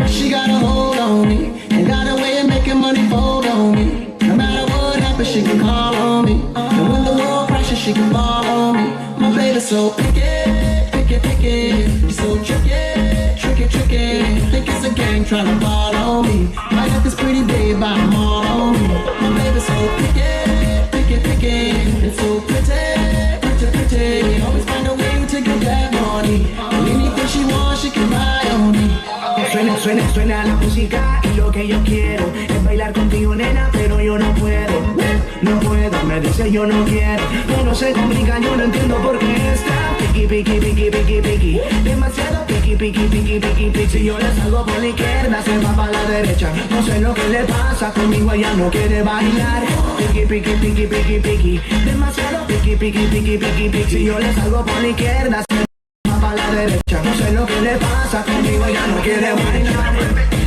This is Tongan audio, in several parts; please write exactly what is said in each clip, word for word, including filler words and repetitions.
She got a hold on me and got a way of making money fold on me. No matter what happens, she can call on me. And when the world crashes, she can fall on me. My baby's so picky, picky, picky. She's so tricky, tricky, tricky. Think it's a game trying to ball on me. Might let this pretty babe buy 'em all on me. My baby's so picky, picky, picky. It's so pretty, pretty, pretty. Always find a way to get that money. And anything she wants, she can buy on me. Suena, suena, suena la música y lo que yo quiero es bailar contigo, nena, pero yo no puedo. No puedo, me dice yo no quiero, pero se complica, yo no entiendo por qué está picky, picky, picky, picky, picky. Demasiado picky, picky, picky, picky, picky. Si yo le salgo por la izquierda, se va para la derecha. No sé lo que le pasa, conmigo ella no quiere bailar. Picky, picky, picky, picky, picky. Demasiado picky, picky, picky, picky, picky. Si yo le salgo por la izquierda, se va para la derecha. No sé lo que le pasa, conmigo ella no quiere bailar.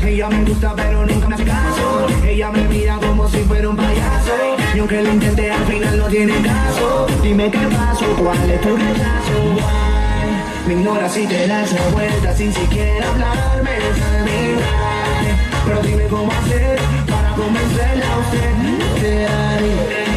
Ella me gusta, pero nunca me hace caso. Ella me mira como si fuera un payaso. Y aunque lo intenté, al final no tiene caso. Dime qué pasó, cuál es tu rechazo. Why? Me ignora si te das la vuelta sin siquiera hablarme. Tell me why. Pero dime cómo hacer para convencerla a usted. Ferrari,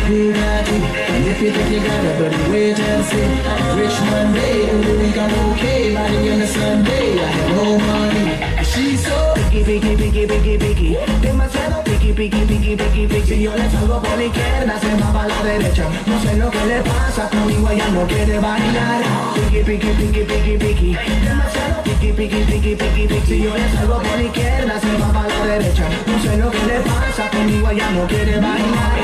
Bugatti, and if you think you got it, buddy, wait and see. Rich Monday, every week I'm okay. Money in the Sunday, I have no money. She's so picky, picky, picky, picky, picky. Demasiado picky, picky, picky, picky, picky. Si yo le salgo por la izquierda, se va para la derecha. No sé lo que le pasa, conmigo ella no quiere bailar. Picky, picky, picky, picky, picky. Demasiado picky, picky, picky, picky, picky. Si yo le salgo por la izquierda, se va para la derecha. No sé lo que le pasa, conmigo ella no quiere bailar.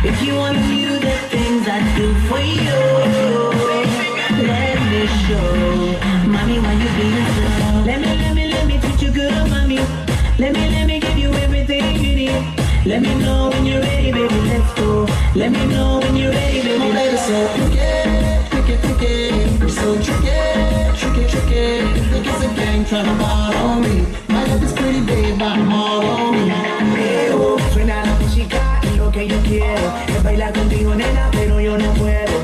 If you want me to do the things I do for you, let me show. Mommy, why you being slow? Let me, let me, let me treat you good, mommy. Let me, let me give you everything you need. Let me know when you're ready, baby, let's go. Let me know when you're ready, baby, let's go. My baby's so picky, picky, picky. So tricky, tricky, tricky. Think it's a game trying to ball on me. Might let this pretty babe buy 'em all on me. Veo, suena la música y lo que yo quiero es bailar contigo, nena, pero yo no puedo.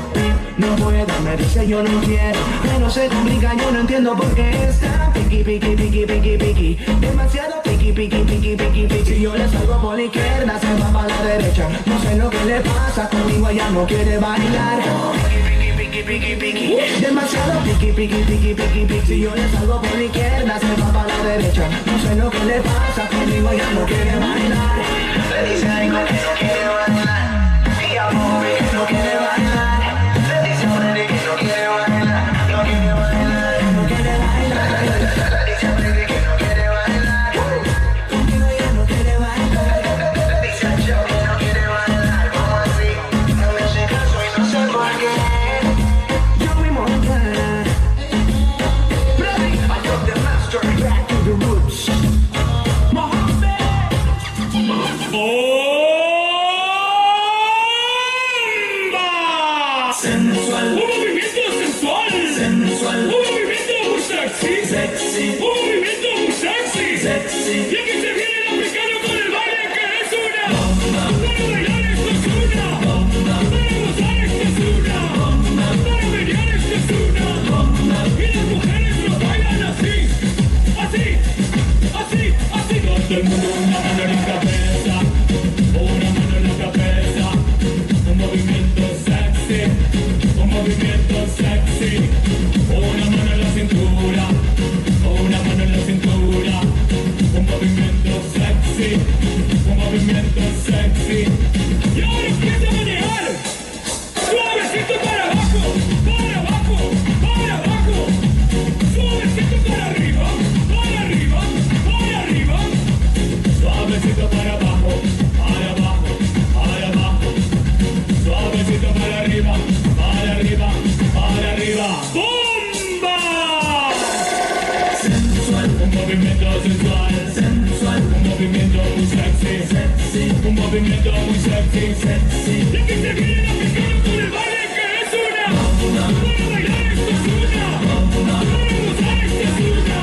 No puedo, me dice yo no quiero. Pero se complica, yo no entiendo por qué está picky, picky, picky, picky, picky. Demasiado picky, picky, picky, picky, picky. Si yo le salgo por la izquierda, se va para la derecha. No sé lo que le pasa, conmigo ella no quiere bailar. Picky, picky, picky, picky, picky. Demasiado picky, picky, picky, picky, picky. Si yo le salgo por la izquierda, se va para la derecha. No sé lo que le pasa, conmigo ella no quiere bailar. Le dice a Nico que no quiere bailar. Y a Bobby que no quiere bailar. Le dice a Freddy que no quiere bailar. No quiere bailar, no quiere bailar. Le dice a Freddy que no quiere bailar. Conmigo ella no quiere bailar. Le dice a Joe que no quiere bailar. ¿Cómo así? No me hace caso y no sé por qué. Joey Montana. Freddy, I got the master. Back to the roots. Mohammed. ¡Bomba! Sensual. Un movimiento sensual. Sensual. Un movimiento muy sexy. Sexy. Un movimiento muy sexy. Sexy. Y aquí se viene el africano con el baile que es una bomba. Para bailar esto es una bomba. Para gozar esto es una bomba. Para menear esto es una bomba. Y las mujeres lo bailan así. Así. Así, así. Todo el mundo una mano en la cabeza, una mano en la cabeza. Un movimiento sexy, un movimiento sexy. Una mano en la cintura, una mano en la cintura. Un movimiento sexy, un movimiento sexy. Y ahora empieza a manejar. Suavecito para abajo, para abajo, para abajo. Suavecito para arriba, para arriba, para arriba. Suavecito para abajo, para abajo, para abajo. Suavecito para arriba, para arriba, para arriba. ¡Bomba! Sensual, un movimiento sensual, sensual, un movimiento muy sexy, sexy, un movimiento muy sexy, sexy. Y aquí se viene el africano con el baile que es una. Para bailar esto es una. Para gozar esto es una.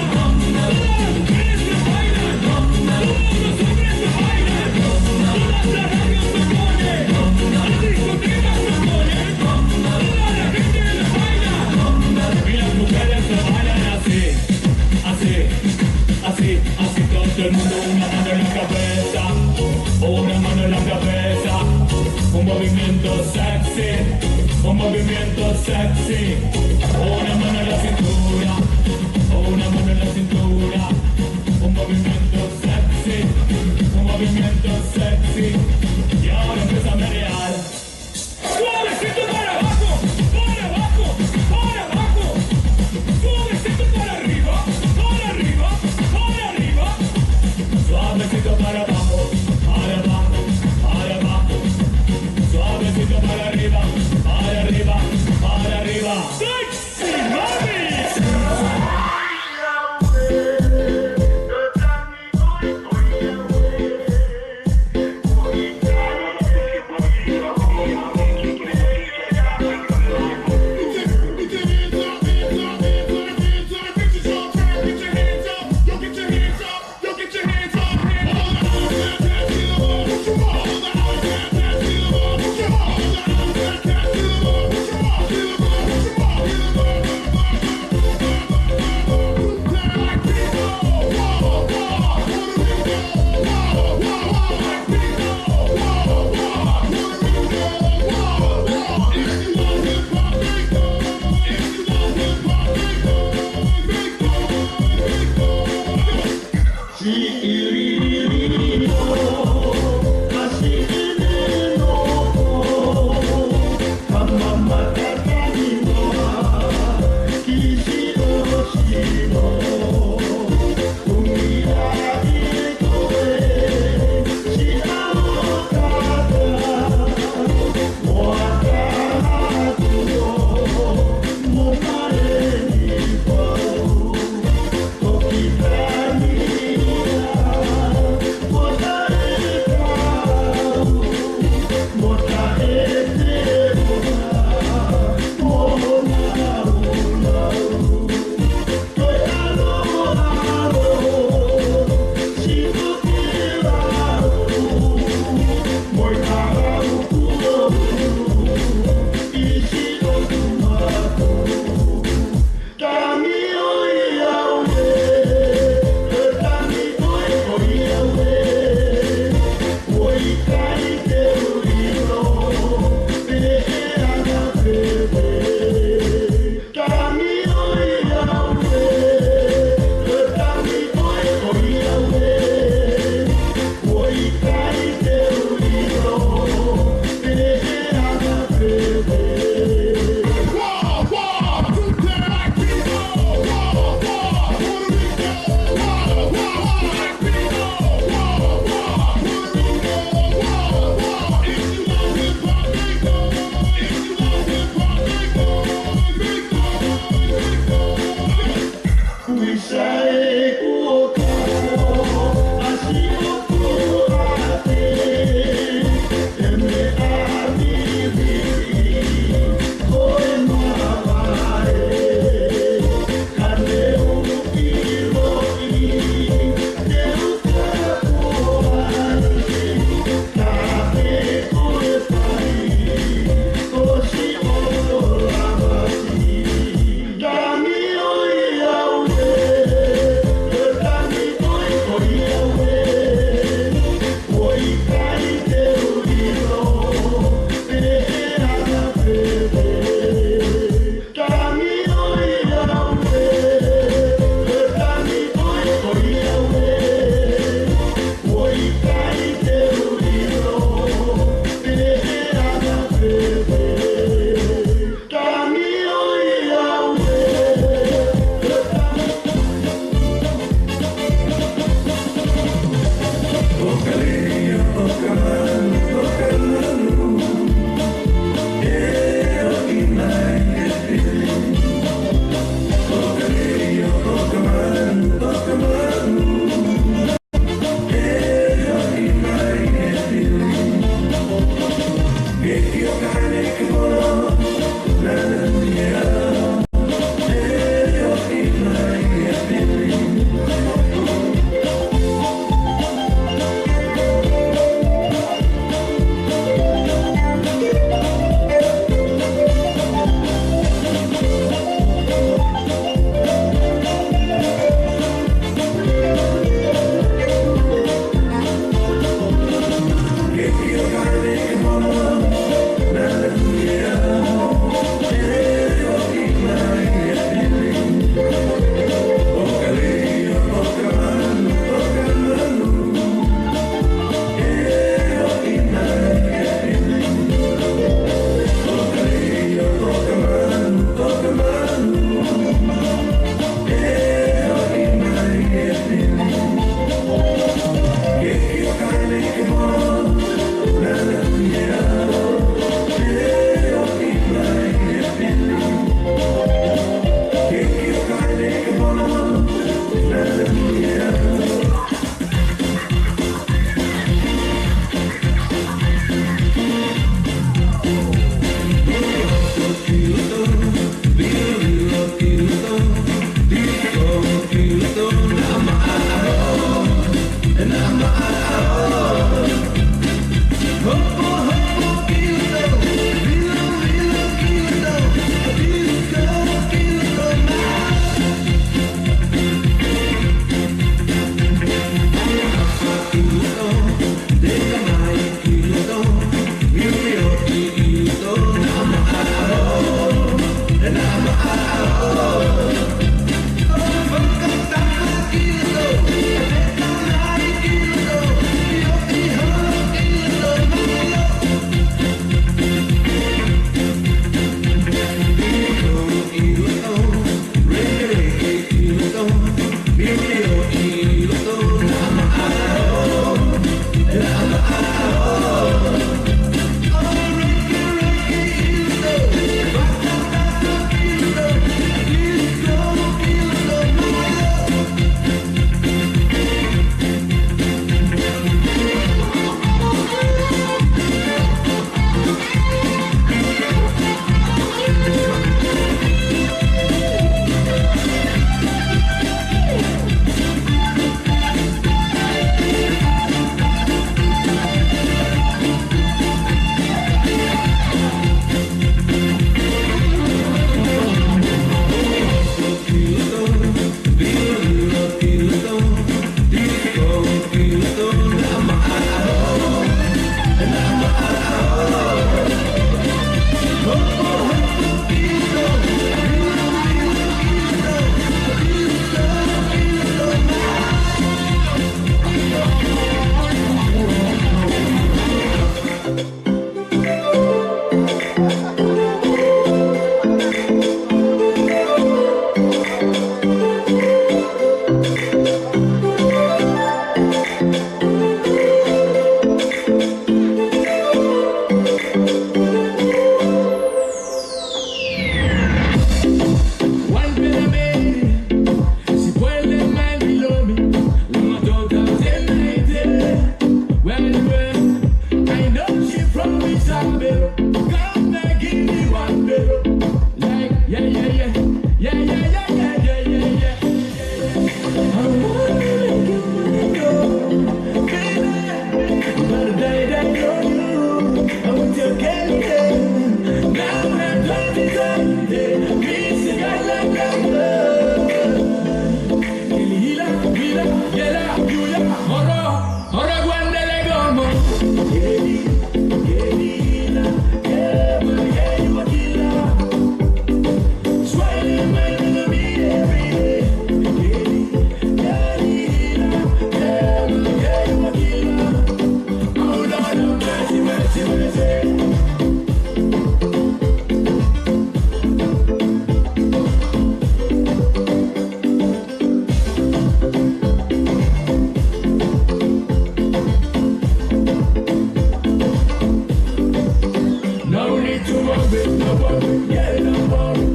No need to worry, no worry, yeah, no worry.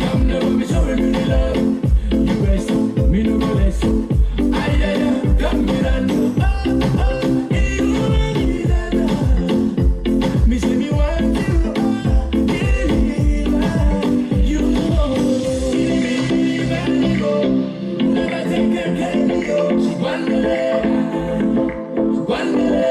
Come never be sorry, me love. You rest, me no go rest. Ay, ay, ay, come get on. Oh, oh, eh, you make me that. Me say me want you, oh, yeah, you know. Give me, give me, give me, go. Never take care, care of you. One day, one day.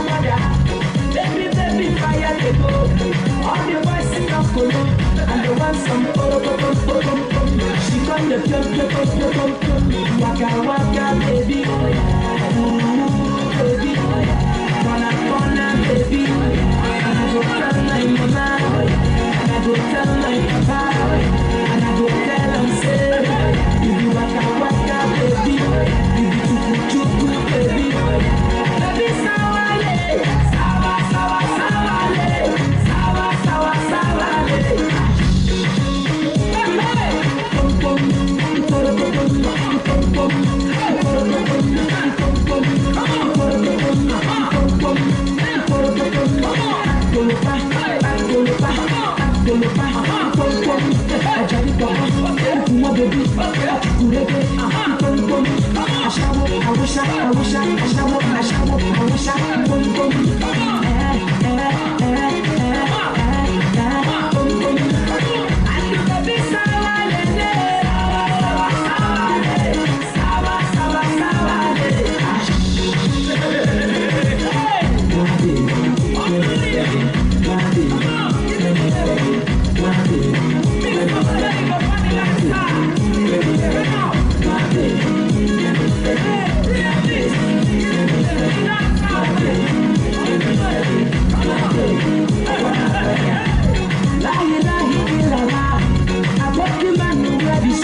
Baby, baby, fire dey go. All the boys in Kolo, and they want some poro, poro, poro, poro, poro. She come the pium, pium, pium, pium, pium, pium. Waka, waka, baby, oh yeah. Ooh, baby, oh yeah. Corner, corner, baby, oh yeah. And I go tell my mama, oh yeah. And I go tell my papa, oh yeah. And I go tell them say, you be waka, waka, baby, oh yeah. You be chuku, chuku, baby, oh yeah. Baby, sawale, sawa, sawa, sawale. Sawa, sawa, sawale.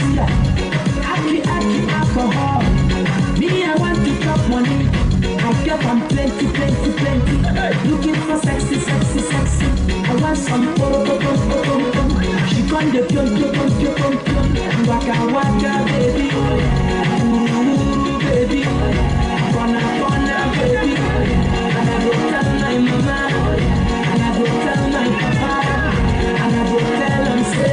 Aki, aki, alcohol. Me, I want to chop money. I get am plenty, plenty, plenty. Looking for sexy, sexy, sexy. I want some poro, poro, poro, poro, poro. She come the pium, pium, pium, pium, pium, pium. Waka, waka, baby. Ooh, baby. Corner, corner, baby. And I go tell my mama. And I go tell my papa. And I go tell them, say,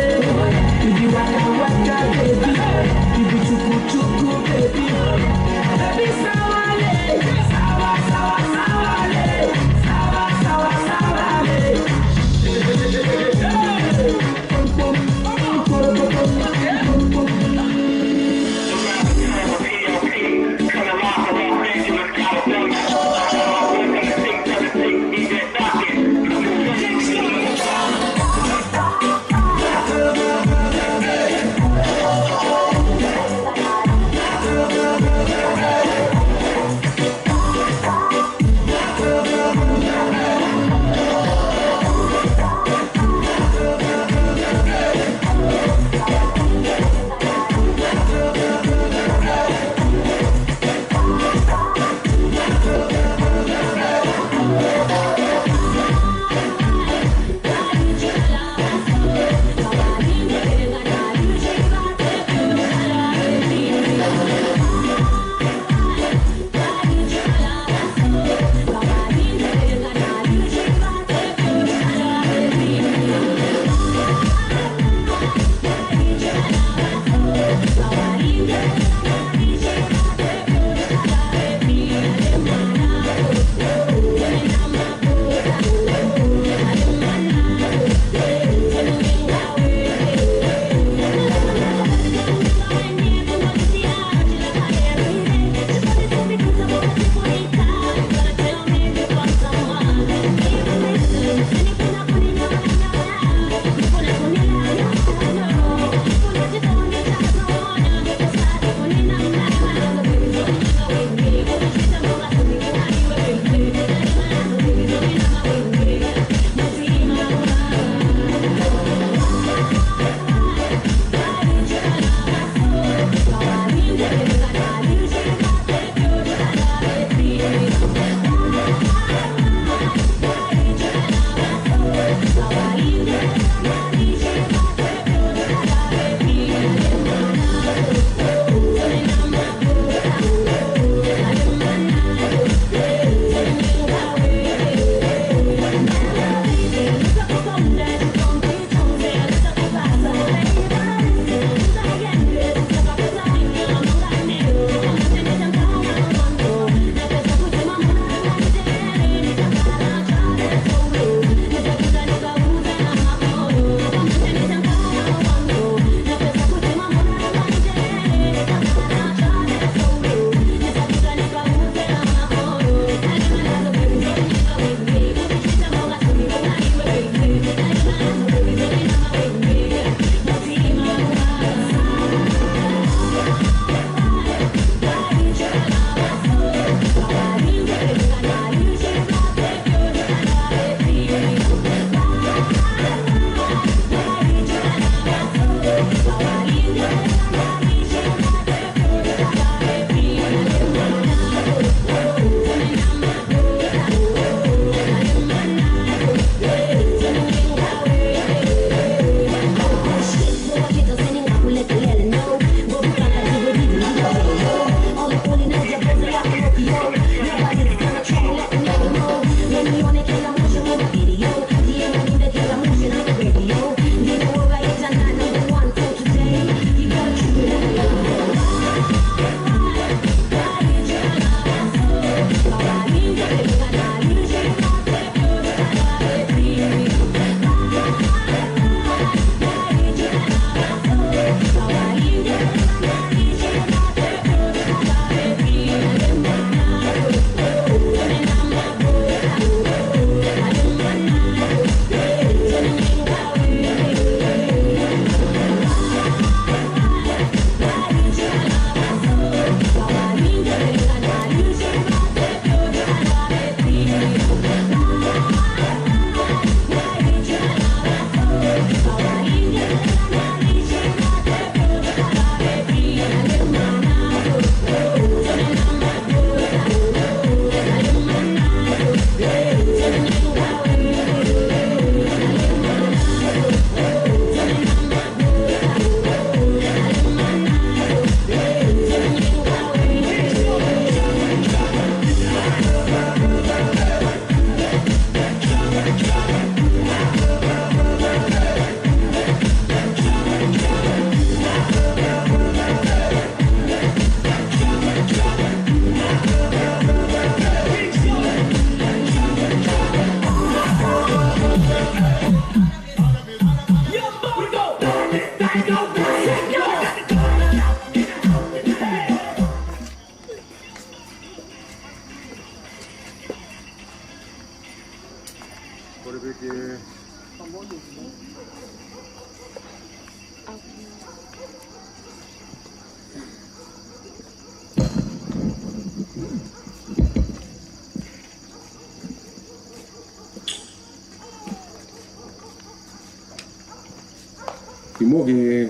Mo ke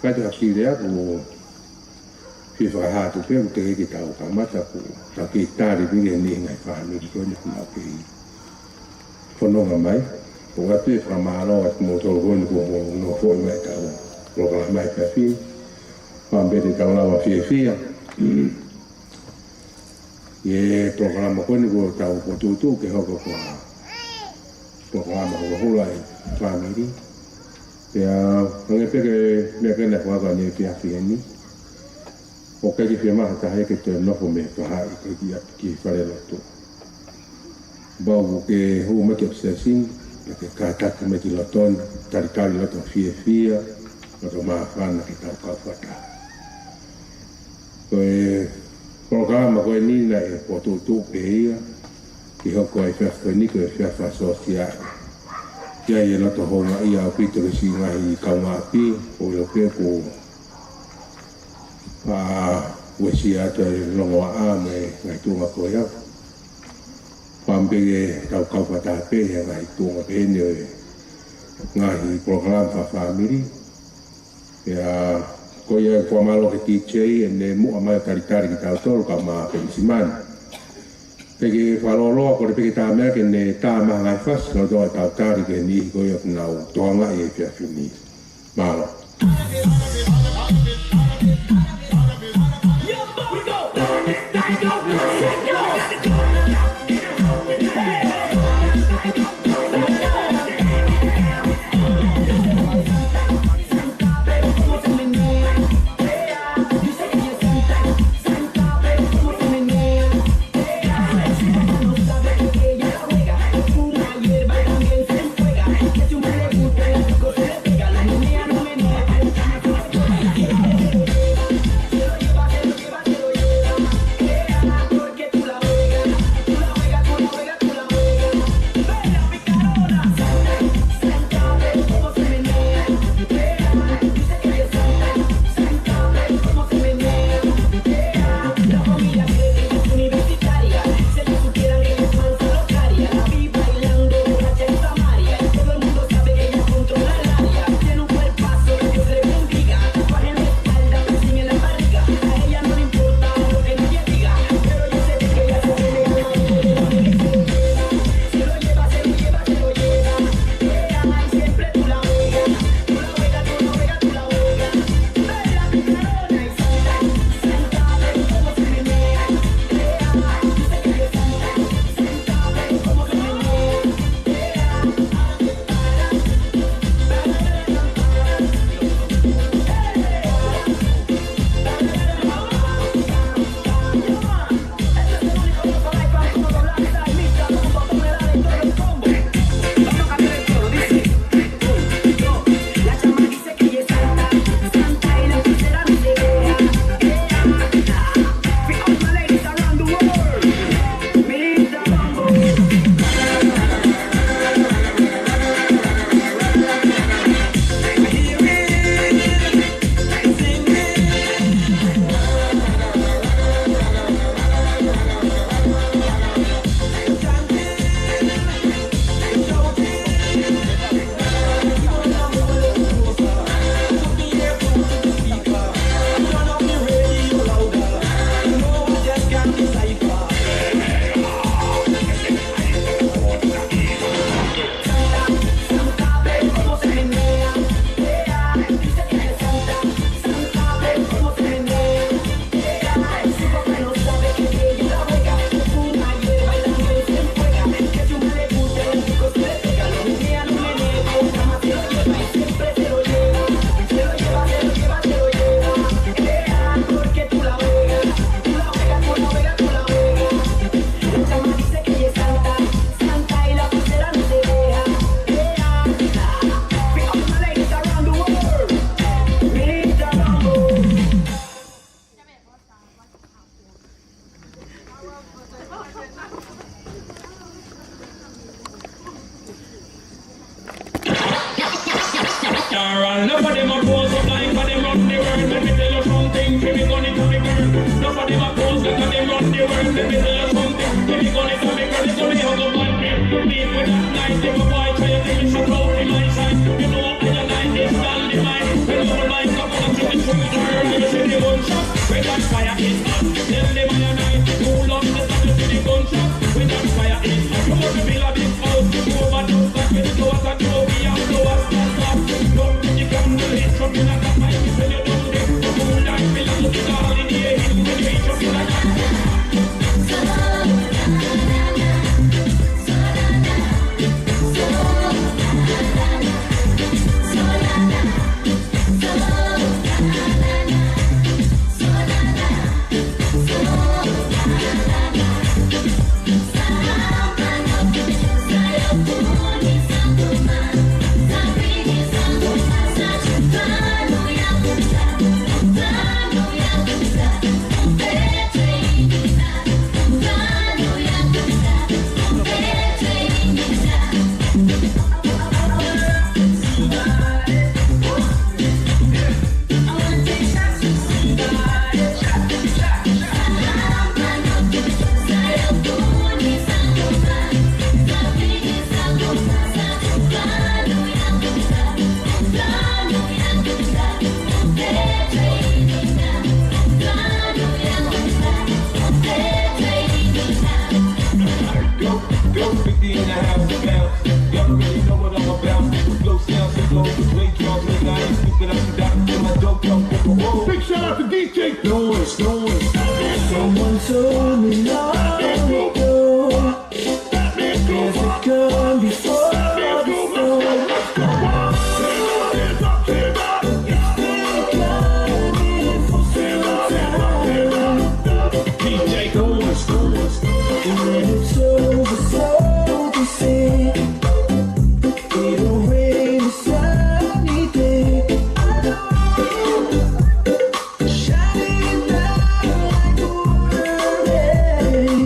kata kile aku, fie fakahā atu pē, ʻoku teʻeki ke tau kamata, ʻoku tau kei tali pē ki he niʻihi ngaahi fāmili ko eni ʻoku nau kei fononga mai. ʻOatu e fakamālō atu mo tolu ko eni kuo mou nofoʻi mai ʻetau polokalama he efiafi ni. Pea pehē te tau lava fiefia ʻi he polokalama ko eni kuo tau fokotuʻutuʻu ke hoko ko ha polokalama holoholo ʻa e fāmili. Pea hangē pē ko e meʻa ko ē naʻe fakahoko ʻanenai he efiafi ni, ʻoku ʻikai ke fiemaʻu ha taha ia ke toe nofo mei fahaʻi ko ē ki ʻapi ki falelotu. Kapau ʻoku ke hū mai ki ʻapi sesini, pea ke kātaki mai ki loto ni, talitali loto fiefia, loto māfana ke tau kau fakataha. Ko e polokalama ko eni naʻe fokotuʻutuʻu pē ia ke hoko ʻa e efiafi ko eni ko e efiafi sōsiale. ʻI ai e loto houngaʻia ʻaupito ki he siʻi ngaahi kaungāʻapi, ʻo ʻilo pē kuo uesia atu e longoaʻa mo e ngaahi tuʻunga ko ia. Pea pehē ke tau kau fakataha pē he ngaahi tuʻunga pehē ni ʻo e ngaahi polokalama fakafāmili. Pea ko ia, fakamālō ki he D J ʻene muʻa mai ʻo talitali kitautolu kae ʻumaʻā Penisimani. Pea ke fakalōloa, kole pē ke tā mai ke ne tā mai ha ngaahi fasi, kau tau tali ki he niʻihi ko ia ʻoku nau tokangaʻi e efiafi ni. Mālō. Enough of them a pose up like a dem run the world. Let me tell you something, baby, gonna come again. Enough of them a pose like a dem run the world. Let me tell you something, baby, gonna come again. It's only how the man feel to me with that night. If a boy try to take me, so close to my side. You know, I and I is not Go, go, fifty in the house now. Y'all already know what I'm about. Flow sounds so low, play drums, nigga, I ain't stupid, I'm down to my dope, dope, dope, dope. Big shout out to D J Noise, Noise. Someone told me long ago, there's a gun before the storm. It's been a gun in for some time. D J Noise, Noise. And when it's over, so to say, it'll rain a sunny day. Shining down like a rain.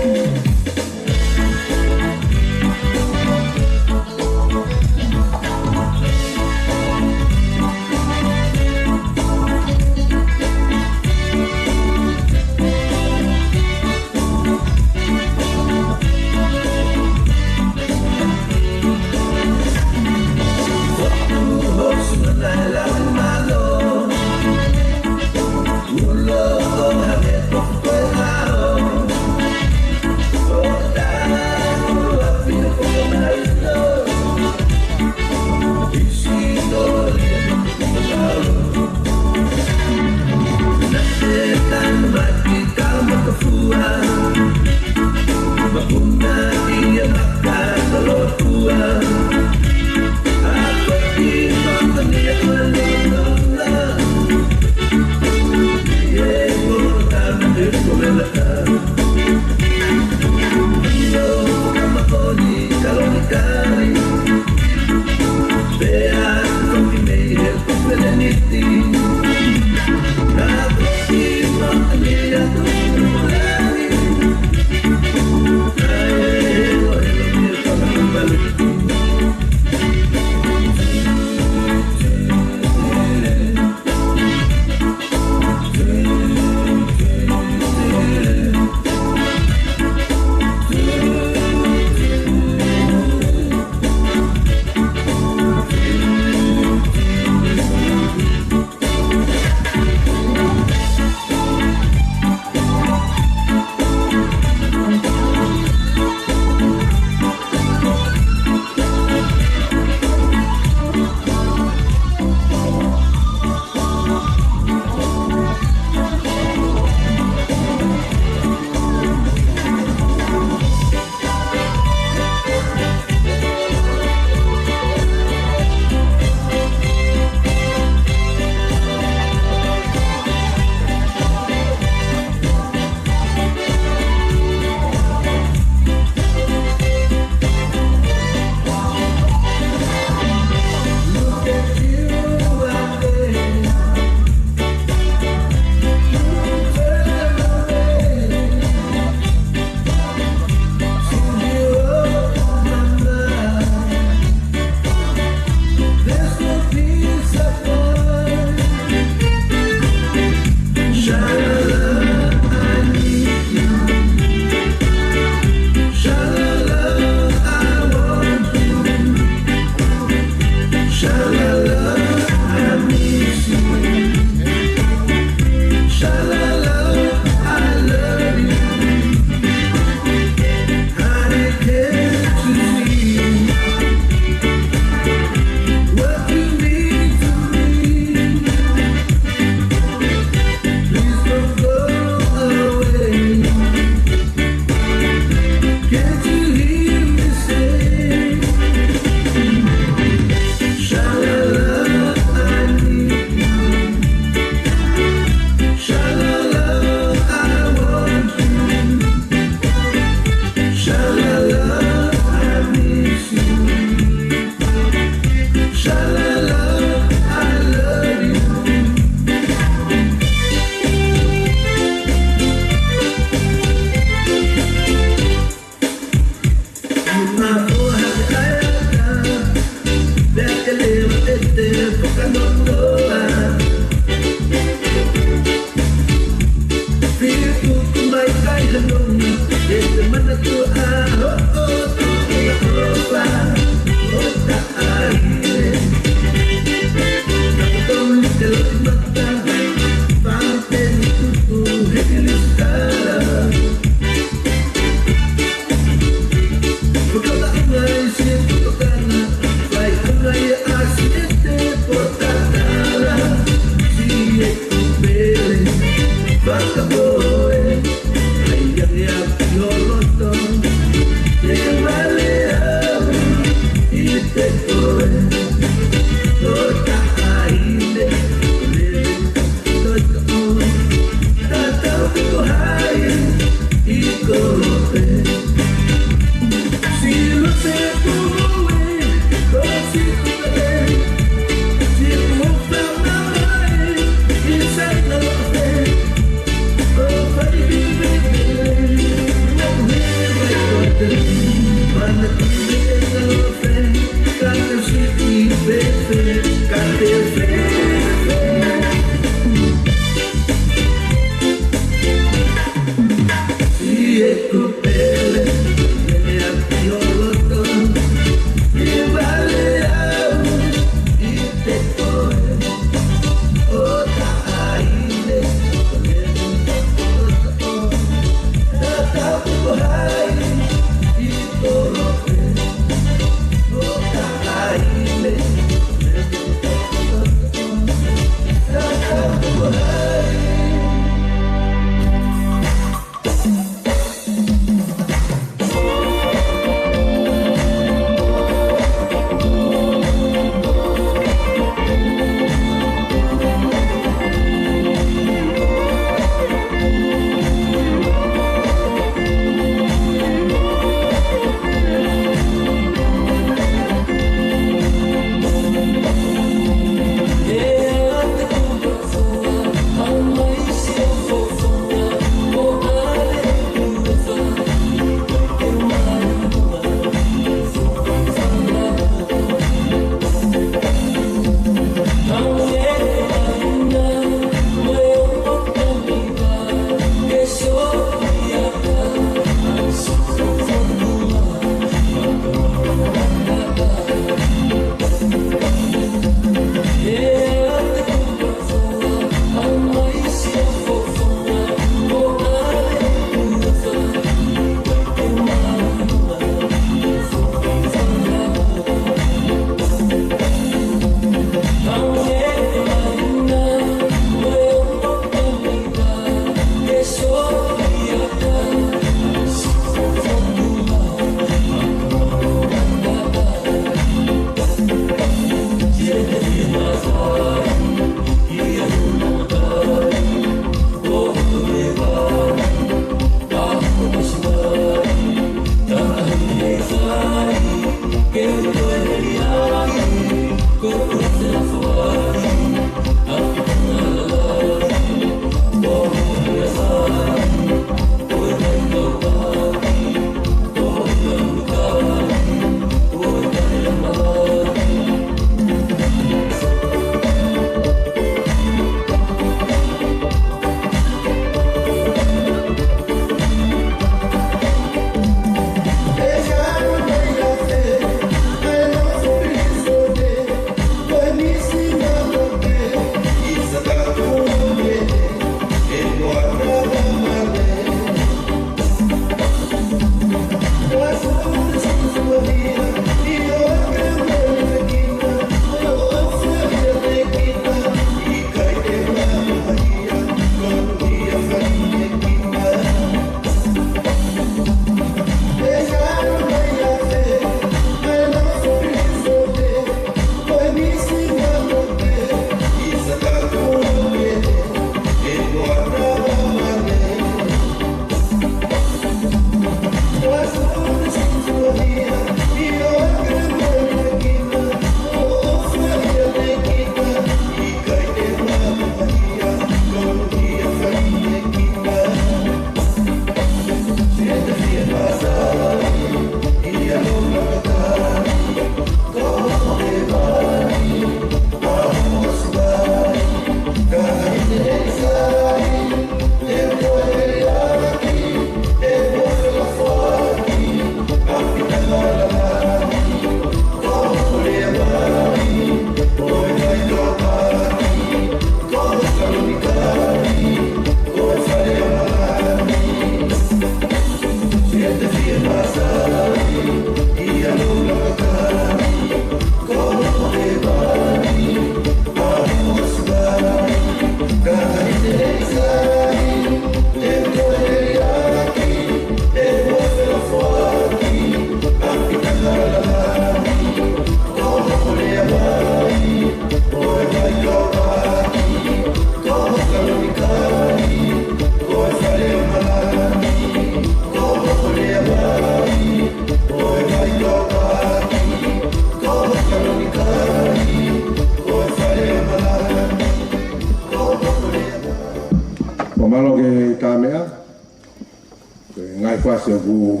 Ngaahi fasi ʻoku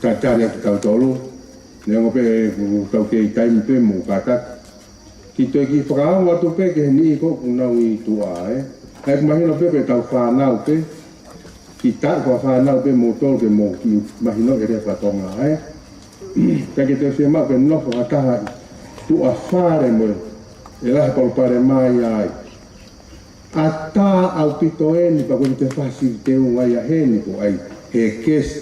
talitali ʻaki kitautolu, neongo pē ʻoku tau kei taimi pē mo kātaki. Ke toe kiʻi fakaongo atu pē ki he niʻihi ko ē ʻoku nau ʻi tuʻa, ē. Kae ʻoku mahino pē ko ʻetau fānau pē, kiʻi taʻu fakafānau pē moutolu ke mou kiʻi mahino e lea faka-Tonga, ē. Kae ke toe fiemaʻu ke nofo ha taha ʻi tuʻa fale mo e lahi palopalema ia ai. ʻAtā ʻaupito eni pea ko e te fasi teunga ia heni ko ai he kesi.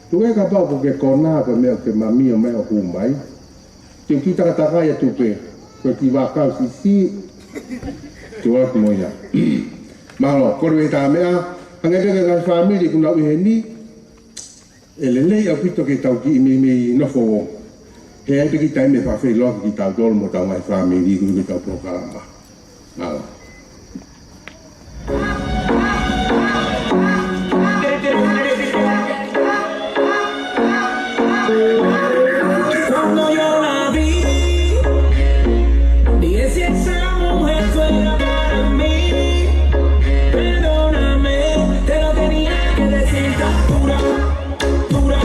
Tuku ē kapau ʻoku ke konā ko e meʻa ʻoku ke mamio mai ʻo hū mai. Te u kiʻi takatakai atu pē, ko e kiʻi vaʻakau siʻisiʻi. Te u ʻalu atu mo ia. Mālō, kole ʻi he tā meʻa, hangē pē ko e ngaahi fāmili ʻoku nau ʻi heni, ʻe lelei ʻaupito ke tau kiʻi meimei nofo ʻo hē ai pē kiʻi taimi ʻe fakafeʻiloaki kitautolu mo hotau ngaahi fāmili ʻi heʻetau polokalama. Mālō. Cuando yo la vi, dije: "Si esa mujer fuera para mí, perdóname, te lo tenía que decir, está dura, dura,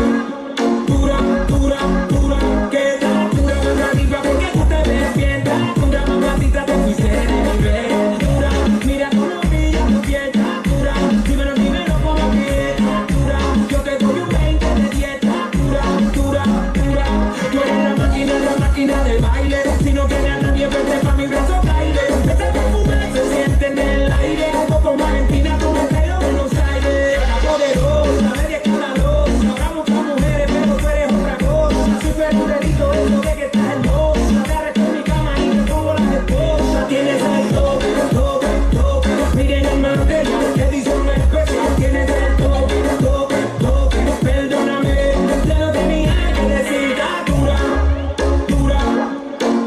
dura, dura, dura, que está dura, manda arriba porque tú te ves bien, está dura, mamacita, te fuiste de nivel, dura, mira cómo brilla tu piel, está dura, dímelo, dímelo, como que está dura, yo te doy un veinte de diez, está dura, dura, dura, tú eres la máquina, la máquina de baile, si no tienes a nadie, vente pa' mi brazo, baile, ese perfume se siente en el aire, un poco más empina, como el pelo de Buenos Aires, la poderosa, media escandalosa, habrá muchas mujeres, pero tú eres otra cosa, soy perrito, eso de que estás hermosa, te arresto en mi cama y te pongo las esposas, tienes el toque, toque, toque, miren el mantel, edición especial, tienes el toque, toque, toque, perdóname, te lo tenía que decir, está dura, dura,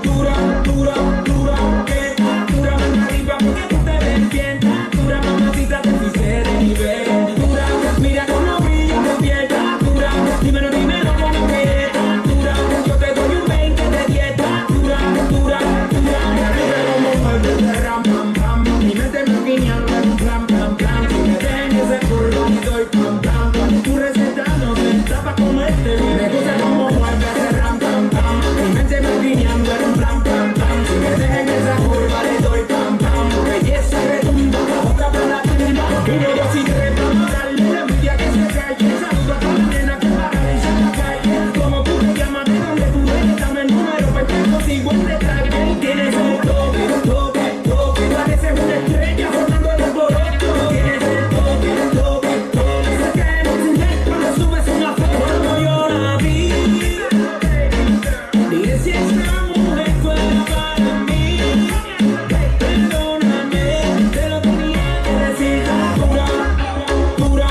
dura, dura, dura, que está dura, manda arriba porque tú te ves bien, está dura, mamacita, te fuiste de nivel, dura, mira cómo brilla tu piel, está dura, dímelo, dímelo, como que está dura, yo te doy un veinte de diez, está dura, dura, dura, manda arriba como mueve ese ram, pam, pam, mi mente maquineando en un plan, plan, plan, si me ven ese culo y doy pam, pam, pam, tu receta no se tapa como este, me gusta como mueve ese ram, pam, pam, mi mente maquineando en un plan, plan, plan, si me dejen esa curva le doy pam, pam, belleza retumba, otra para la tumba, uno, dos y tres, vamos a darle la envidia que se cae, saludo a toda la nena que para y se la cae, como tú te llamas, de dónde tú eres, dame el número, pues te consigo el detalle, tienes el toque, toque, toque, pareces una estrella formando el alboroto, tienes el toque, toque, toque, se cae en un momento cuando subes una foto, como yo la vi. Dije: "Si esta mujer fuera para mí, perdóname, te lo tenía que decir, está dura, dura,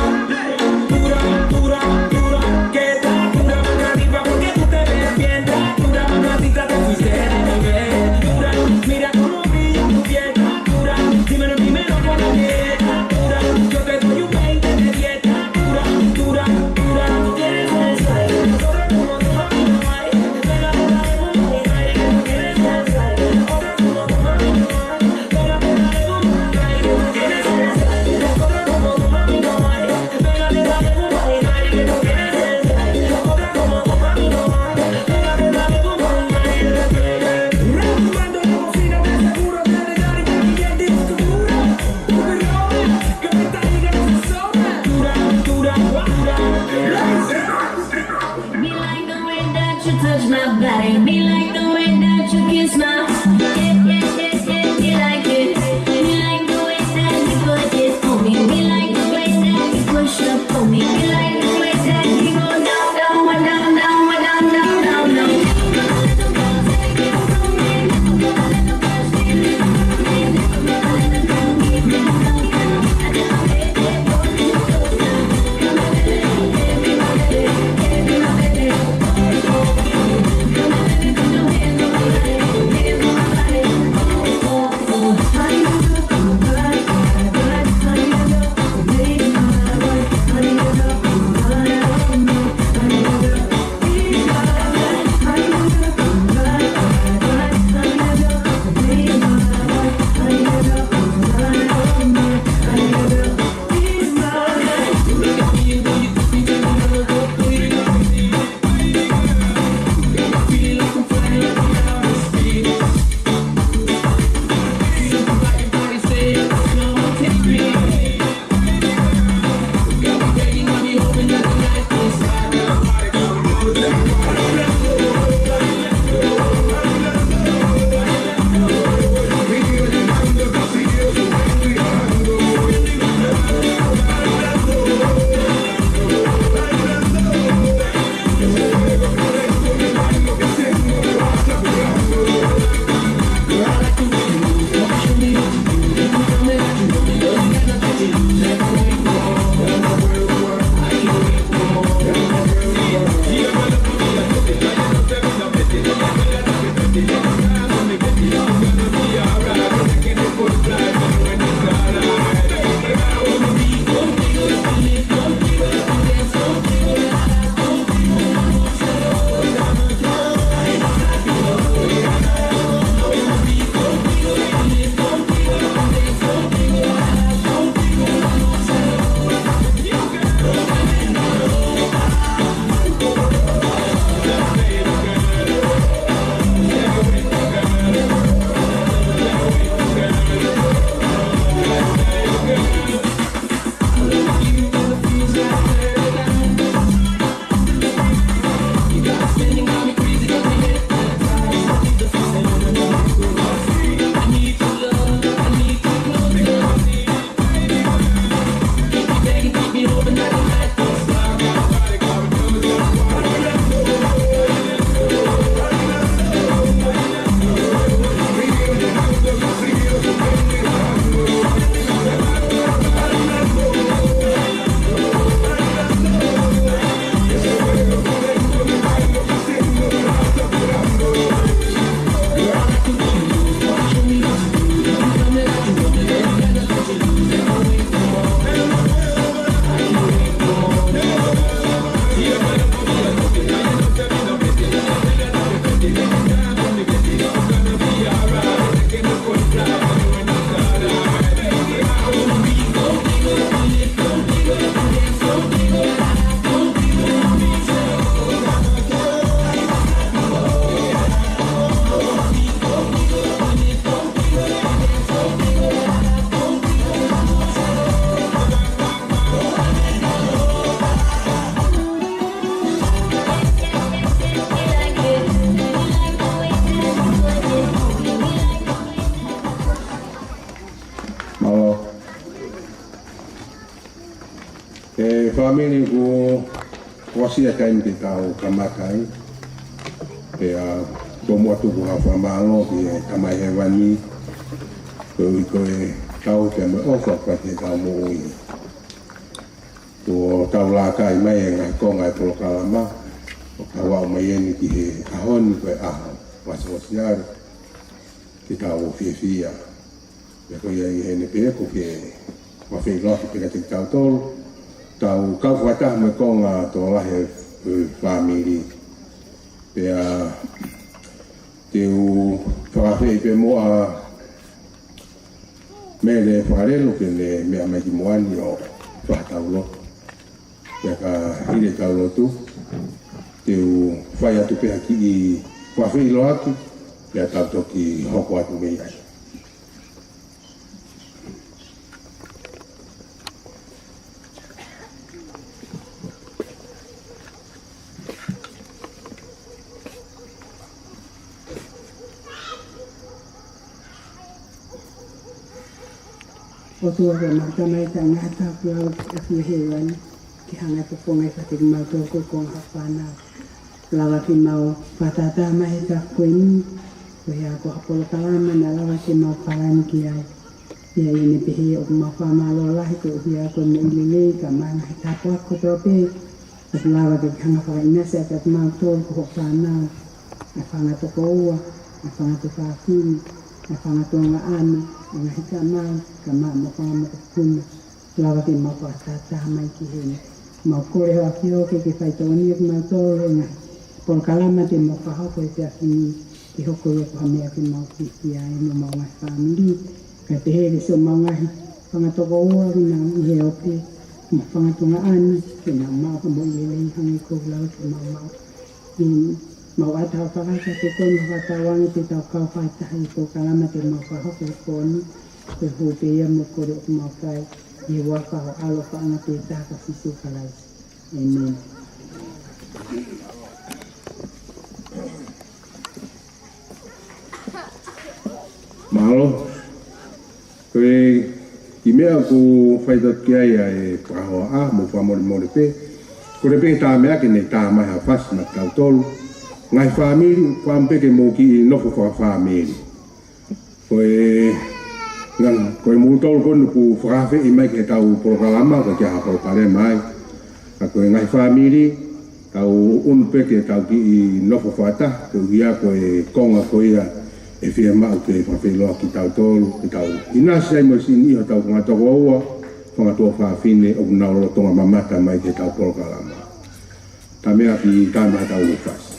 dura, dura, dura, que está dura, manda arriba porque tú te ves bien, está dura, mamacita, te fuiste de nivel, dura, mira cómo brilla tu piel, está dura, dímelo, dímelo, como que está dura, yo te doy un veinte de diez, está dura, dura, dura, tú tienes el style, nosotros como tú, mami, no hay, pégate, dale, como que hay, tú tienes el style, nosotros como tú, mami, no hay. Me like the way that you touch my body. Me like the way that you kiss my. Yeah, yeah, yeah, yeah. Me like it. Me like the way that you put it on me. Me like the way that you push up on me. Me like the way that you go down, down, down, down, down, down, down, down. ʻE fāmili, kuo ʻosi ʻa e taimi ke tau kamata ai. Pea ʻoku ou tuku ha fakamālō ki he Tamai Hēvani, koeʻuhi ko e tauhi mo e ʻofa ʻoku ʻiate kitautolu. Kuo tau laka mai e ngaahi konga e polokalama, ʻo tau aʻu mai eni ki he ʻaho ni, ko e ʻaho fakaʻosiʻosi ʻalu ke tau fiefia. Pea ko ia ʻi heʻene pehē, ʻoku ou fie fakafeʻiloaki pē kiate kitautolu. Tau kau fakataha mo e konga tokolahi e fāmili. Pea te u fakaafeʻi pē muʻa Mele Fakalelu ke ne meʻa mai ki muʻa ni ʻo fakatau lotu. Pea ka hili ʻetau lotu, te u fai atu pē ha kiʻi fakafeʻiloaki, pea tau toki hoko atu mei ai. ʻOtua ko homau Tamai Taʻengata, ʻoku lau ʻa e ʻAfiona ʻi hēvani, ke hanga ʻe he fofonga ʻo e ʻOtua ke mau tō ko e konga fānau. Lava ke mau fakatātā mai he taʻu ko eni, ko e hā ko ha polokalama naʻa lava ke mau palani ki ai. Pea ʻi heʻene pehē ʻoku mau fakamālō lahi koeʻuhi ko e moʻui lelei, kae ʻumaʻā e ngaahi tāpuaki kotoa pē, ʻoku lava ke ke hanga ʻo fakaʻinasi ʻaki kimautolu ko hoʻo fānau, ʻa e fanga tokoua, ʻa e fanga tuofāfine, ʻa e fanga tuongaʻane, ʻa e ngaahi tamai, kae ʻumaʻā mo e fanga mokopuna. Lava ke mau fakatātā mai ki heni. Mau kole hoʻo ʻAfio ke ke faitokoniʻi kimautolu he ngaahi polokalama te mau fakahoko he efiafi ni, ke hoko ia ko ha meʻa ke mau fiefia ai mo homau ngaahi fāmili. Kae pehē ki siʻomau ngaahi fanga tokoua ʻoku nau ʻi he ope, mo e fanga tuongaʻane, ke nau maʻu ha moʻui lelei hangē ko e lau ke mau maʻu. ʻI heʻemau ʻatā ʻo fakahā kiate koe mo fakatauange te tau kau fakataha ʻi he polokalama te mau fakahoko he pō ni, ko e hū pē ia mo e kole ʻoku mau fai, ʻi he huafa ho ʻAlo faʻahinga pē taha ko Sīsū Kalaisi. ʻĒmeni. Mālō. Ko e kiʻi meʻa ʻoku fai atu ki ai ʻa e pāhoa, mo fakamolemole pē. Ko e pē tā meʻa ke ne tā mai ha fasi maʻa kitautolu. Ngaahi fāmili, ʻoku ʻamu pē ke mou kiʻi nofo fakafāmili. Ko e, ngaahi, ko e moutolu ko eni ʻoku fakaafeʻi mai ki heʻetau polokalama, ka ʻoku ʻikai ha polokalama ai. Ka ko e ngaahi fāmili, tau ʻunu pē ke tau kiʻi nofo fakataha, koeʻuhi ko e konga ko ia ʻe fiemaʻu ke fakafeʻiloaki kitautolu, ke tau ʻinasi ai mo e sini ʻi hotau fanga tokoua, fanga tuofāfine ʻoku nau lolotonga mamata mai ki heʻetau polokalama. Tā meʻa ki tā meʻa tau fasi.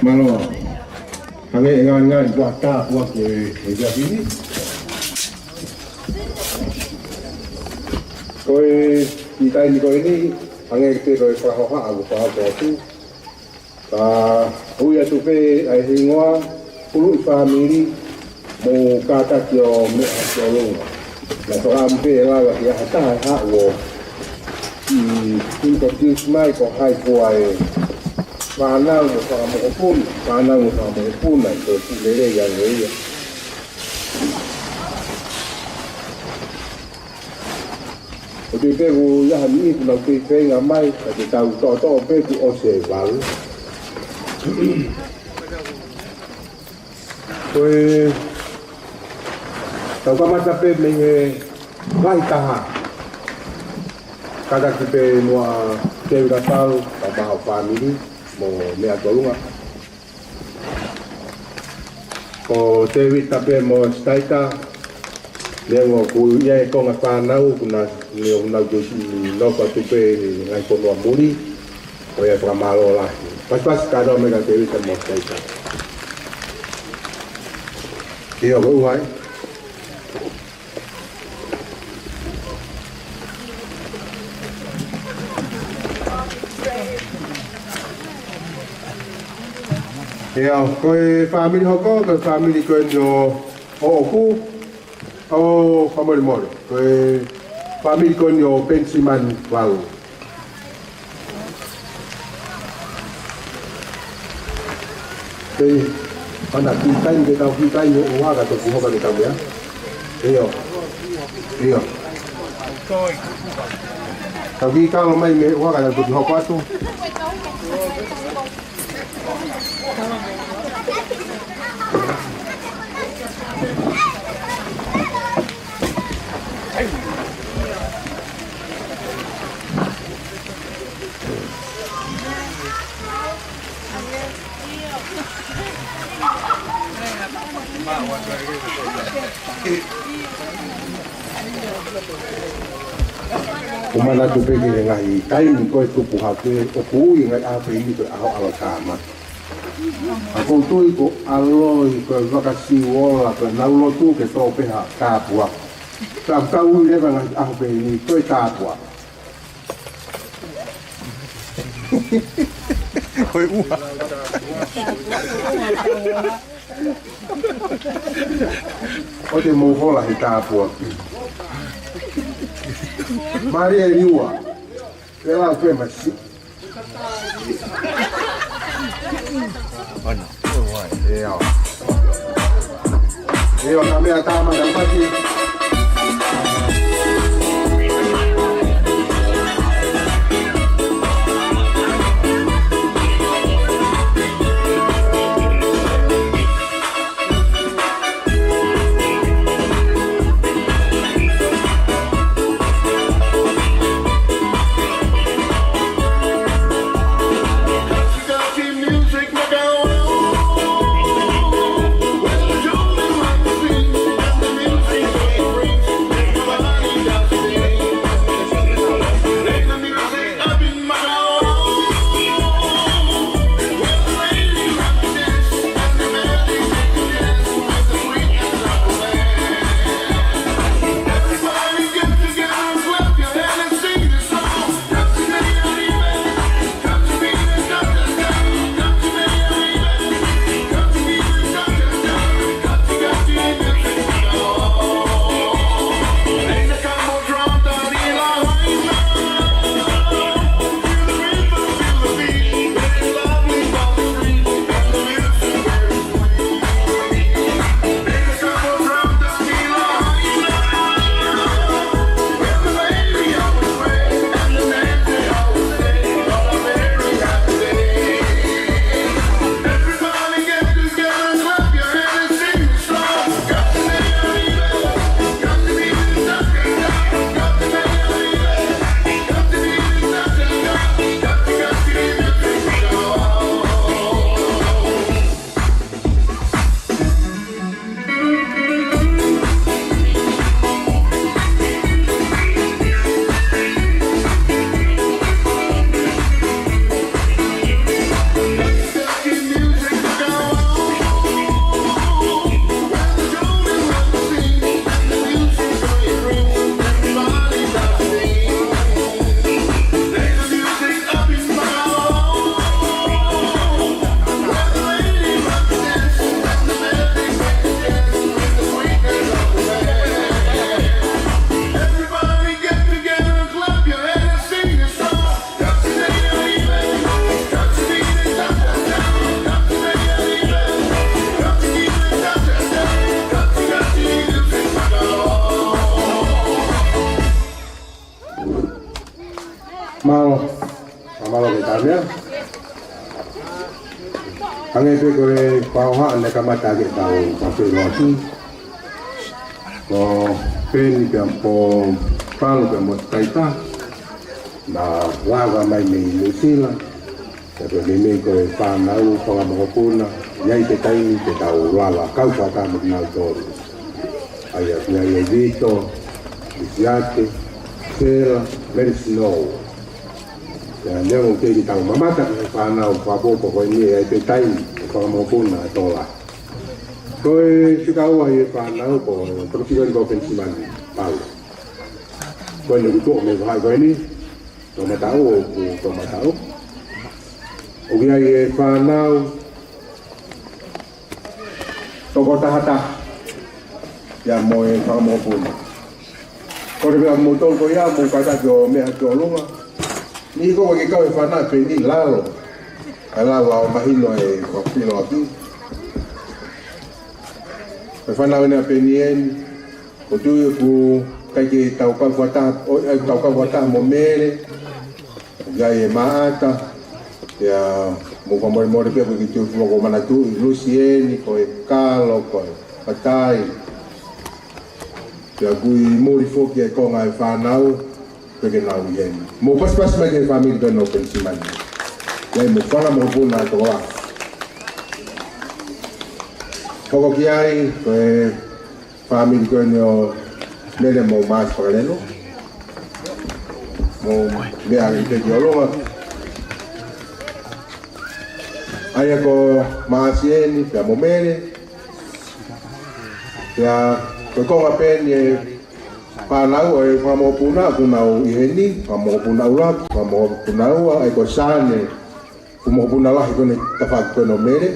Mālō. Hangē e ngaahi ngaahi kuata kuo ke e ia hini. Ko e kitai ni ko eni, hangē ko e fakahoha ʻoku fakahoha atu. Ka ui atu pē ʻa e hingoa, Puluʻi Fāmili, mo kātaki ʻo Meʻatolunga. Naʻe fakaʻamu pē ʻe lava ke ʻi ai ha taha ʻe haʻu ʻo introduce mai ko hai fua e fānau mo fakamoʻopuna, fānau mo fakamoʻopuna, ko e fuʻu lelei ange ia. ʻOku ou tui pē ʻoku ʻi ai ha niʻihi ʻoku nau kei feinga mai, ka te tau toʻotoʻo pē kuo ʻosi e valu. Ko e tau kamata pē mei he lahi taha. Kātaki pē muʻa Tēvita Palu, ka maho fāmili, mo Meʻatolunga. Ko Tēvita pē mo Sitaita, neongo ʻoku ʻi ai e konga fānau, ʻoku na, neongo ʻoku nau kei siʻi nofo atu pē he ngaahi fonua muli, ko ia fakamālō lahi. Pasipasi kātoa mai kia Tēvita mo Sitaita. ʻIo, ko e ua ē. ʻIo, ko e fāmili hoko, ko e fāmili ko eni ʻo, ʻoʻoku, ʻo, fakamolemole, ko e fāmili ko eni ʻo Penisimani Valu. Pei, pana kiʻi taimi ke tau kiʻi taimi ʻo ua ka toki hoko ʻetau meʻa. ʻIo. ʻIo. Tau kiʻi kalo mai mei ua ka tau toki hoko atu. ʻOku ou manatu pē ki he ngaahi taimi ko ē tupu hake, ʻoku ui e ngaahi ʻaho pē ʻi he ʻaho ʻAlo Tāmaki. ʻOku ou tui ko e ʻAlo ē ko e Vaka Siuola, ko ʻenau lotu ke tō pē ha tāpuaki. Ka ʻoku tau ui leva e ngaahi ʻaho pē ʻi he ko e tāpuaki. Ko e ua. ʻOua te mou hola he tāpuaki. Mālie e liua. Pela pe masi. ʻIo. ʻIo, ka meʻa tā mai, ka pati. Mālō, mālō ke tamea. Hangē pē ko e fakahohaʻa naʻe kamata ke tau fakafeʻiloaki. Ko Peni pea mo Palu pea mo Taita. Naʻa nau lava mai mei Nuʻusila. Pea ko e meimei ko e fānau fanga mokopuna, ʻi ai pē taimi te tau lava kau fakataha mo kinautolu. ʻA ia, ʻa ia, ʻa ia Vito, Lisiate, Sela, Mary Snow. Pea neongo ʻoku teʻeki ke tau mamata ki he fānau fakapopo ko eni, ʻi ai pē taimi, fanga mokopuna ʻe tolu. Ko e fika ua ʻi he fānau ko, ko e fika ua ko Penisimani Palu. Ko eni kuo toʻo mei he vahaʻa ko eni, toʻomataʻu, ʻoku toʻomataʻu. ʻOku ʻi ai e fānau toko taha taha, ia mo e fanga mokopuna. Ko e pea mo tolu ko ia, mou kātaki ʻo meʻa ki ʻolunga. Ni ko ke kau e fānau Peni lalo. Ka lava ʻo mahino e fakafeʻiloaki. E fānau ʻeni ʻa Peni eni. ʻOku ou tui ʻoku ʻikai ke tau kau fakataha, ʻo, ʻikai tau kau fakataha mo Mele. ʻOku ʻi ai e Maʻata. Pea mou fakamolemole pē ʻoku ʻikai ke u fuofua manatuʻi, Lusieni, ko e Kalo, ko e Fatai. Pea ʻoku ʻi muli foki e konga e fānau, ʻoku ʻikai ke nau ʻi heni. Mou pasipasi mai ki he fāmili ko eni ʻo Penisimani. ʻI ai mo e fanga mokopuna ʻe tolu. Hoko ki ai, ko e fāmili ko eni ʻo Mele mo Maʻasi Fakalelo. Mou meʻa ange pē ki ʻolunga. ʻA ia ko Maʻasi eni, pea mo Mele. Pea ko e konga pē eni e fānau ʻo e fanga mokopuna, ʻoku nau ʻi heni, fanga mokopuna ʻuluaki, fanga mokopuna ua, ʻa ia ko Sane, ko e mokopuna lahi ko eni tafaʻaki ko eni ʻo Mele.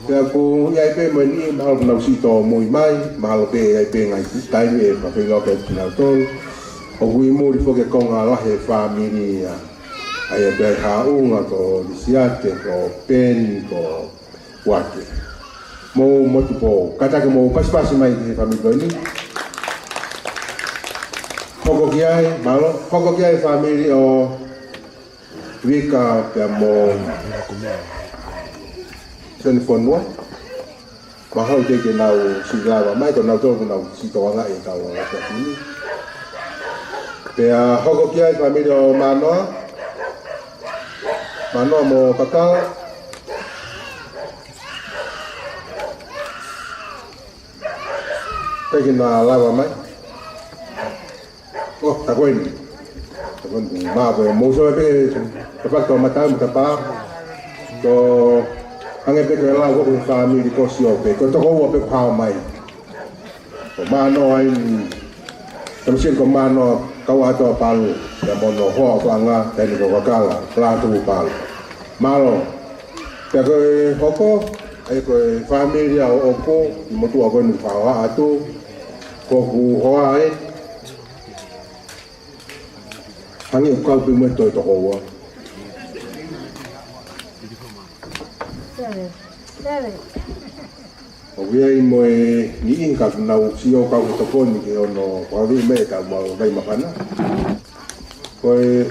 Pea ʻoku ʻi ai pē mo e niʻihi mahalo ʻoku nau siʻi tōmui mai, mahalo pē ʻi ai pē ngaahi taimi ʻe fakafeʻiloaki ai kinautolu. ʻOku ʻi muli foki e konga lahi e fāmili ia. ʻA ia pē ʻa e haʻunga ko Lisiate, ko Peni, ko Uake. Mou motu pō, kātaki mou pasipasi mai ki he fāmili ko eni. Hoko ki ai, mālō, hoko ki ai fāmili ʻo Vika pea mo Seni Fonua. Mahalo teʻeki ke nau siʻi lava mai, ko nautolu ʻoku nau siʻi tokangaʻi e tau ʻaho ni. Pea hoko ki ai fāmili ʻo Manoa. Manoa mo Kakala. Teʻeki ke nau lava mai. ʻO, tā ko eni. Tā ko eni, mā ko e mou sio pē, tafaʻaki toʻomataʻu mo Tapa. Ko, hangē pē ko e lau ko e fāmili ko Sio pē, ko e toko ua pē kuo hao mai. Ko Manoa eni, tamasiʻi ko Manoa, kau atu ʻa Palu, ia mo hono hoa ʻofaʻanga, taʻahine ko Kakala, Lātū Palu. Mālō. Pea ko e hoko, ʻa ia ko e fāmili ʻa ʻoʻoku, ʻi motuʻa ko eni fakahohaʻa atu, ko hoku hoa ē. Hangē ʻoku kau pē mo e toe toko ua. ʻOku ʻi ai mo e niʻihi ka ʻoku nau sio kau he tokoni ke ono fakaviʻi mai e tau mau vai mapana. Ko e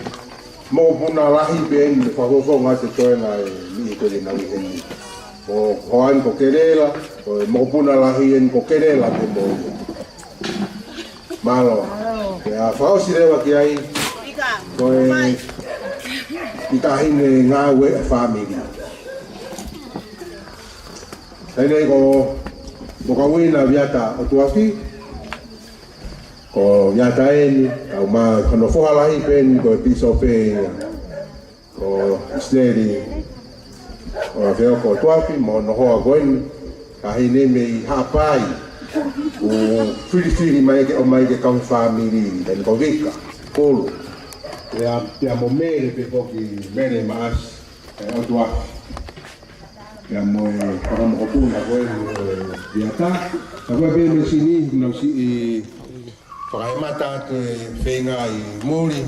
mokopuna lahi pē eni, fakafofonga atu e toenga e niʻihi ko ē ʻoku nau ʻi heni. Ko hoku hoa eni ko Kelela, ko e mokopuna lahi eni ko Kelela pē mo ia. Mālō. Mālō. Pea fakaʻosi leva ki ai, ko e taʻahine ngāue ʻa e fāmili. Taʻahine ko Mokauina Viata ʻOtuafi, ko Viata eni, kau mai hono foha lahi pē eni ko e pīsope ia, ko ʻIsileli ʻOafeoko ʻOtuafi, mo hono hoa ko eni, taʻahine mei Haʻapai, ʻoku filifili mai ke ʻomai ke kau he fāmili, taʻahine ko Vika Kulu. Pea, pea mo Mele pē foki, Mele Maʻasi, ē, ʻOtuafi. Pea mo e fanga mokopuna ko ē ʻo Viata. Ka ko e pē mo e sini, nau siʻi fakaemata atu e feinga ʻi muli.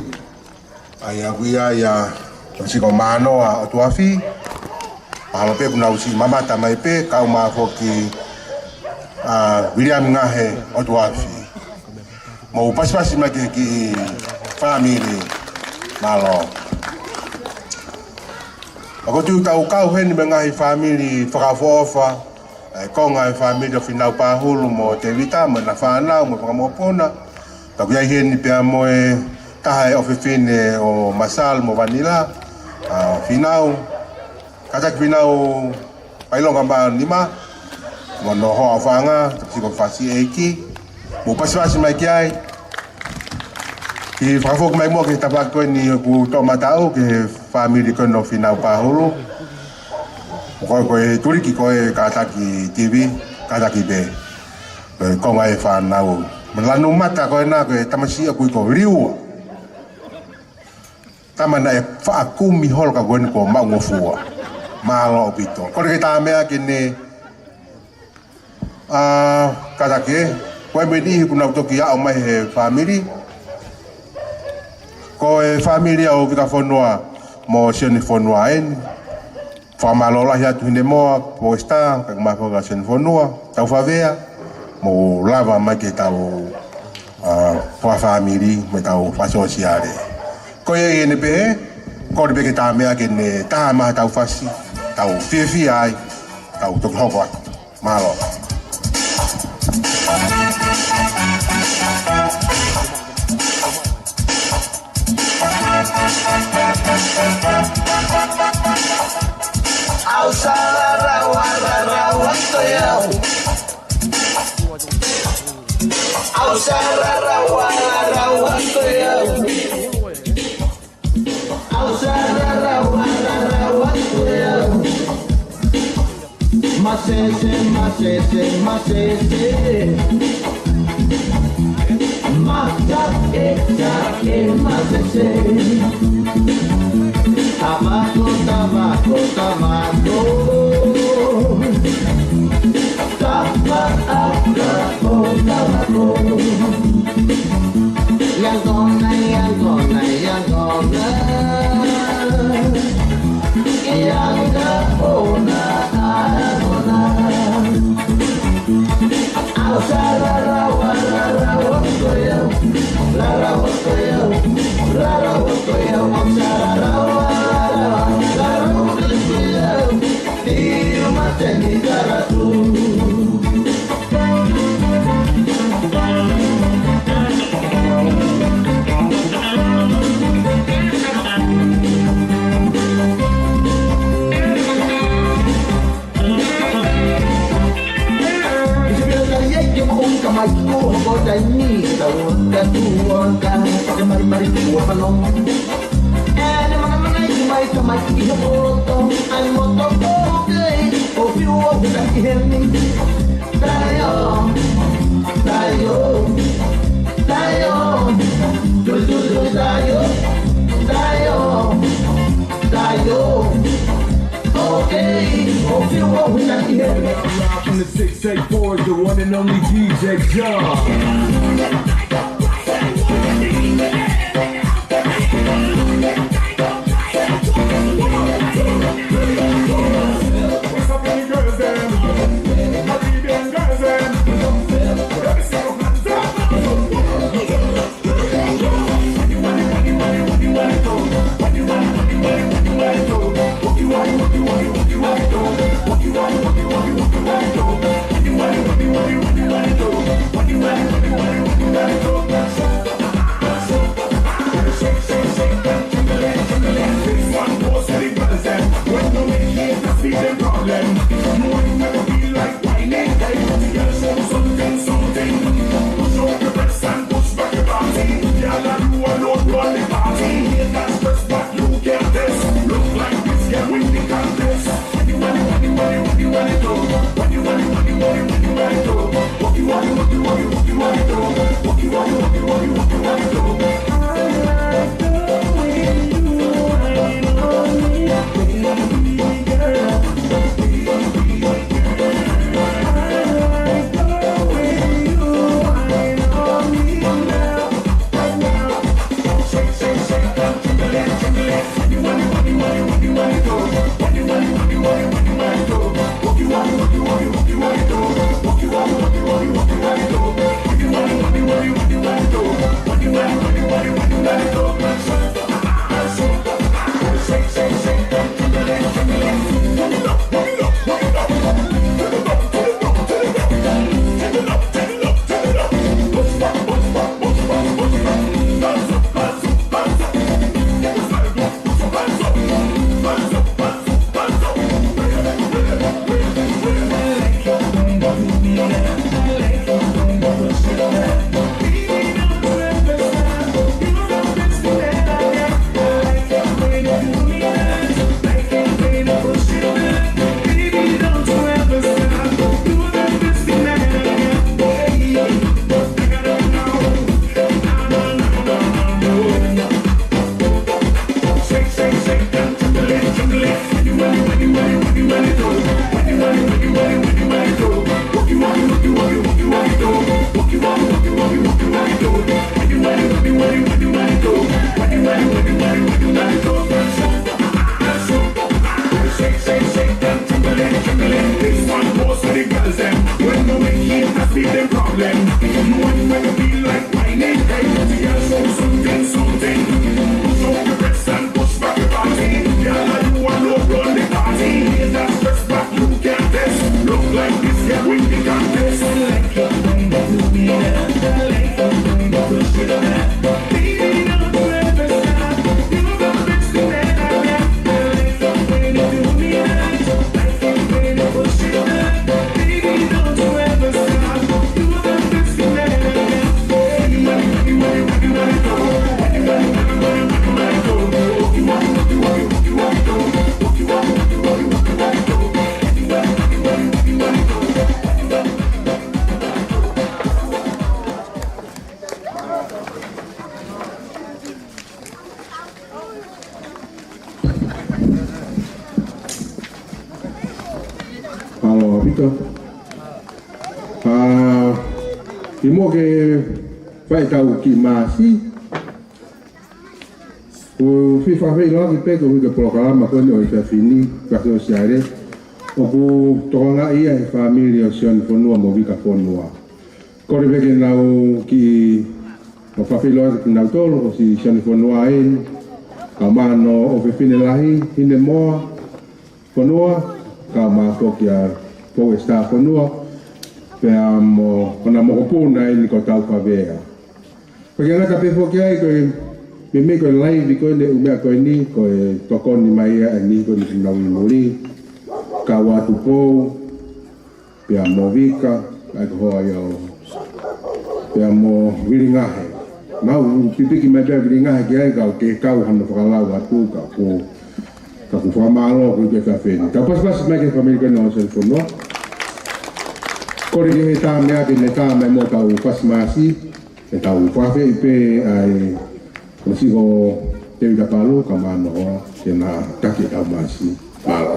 ʻA ia ʻoku ʻi ai ʻa, tamasiʻi ko Manoa ʻOtuafi. Mahalo pē kuo nau siʻi mamata mai pē, kau mai foki ʻa Viliami Ngahe ʻOtuafi. Mou pasipasi mai ki he kiʻi fāmili. Mālō. ʻOku ou tui ʻoku tau kau heni mo e ngaahi fāmili fakaʻofoʻofa, ʻa e konga ʻo e fāmili ʻo Fīnau Pahulu mo Tevita mo ʻena fānau mo e fanga mokopuna. Tau ʻi ai heni pea mo e taha ʻo e ʻofefine ʻo Masal mo Vanila, ʻa Fīnau. Kātaki Fīnau Pailonga Māʻoniʻoni, mo hono hoa ʻofaʻanga, Tokisiko Fasi ʻEiki. Mou pasipasi mai ki ai. Ke fakafoki mai muʻa ki he tafaʻaki ko eni ʻoku toʻomataʻu ki he fāmili ko eni ʻo Fīnau Pahulu. Ko e, ko e tuliki ko ē kātaki TV, kātaki pē. Ko e konga e fānau. Mo e lanu mata ko ena ko e tamasiʻi ʻoku ui ko Liua. Tama naʻe faʻa kumi holo ka ko eni kuo maʻungofua. Mālō ʻaupito. Kole ke tā meʻa ke ne, ʻa, kātaki ē, ko e meʻa ni ʻoku nau toki aʻu mai he fāmili. Ko e fāmili ʻo Vikafonua mo Sione Fonua eni. Fakamālō lahi atu Hinemoa, Posta, kae ʻumaʻā foki ʻa Sione Fonua, Taufavea, mou lava mai ke tau, ʻa, fakafāmili, mo tau fakasōsiale. Ko ia eni pē, kole pē ke tā meʻa ke ne tā mai ha tau fasi, tau fiefia ai, tau toki hoko atu. Mālō. ʻAusa rarawa, rarawa ko e au. ʻAusa rarawa, rarawa ko e au. ʻAusa rarawa, rarawa ko e au. Masese, masese, masese. Mataʻetaʻe masese. Tavako, tavako, tavako. Tavako, tavako. Yangona, yangona, yangona. Yangona, yangona. ʻAusa rarawa, rarawa ko e au. Rarawa ko e au. Rarawa ko e au. ʻAusa rarawa, rarawa, rarawa ko e au. Tiu mateni karatu. Taio, taio, taio, tui, tui, tui, taio, taio, taio. Okay, hope you won't be lucky. Live from the six eight four, the one and only D J John. The problem, you want to be like whining, hey, the girls want something, something. Put on your dress and push back your body. Girl, you want to run the party. Hear that dress back, you can't test. Look like this, yeah, we can test. I like it when you do me that. I like it when you push it back. Baby, don't you ever stop. You're the best thing that I got. I like it when you do me that. Mālō ʻaupito. ʻA, kimuʻa ke fai ʻetau kiʻi maasi, ʻoku ou fie fakafeʻiloaki pē koeʻuhi ko e polokalama ko eni ʻo e efiafi ni, ka ko e siale, ʻoku tokangaʻi ia ʻe he fāmili ʻo Sione Fonua mo Vika Fonua. Kole pē ke nau kiʻi, ʻo fakafeʻiloaki kinautolu, ko Sione Fonua eni, kae ʻumaʻā hono ʻofefine lahi, Hinemoa Fonua, kae ʻumaʻā foki ʻa Pou Esitā Fonua, pea mo hona mokopuna eni ko Taufavea. Pea ʻikai ngata pē foki ai, ko e meimei ko e laivi ko eni ʻo e meʻa ko eni, ko e tokoni mai ia ʻa e niʻihi ko eni ʻoku nau ʻi muli, kau atu Pou, pea mo Vika, ʻa ia ko e hoa ia ʻo, pea mo Vilingahe. Mau pipiki mai pea Vilingahe ki ai, ka ʻoku kei kau hano fakalau atu, ka ʻoku, ka ʻoku fakamālō ʻaupito ki he efiafi ni. Tau pasipasi mai ki he fāmili ko eni ʻo Sione Fonua. Kole ki he tā meʻa ke ne tā mai mo tau fasi maasi, ʻe tau fakafeʻi pē ʻa e, ko e siʻi ko Tēvita Palu, kae ʻumaʻā hono hoa, ke na taki ʻetau maasi. Mālō.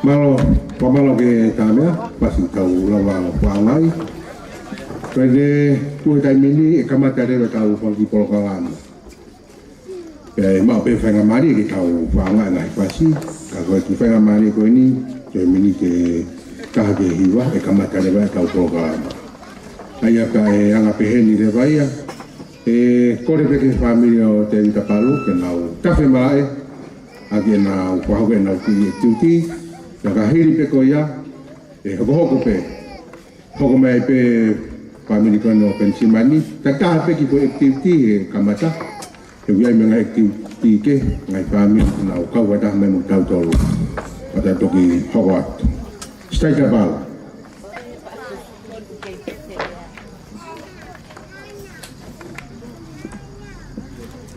Mālō, fakamālō ki he Taʻahine, pea ʻosi tau lava fakaʻaongaʻi. Pea ʻi he tuʻu he taimi ni ʻe kamata leva ʻetau fanga kiʻi polokalama. Pea ʻe maʻu pē faingamālie ke tau fakaʻaongaʻi e ngaahi fasi, ka ko e kiʻi faingamālie ko eni, ko e miniti ʻe taha ki he hiva, ʻe kamata leva ʻetau polokalama. ʻA ia ka ʻe anga pehē ni leva ia, ʻe kole pē ki he fāmili ʻo Tēvita Palu ke nau tafe malaʻe, ʻaki ʻenau fakahoko ʻenau kiʻi activity, pea ka hili pē ko ia, ʻe hokohoko pē. Hoko mai pē fāmili ko eni ʻo Penisimani, takitaha pē kiʻi foʻi activity he kamata, he ʻoku ʻi ai mo e ngaahi activity kehe, ngaahi fāmili, nau kau fakataha mai mo kitautolu, pea ta toki hoko atu. Sitaita Palu.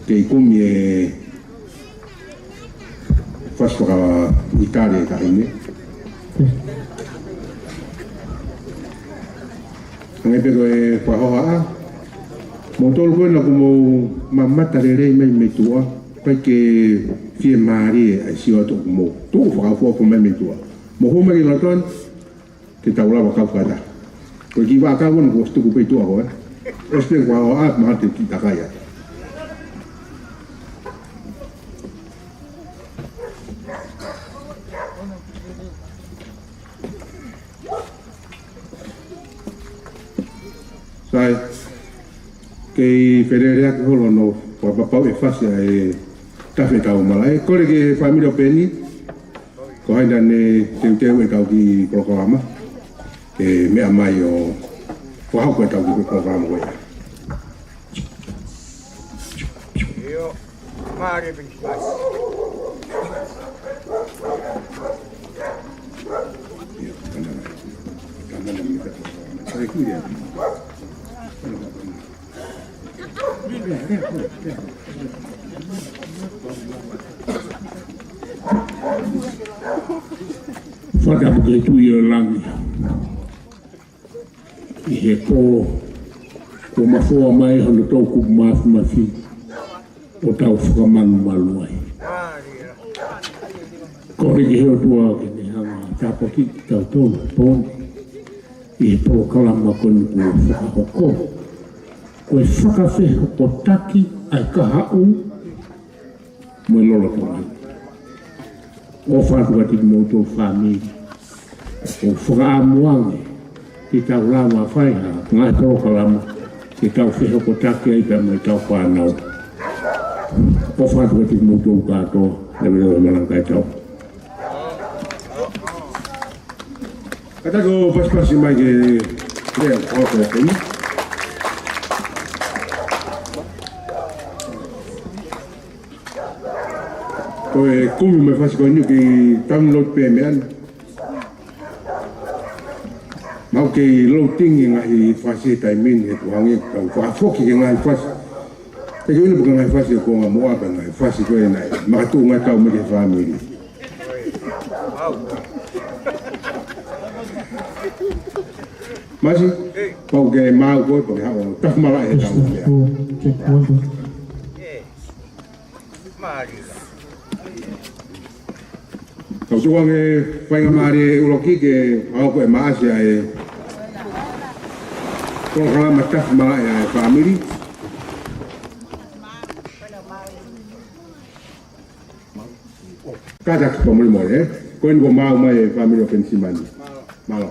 Kei kumi e fasi fakaʻItali ʻe he Taʻahine. Hangē pē ko e fakahohaʻa, moutolu ko ena ʻoku mou mamata lelei mai mei tuʻa, ʻikai ke fiemālie ʻa e sio atu ʻoku mou tuʻu fakaʻofoʻofa mai mei tuʻa. Mou hū mai ki loto ni, ke tau lava kau fakataha. Ko e kiʻi vaʻakau ʻoku ʻosi tuku pē ʻi tuʻa ko ē. ʻOsi pē fakahohaʻa, mahalo te u kiʻi takai atu. Sai, kei feleleʻaki holo hono fakapapauʻi e fasi ʻa e tafe ʻetau malaʻe. Kole ki he fāmili ʻo Peni, ko hai naʻa ne teuteu ʻetau kiʻi polokalama, ke meʻa mai ʻo fakahoko ʻetau kiʻi polokalama ko ia. ʻIo, mālie Peni. Fakatapu ki he Tuʻi ʻo langi. ʻI he pō kuo mafoa mai hono toʻukupu māfimafi ʻo tau fakamalumalu ai. Kole ki he ʻOtua ke ne hanga ʻo tāpuakiʻi kitautolu he pō ni ʻi he polokalama ko eni kuo fakahoko. Ko e fakafehokotaki ʻa e kahaʻu mo e lolotonga. ʻOfa atu kiate kimoutolu fāmili. ʻOku fakaʻamu ange ke tau lava fai ha ngaahi polokalama ke tau fehokotaki ai pea mo ʻetau fānau. ʻOfa atu kiate kimoutolu kātoa, leveleva malanga kae tau. Kātaki ʻo pasipasi mai ke lea ʻo ko e peni. Ko e kumi mai fasi ko eni ʻoku kei download pē meʻa ni. Mau kei loading e ngaahi fasi he taimi ni he kuo hangē ʻoku tau fakafoki ki he ngaahi fasi. Te ke ʻilo pē ko e ngaahi fasi ʻoku anga muʻa pē ngaahi fasi ko ē naʻe makatuʻunga tau mai ki he fāmili. Masi, pau ke maau koe, pau ke haʻu ʻo tafe malaʻe he tau meʻa. Test one, two, check, one, two. Tau tuku ange faingamālie ʻuluaki ke hoko e maʻasi ʻa e polokalama tafe malaʻe ʻa e fāmili. Kātaki fakamolemole, ē? Ko eni kuo maau mai e fāmili ʻo Penisimani. Mālō.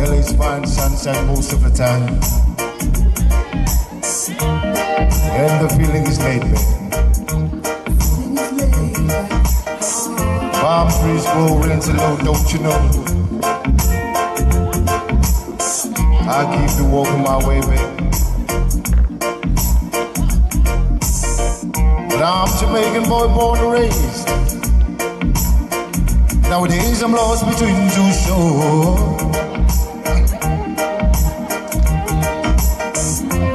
L A's fine sunshine most of the time. And the feeling is laid back. Palm trees grow rents alone, don't you know? I keep you walking my way, baby. But I'm Jamaican boy, born and raised. Nowadays I'm lost between two shores.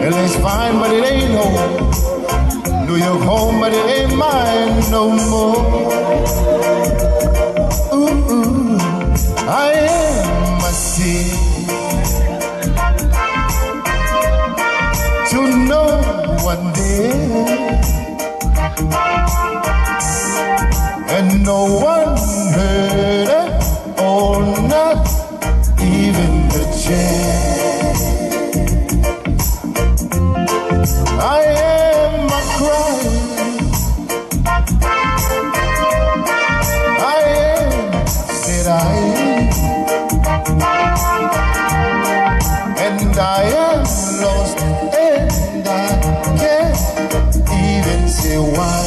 L A's fine, but it ain't home. New York home, but it ain't mine no more. Ooh, ooh, I am a slave to no one there, and no one heard it, or not even the chair. I am a cry. I am, said I. And I am lost, and I can't even say why.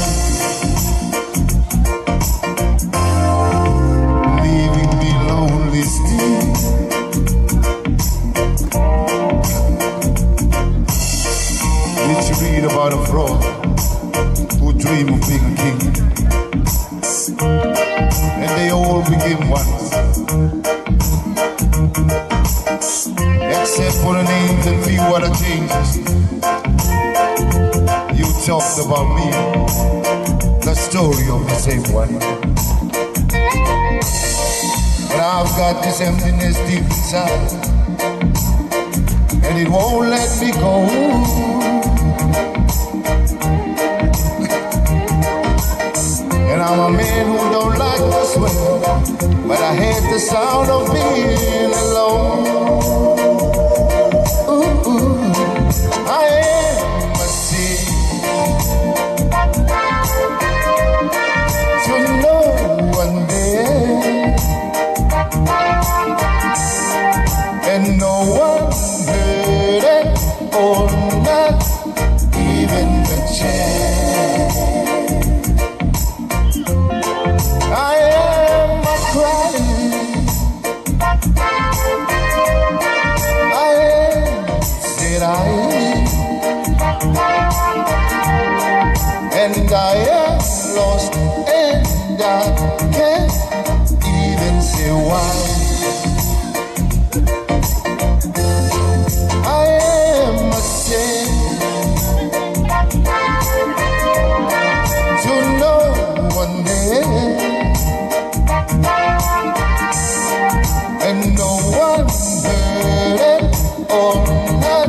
Leaving me lonely still. Did you read about a frog who dream of being a king? And they all begin once, except for the names and few other changes. You talked about me, the story of the same one. But I've got this emptiness deep inside, and it won't let me go. And I'm a man who don't like to swear, but I hate the sound of being alone. Ooh, ooh, I am a slave to no one there, and no one heard it, or not even the chair. I am a crying. I am, said I. And I am lost, and I can't even say why. I am a slave to no one there, and no one heard it, or not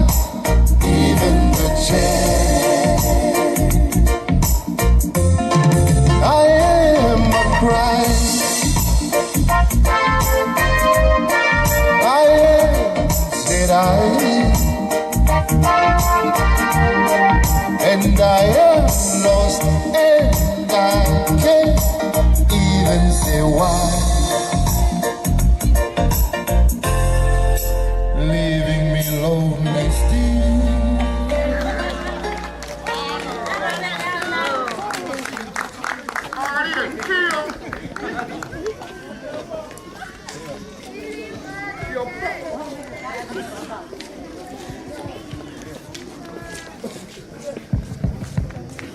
even the chair. I am a cry. I am, said I. And I am lost, and I can't even say why. Leaving me lonely still.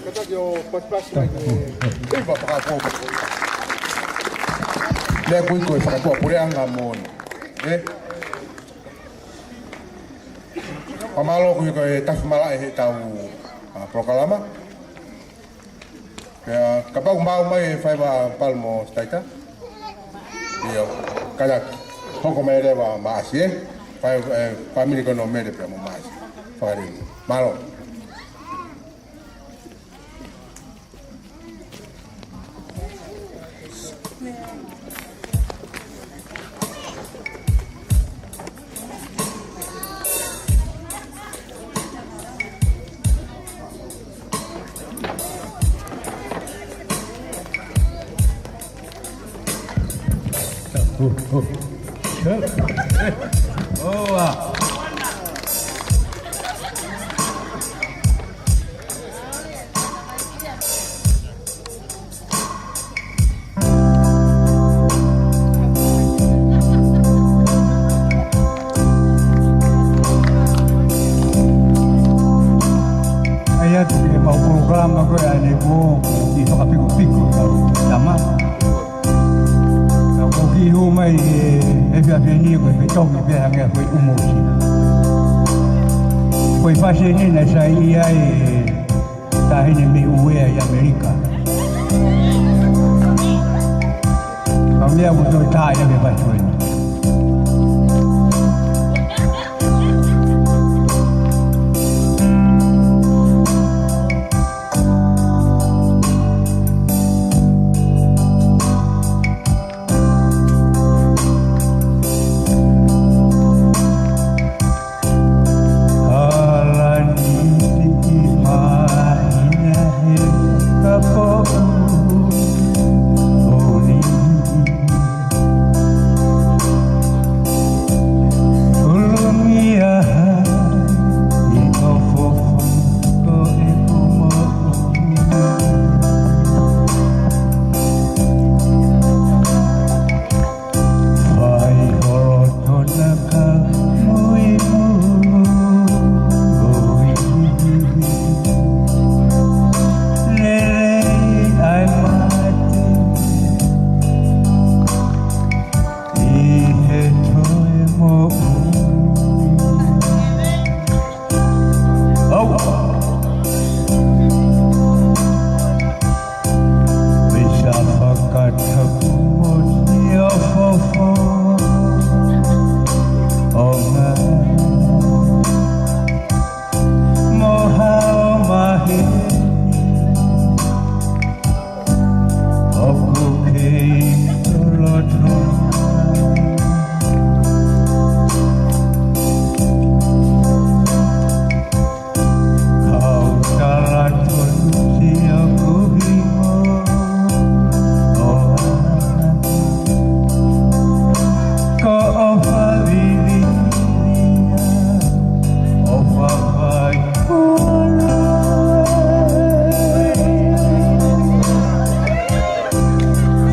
Kātaki ʻo pasipasi mai ke, ʻe, fakapō. Lea kui ko e fakatuʻapuleʻanga moʻoni. ʻE? Fakamālō kui ko e tafi malaʻe heʻetau, ʻa, polokalama. Pea kapau ʻoku maʻu mai e faiva Palu mo Sitaita. ʻIo, kātaki. Hoko mai leva Maʻasi, ʻe. Fai, ʻe, fāmili ko ē ʻo Mele pea mo Maʻasi. Fakalele. Mālō. Efiafi ni ko e fetongi pē hangē ko e ʻumosi. Ko e fasi eni naʻe saiʻia ai e taʻahine mei Uea ʻi ʻAmelika. Ka meʻa ko e toe tā ia ke fasi ko eni.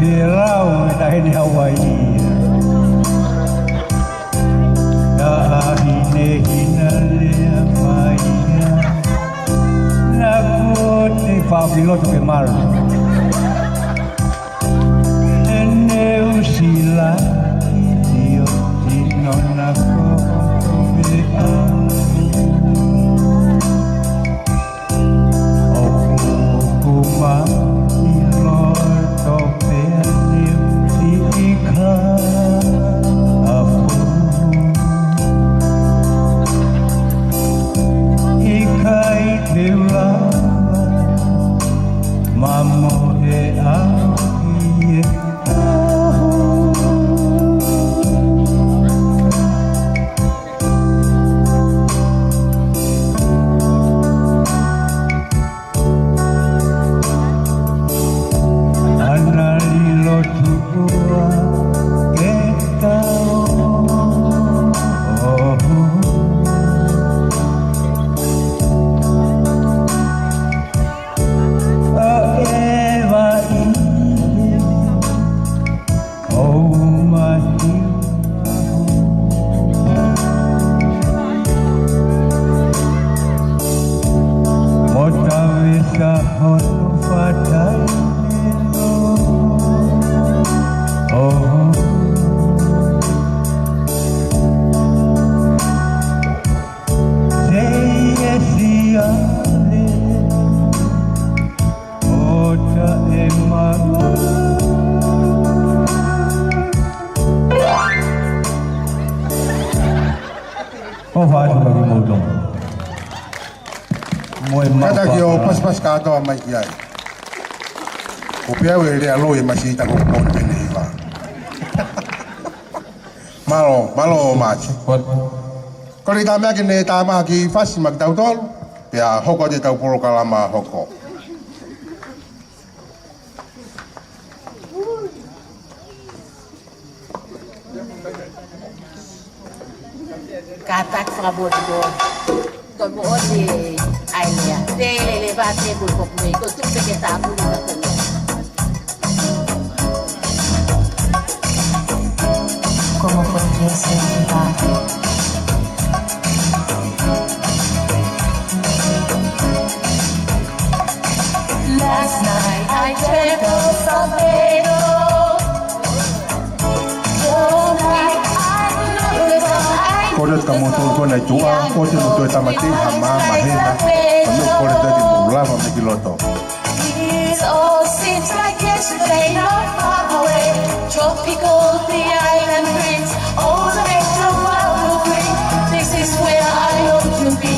Te lau e taʻahine Hauaiʻi. Taʻahine hina lea mai ia. Naʻa ku ʻosi faʻa ʻi loto ke malu. Ene usila i o tino na ko ko me a. ʻOku ʻoku ma i loto pea ni i ka afu. ʻIkai ke u lava ma mo e au i e ahu. Ana lilo tuʻua ke tau. ʻO e vai. ʻO mahi. Mo tavesa hono fatai melo. ʻO. Sei e siale. ʻO taʻe mama. ʻOfa atu kiate kimoutolu. Mo e mau kātaki ʻo fakapapau. Pasipasi kātoa mai ki ai. Ko pea ue lea loi e masi i tako ko pone pene i va. Mālō, mālō Maati. Ko le tā meʻa ke ne tā maha ki fasi ma kitautolu, pea hoko atu e tau polokalama hoko. Kātaki fakamolemole. Ko e moʻoni ʻa e lea. Tele leva te ku ko me ko tu pe ke tā puli ma ko. Como fue que se va? Last night I dreamt of Salvador. Tonight Kole atu kia moutolu ko ena ʻi tuʻa, ʻoua te mou toe tāmateʻi ha maama hena, ka mou kole atu ke mou lava mei loto. It all seems like yesterday, not far away. Tropical, the island breeze, all the nature wildly free. This is where I long to be.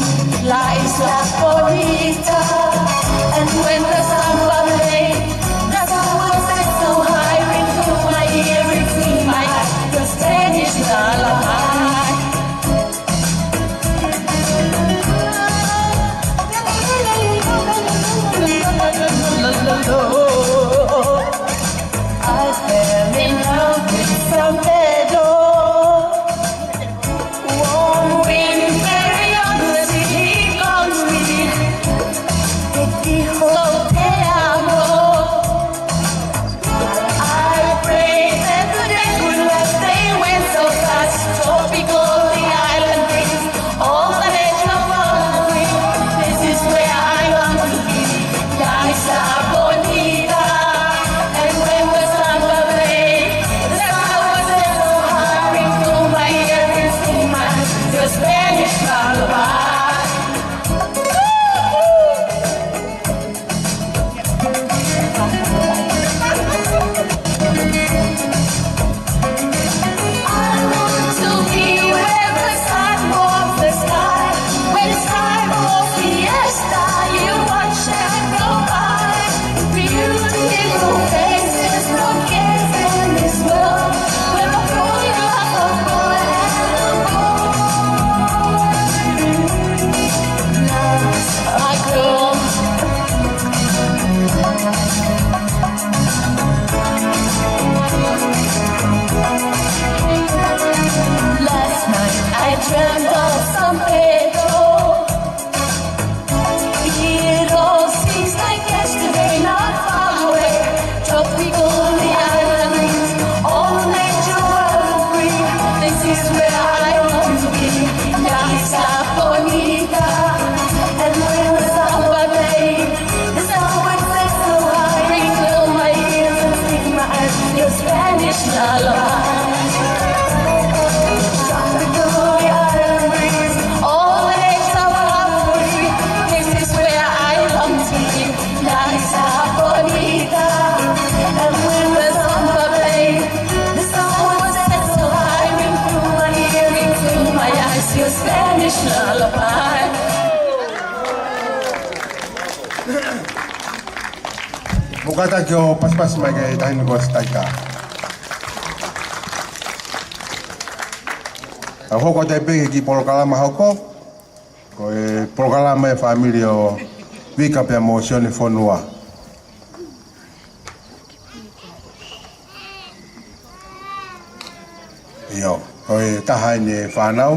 La Isla Bonita. And when the samba plays, the sound was set so high, ring through my ear, ring through my eyes, the Spanish lullaby. I fell in love with San Pedro. Warm wind, very young, the sea calls me. Te digo te amo. I pray that the days would last, they went so fast. Tropical, the island breeze, all the nature wildly free. This is where I long to be. La Isla Bonita. And when the samba plays, the sound was set so high, ring through my ear, ring through my eyes, the Spanish lullaby. I want to be where the sun warms the sky. When it's time for fiesta, you watch them go by. Beautiful faces, no cares in this world. When the full love of boy and of boy. Love's like gold. Last night I dreamt of San Pedro. It all seems like yesterday, not far away. Tropical, the island breeze, all nature wildly free. This is where I want to be. La Isla Bonita. And when the samba plays, the sound was set so high, ring through my ears and sting my eyes, your Spanish lullaby. Tropical island breeze, all the nature wildly free. This is where I long to be. La Isla Bonita. And when the samba plays, the sound was set so high, ring through my ear, ring through my eyes, your Spanish lullaby. Mou kātaki ʻo pasipasi mai ki he taʻahine ko Sitaika. ʻOku hoko atu pē ki he kiʻi polokalama hoko. Ko e polokalama ʻa e fāmili ʻo Vika pea mo Sione Fonua. ʻIo, ko e taha eni e fānau,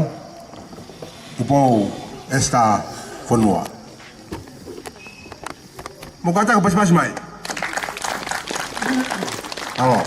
Tupou Esita Fonua. Mou kātaki ʻo pasipasi mai. Mālō.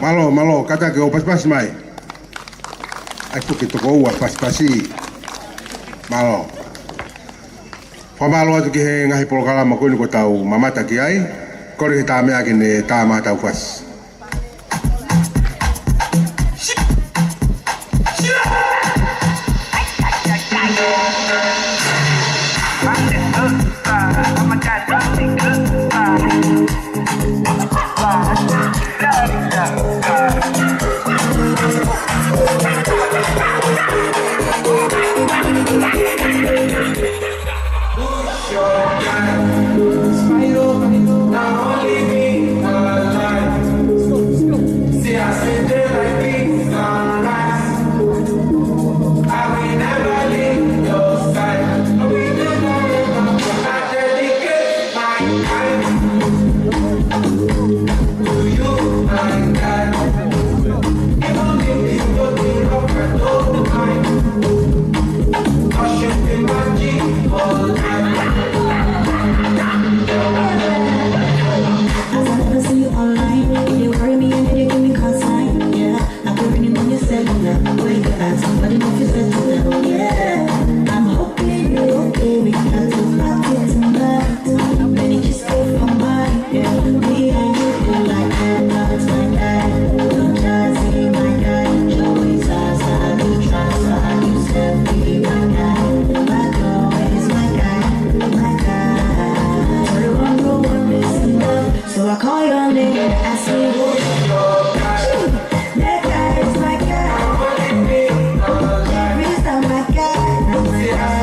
Mālō, mālō, kātaki ʻo pasipasi mai. ʻAi, puke toko ua pasipasi. Mālō. Fakamālō atu ki he ngaahi polokalama ko eni kuo tau mamata ki ai. Kole ke tā meʻa ke ne tā maʻa Taufasi. As I never see you online, you worry me and you give me concern, yeah. I put ringing on your cellular, wake up, somebody move your cellular, yeah. I'm hoping you're okay, we got to party tonight. Many just stay for mine, yeah. Me and you go like that, that's my guy. Don't try to see my guy. Joey Zaza, you try to you step be my guy. My girl is my guy, my guy. Everyone go one missing love. So I call your name and ask you, who's your guy? That guy is my guy. Jerry's not my guy. My guy.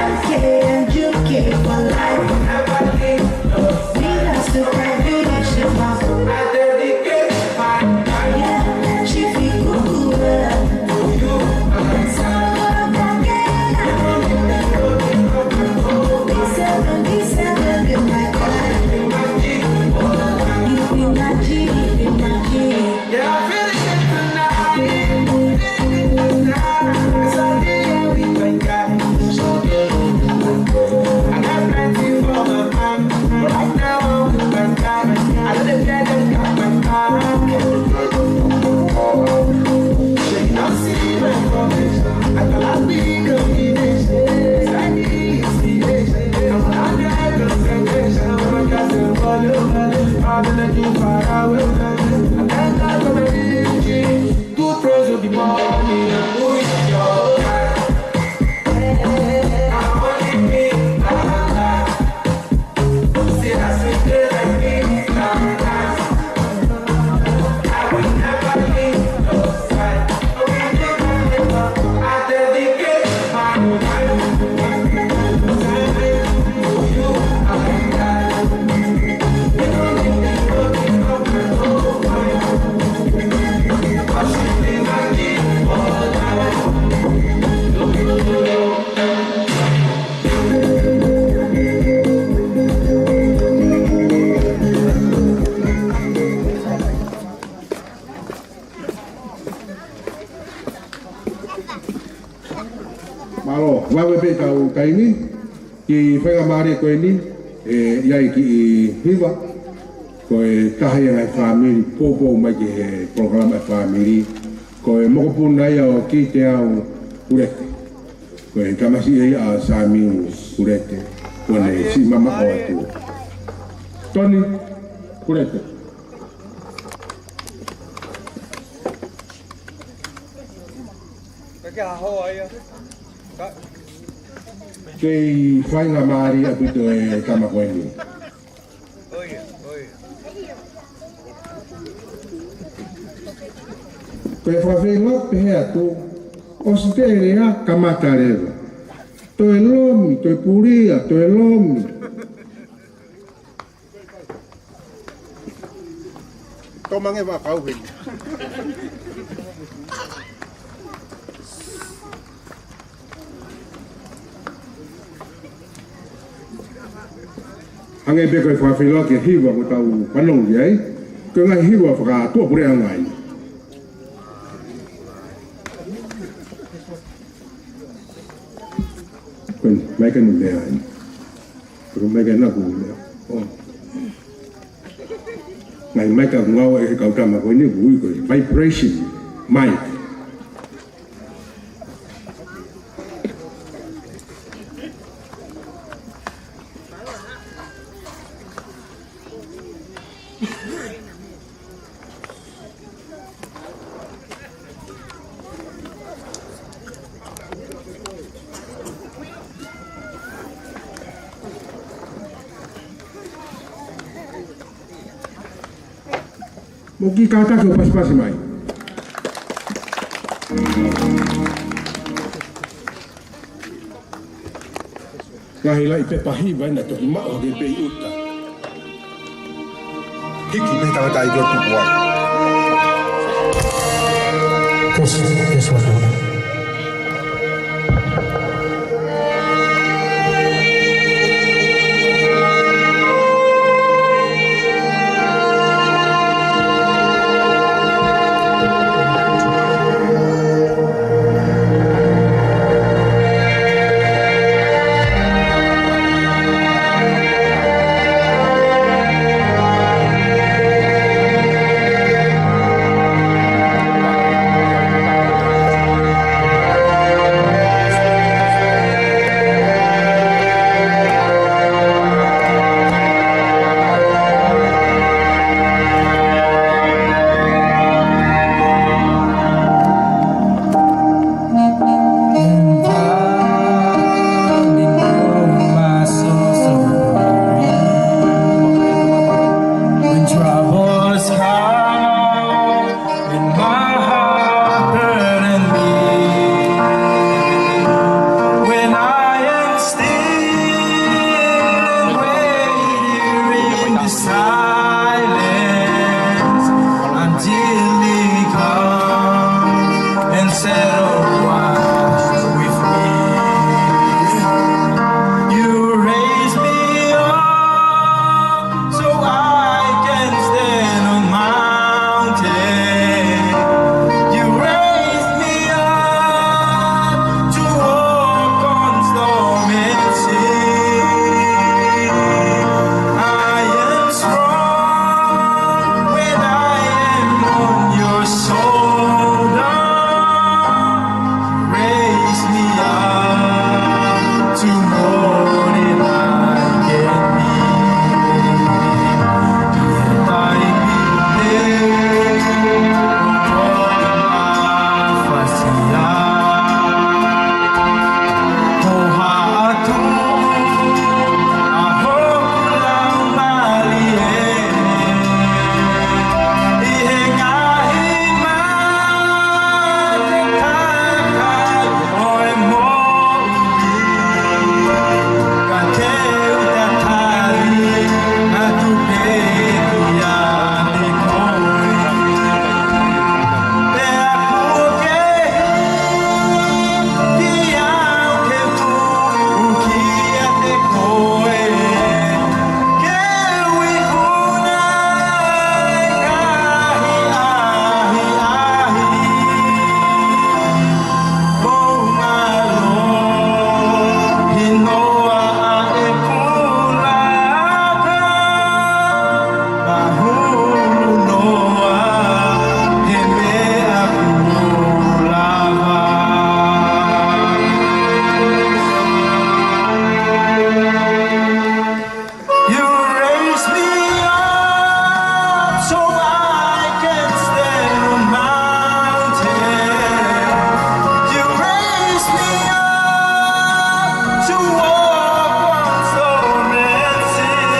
M K and U K for life. We lost to graduation. I dedicate my life. Yeah, she feel good. Mālō, vave pē ʻetau taimi, ki he faingamālie ko eni, ʻe ʻi ai e kiʻi hiva, ko e taha ia e ngaahi fāmili, poupou mai ki he polokalama e fāmili, ko e mokopuna ia ʻo Kiteau Kulete. Ko e tamasiʻi ia ʻa Samiu Kulete, ko ʻene siʻi mamaʻo atu. Toni Kulete. Kei faingamālie ʻaupito e tama ko eni. Ko e fakafeʻiloaki pehē atu, ʻOsitelēlia kamata leva. Toe lomi, toe pulia, toe lomi. Tō mange vā kau heni. Hangē pē ko e fakafeʻiloaki e hiva ko ʻetau fanongo ki ai, ko e ngaahi hiva fakatuʻapuleʻanga ia. Ko eni, mai ke nu lea ai. Ko mai ke na ku lea. ʻO. Ngaahi maika ʻoku ngāue he kau tama ko eni ʻoku ui ko e vibration mic. Mou kiʻi kātaki ʻo pasipasi mai. Ngaahi laʻi pepa hiva ena toki maʻu hake pē ʻi ʻuta. Hiki mei he tangataʻeiki ʻo tuku ai. Test, test one, two. When troubles come and my heart burden me, when I am still and wait here in the silence until He comes and settle one with me. You raise me up so I can stand on mountain. You raise me up to walk on storm and sea. I am strong when I am on your shoulder. Raise me up to more than I can be. Yet I believe, oh, Mafasia. Ko haʻatu ʻa hoku laumālie ʻi he ngaahi mate kakai ʻo e moʻui, ka ke u tatali atu pē kiate koe. Pea kuo ke hiki au ke tuʻu kiate koe, ke u ikuna e ngaahi ʻahiʻahi. ʻOu mālō hinoa ʻa e kulaka, mahulu noa he meʻa kuo lava. You raise me up so I can stand on mountain. You raise me up to walk on storm and sea.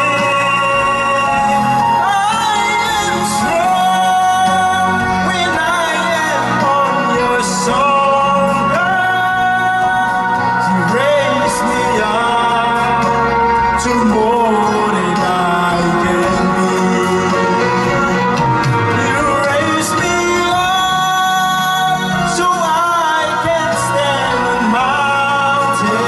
I am strong when I am on your shoulder. You raise me up to more than I can be. You raise me up so I can stand on mountain.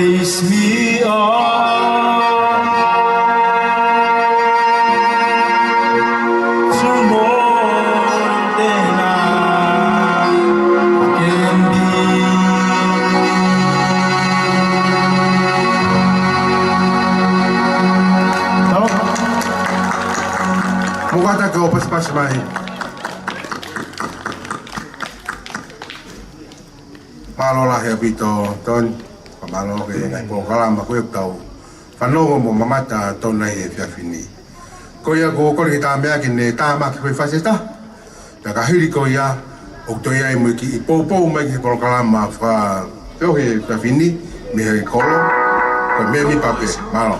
It's me all to more than I can be. Talo. Mou kātaki ʻo pasipasi mai. Mālō lahi ʻaupito, Tony. Mālō ki he ngaahi polokalama ko ē ʻoku tau fanongo mo mamata atu ai he efiafi ni. Ko ia ʻoku ou kole ke tāmeʻa ke ne tāmaki ko e fasi ʻe taha. Pea ka hili ko ia, ʻoku toe ʻi ai mo e kiʻi poupou mai ki he polokalama faka- Pea ʻi he efiafi ni, mei he kolo, ko e Memi Pape, mālō.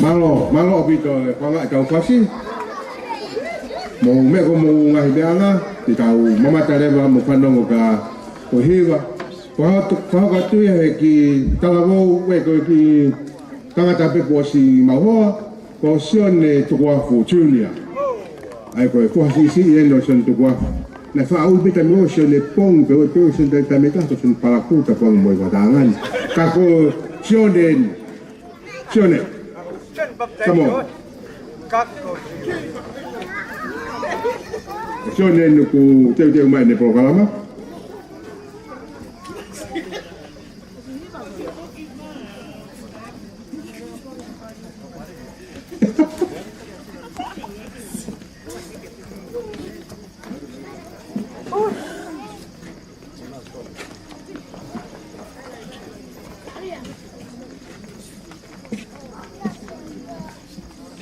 Mālō, mālō ʻaupito e paʻanga ʻetau fasi. Mou meʻa ko mou ngaahi meʻanga, te tau mamata leva mo fanongo ka ko e hiva. Fakahoko atu ia he kiʻi talavou, ē, ko e kiʻi tangata pē kuo ʻosi maʻu hoa, ko Sione Tukuafu Junior. ʻA ia ko e foha siʻisiʻi eni ʻo Sione Tukuafu. Naʻe faʻa ui pē taimi ʻo Sione Pongi, pea ui pē ʻo Sione taimi taha ko Sione Palaku, tapu ange mo e faʻahinga ni. Ka ko Sione eni. Sione. Come on. Sione eni ʻoku teuteu mai ʻene polokalama.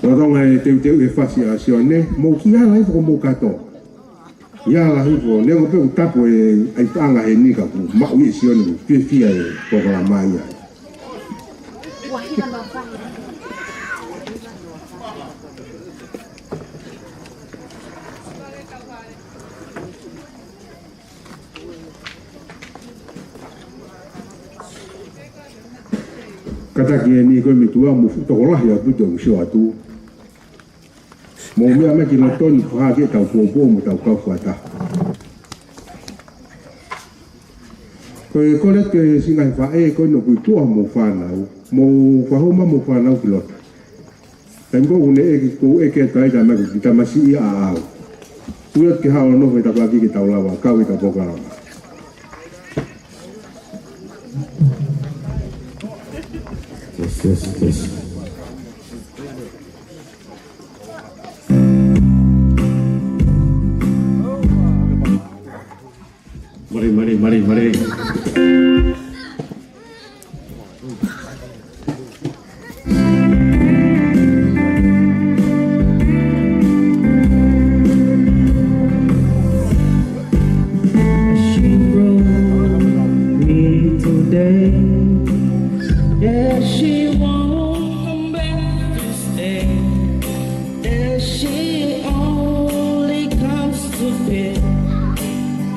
Lolotonga e teuteu e fasi ʻa Sione, mou kiʻi ala hifo ko mou kātoa. ʻI ala hifo, neongo pē ʻoku tapu e ʻaipaʻanga heni ka ʻoku maʻu ʻe Sione ʻoku fiefia e polokalama ia. Kātaki eni ko e metua mo fuʻu tokolahi ʻaupito ʻoku sio atu. Mou meʻa mai ki loto ni fakahā ke tau poupou mo tau kau fakataha. Ko e kole ke singa he faʻē ko eni ʻoku ʻi tuʻa mo fānau, mo fakahū mai mo fānau ki loto. Taimi ko ē ʻoku ne ʻeke, ʻoku ʻeke atu ai tamai ko e kiʻi tamasiʻi ʻaʻau. Tui atu ke haʻu ʻo nofo he tafaʻaki ke tau lava kau he polokalama. Yes, yes, yes. Mare, mare, mare, mare. She wrote me today that she won't come back this day. As she only comes to pick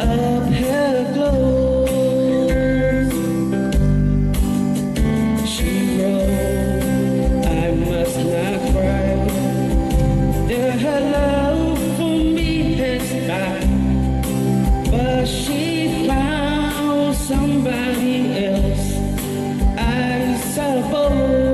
up her clothes, she wrote, "I must not cry that her love for me has died, but she found somebody else, I suppose."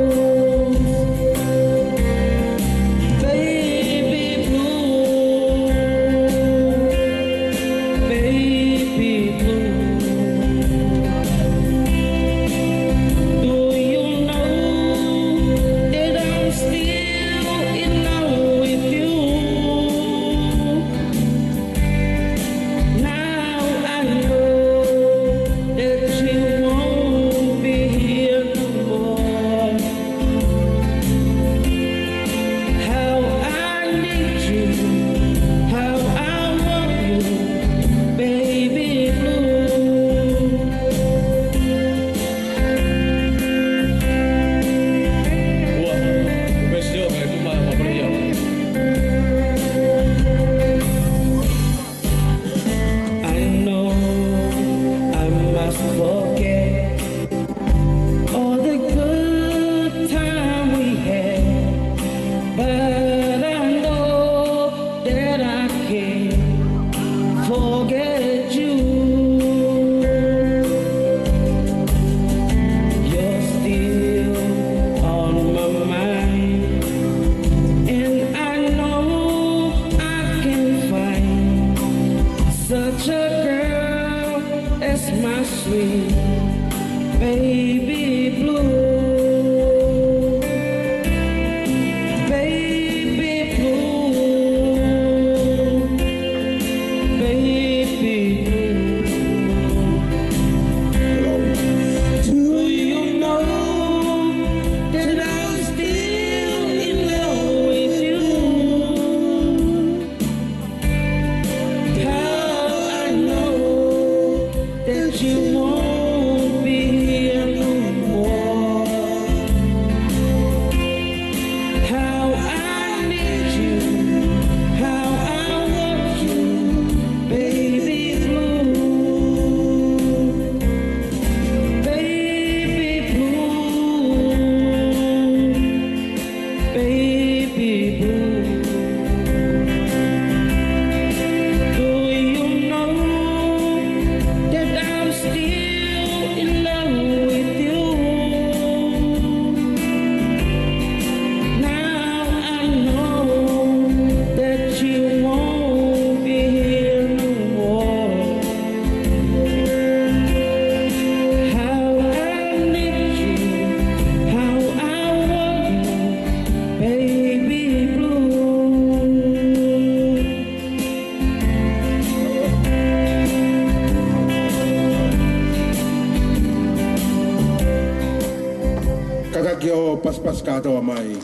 Ke ʻo pasipasi kātoa mai.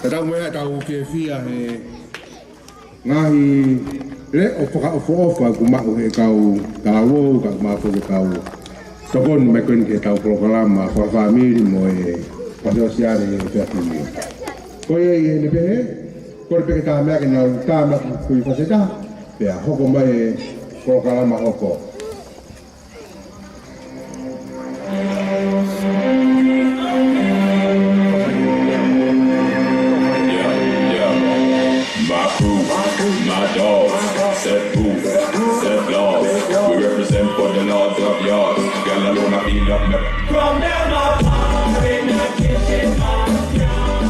Tatau mo ia ʻetau fiefia he ngaahi leʻo fakaʻofoʻofa kuo maʻu he kau talavou, kae ʻumaʻā foki e kau tokoni mai ko eni ki heʻetau polokalama fakafāmili mo e fakasōsiale he efiafi ni. Ko ia ʻi heʻene pehē, kole pē ke tāmateʻi ʻenau tāmaki kui fase taha, pea hoko mai e polokalama hoko. Yeah, yeah. My crew, my dogs, set rules, set laws. We represent for the laws of yards. Gotta load my feet up, man. From them, my power in the kitchen, my yard.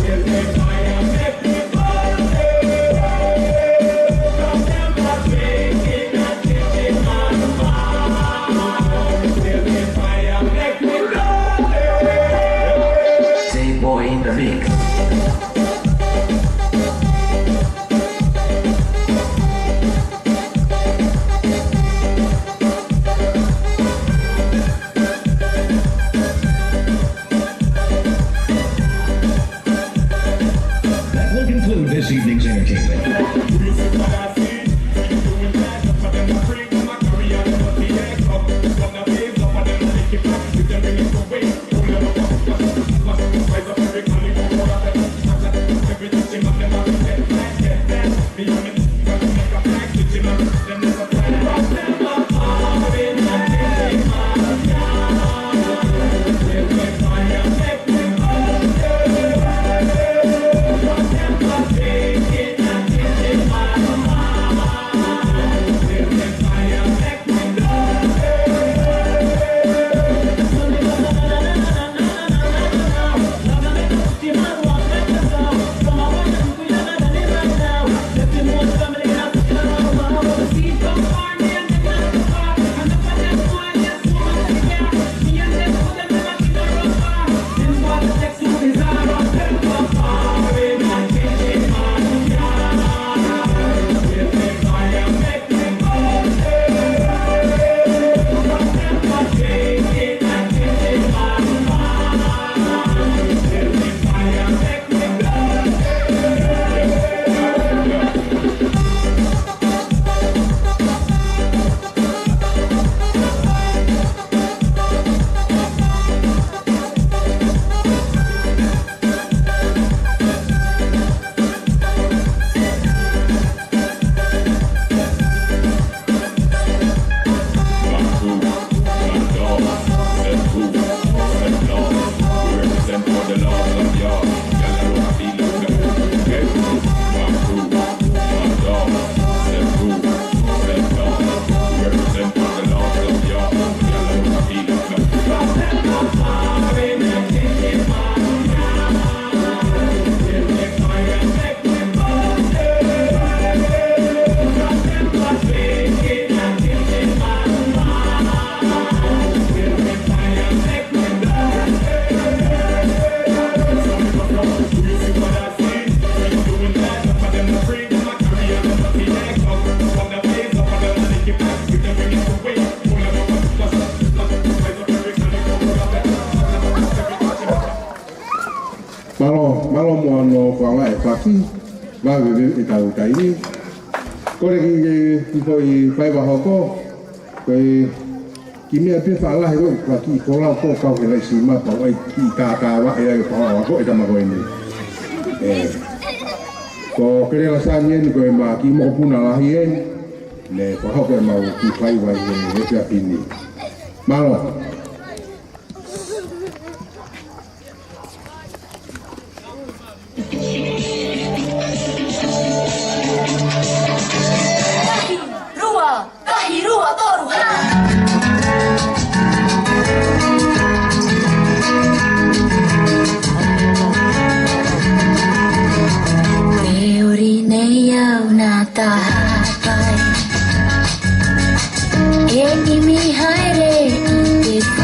Till they fire, make me burn. From them, my drinking, J Boy in the mix. That will conclude this evening's entertainment. Mālō, mālō mo hono fakaʻaongaʻi e faki, vave ʻetau taimi. Kole ke, ke, ke foʻi faiva hoko, ko e kiʻi meʻa pē fakalalahi ko e kiʻi folau ko e kau he laʻi sima pau ai kiʻi tātāvaʻe ai pau ʻa ko e tama ko eni. ʻE, ko Kelela Sani eni ko e ma kiʻi mokopuna lahi eni, ne fakahoko ʻemau kiʻi faiva ʻi he, he efiafi ni. Mālō. Tahi, rua, tahi, rua, toru, hā! Te ori nei au naʻa ta hapai. ʻE ʻimi haere ʻi te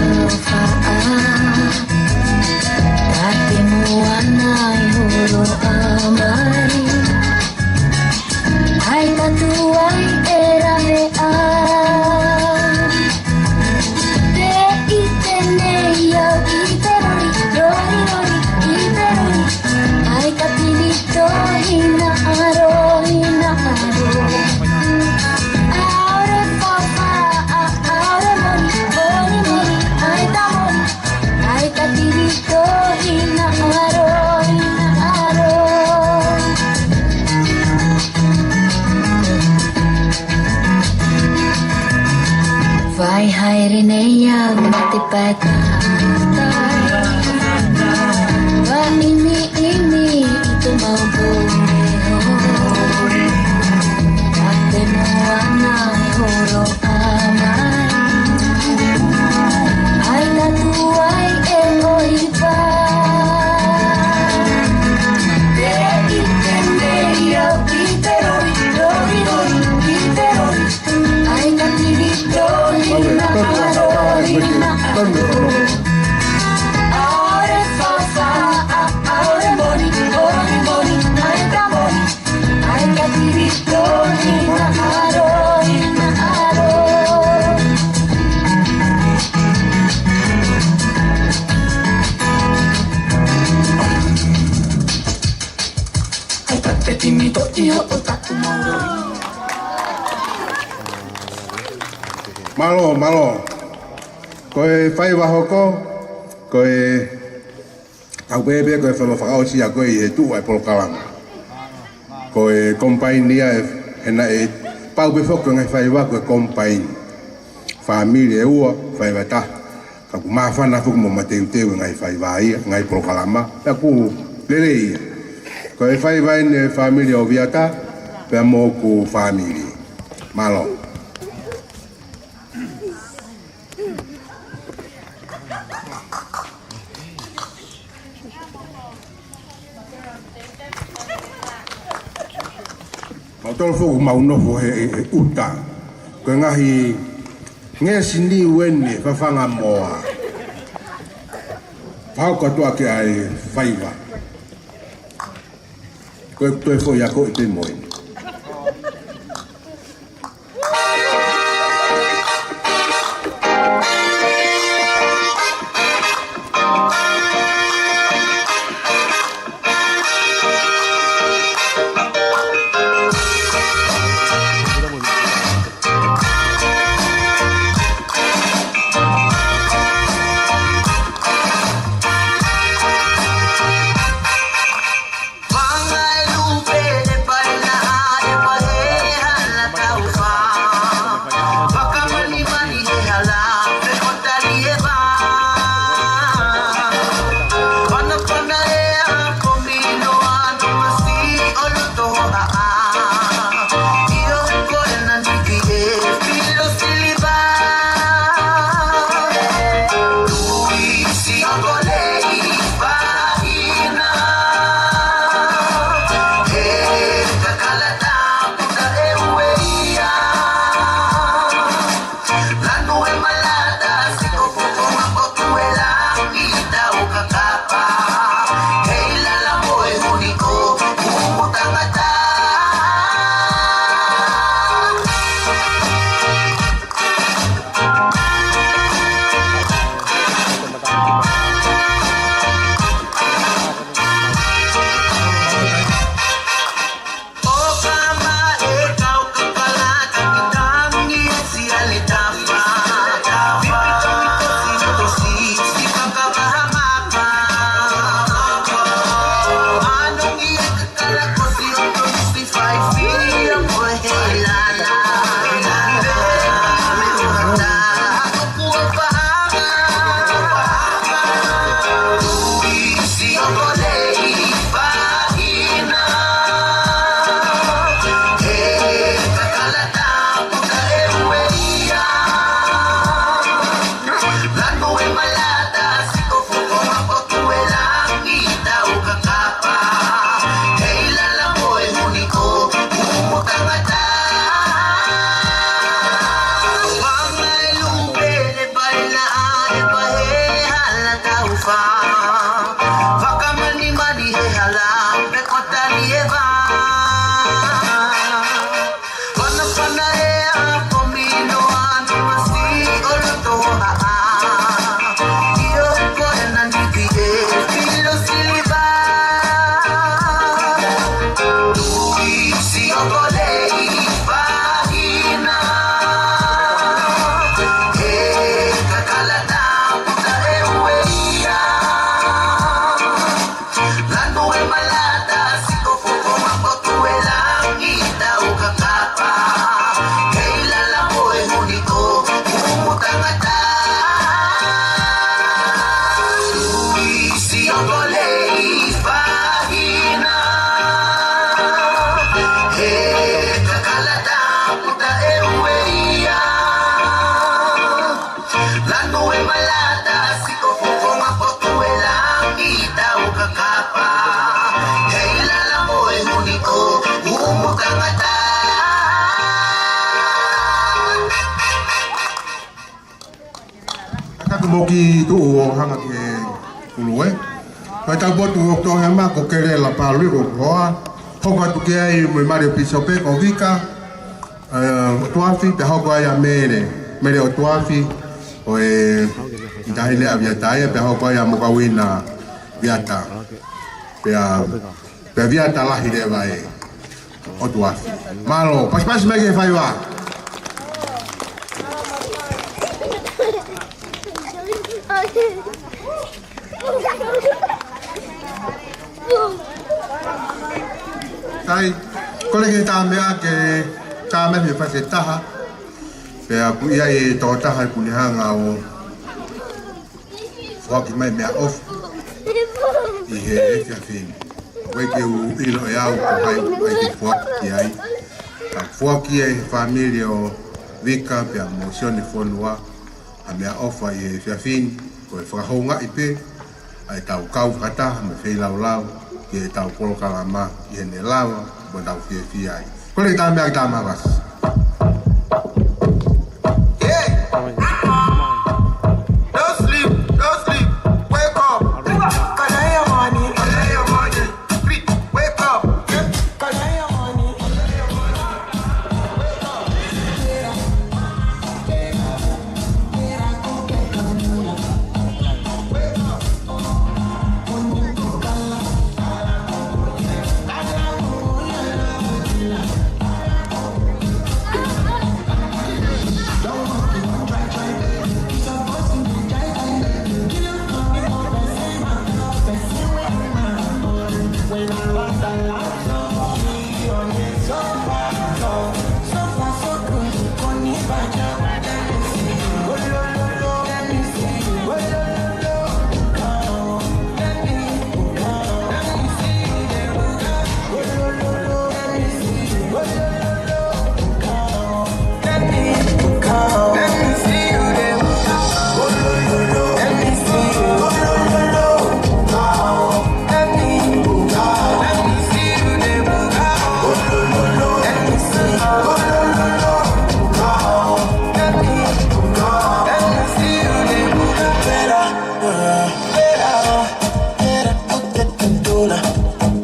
Vai haere nei au mei te pae taha. Vai ʻimi ʻimi ʻi te mau pō meho. Vai te moana e horo ʻa mai. ʻAi tatu ai e ʻohipa. Te ʻite nei au ʻi te rori, rori, rori, ʻi te rori. ʻAi ka kivi toni na aro, na aro. ʻAore fasa, ʻaore moni, moni, moni, ʻai ka moni. ʻAi ka kivi toni na aro, na aro. ʻAi ka te timi to ʻi hoʻo taku maurori. Mālō, mālō. Ko e faiva hoko, ko e au pēpē ko e faiva fakaʻosi ia ko e ʻi he tuʻu ʻa e polokalama. Ko e komipaini ia ʻe, he naʻe pau pē foki ko e ngaahi faiva ko e komipaini. Fāmili ʻe ua, faiva ʻe taha. Ka ʻoku māfana foki mo mateuteu e ngaahi faiva ia, ngaahi polokalama. Pea ʻoku lelei ia. Ko e faiva eni e fāmili ʻo Viata, pea mo hoku fāmili. Mālō. Mau tolo foki mau nofo he, he, he ʻuta. Ko e ngaahi ngeʻesi niu eni fafanga moa. Pau katoa ke ʻai faiva. Ko e toe foʻi ako ʻi te moe. Moki tuʻu ʻo hanga ki he kulue. Ko e taupotu ʻo Tohema ko Kelela Palui ko e hoa. Hoko atu ki ai mo e mali ʻo Pīsope ko Vika, ē, ʻOtuafi, pea hoko ai ʻa Mele, Mele ʻOtuafi, ʻo e taʻahine ʻa Viata ia, pea hoko ai ʻa Mokauina Viata. Pea, pea Viata lahi leva ē. ʻOtuafi. Mālō, pasipasi mai ki he faiva. Sai, kole ke tā meʻa ke tā meʻa he fase taha. Pea ʻoku ʻi ai e tokotaha ʻoku ne hanga ʻo foaki mai meʻaʻofa ʻi he efiafi ni. ʻOku ʻikai ke u ʻilo ʻe au ko hai ʻoku ʻai ke foaki ki ai. Ka foaki ia ʻe he fāmili ʻo Vika pea mo Sione Fonua ʻa e meʻaʻofa ʻi he efiafi ni, ko e fakahoungaʻi pē ʻa ʻetau kau fakataha mo e feilaulau ki heʻetau polokalama ʻi heʻene lava mo ʻetau fiefia ai. Kole ke tā meʻa ke tā mavasi. Hey! Don't sleep, don't sleep. Wake up. Kalaya money, kalaya money. Wake up. Kalaya money.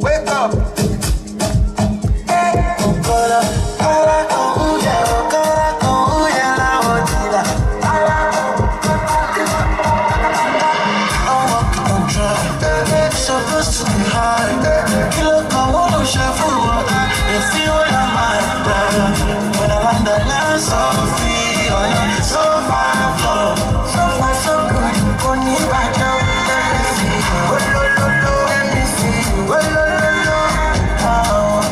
Wake up. Supposed to be high. Kilo kawo lo shafu. If you were my brother, when I land the last of me, oh, yeah. So far, so, so far, so good. Koni baja. Let me see. Oh, lo, lo, lo. Let me see. Oh, lo, lo, lo. Oh.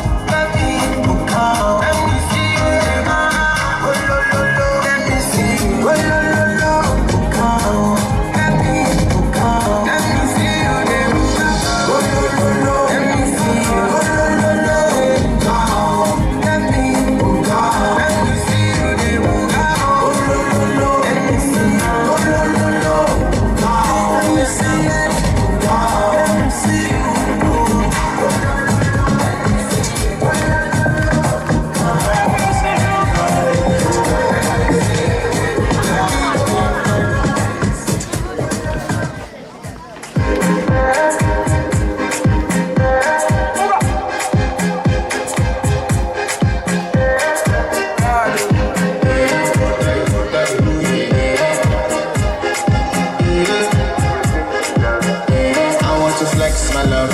I want to flex my love.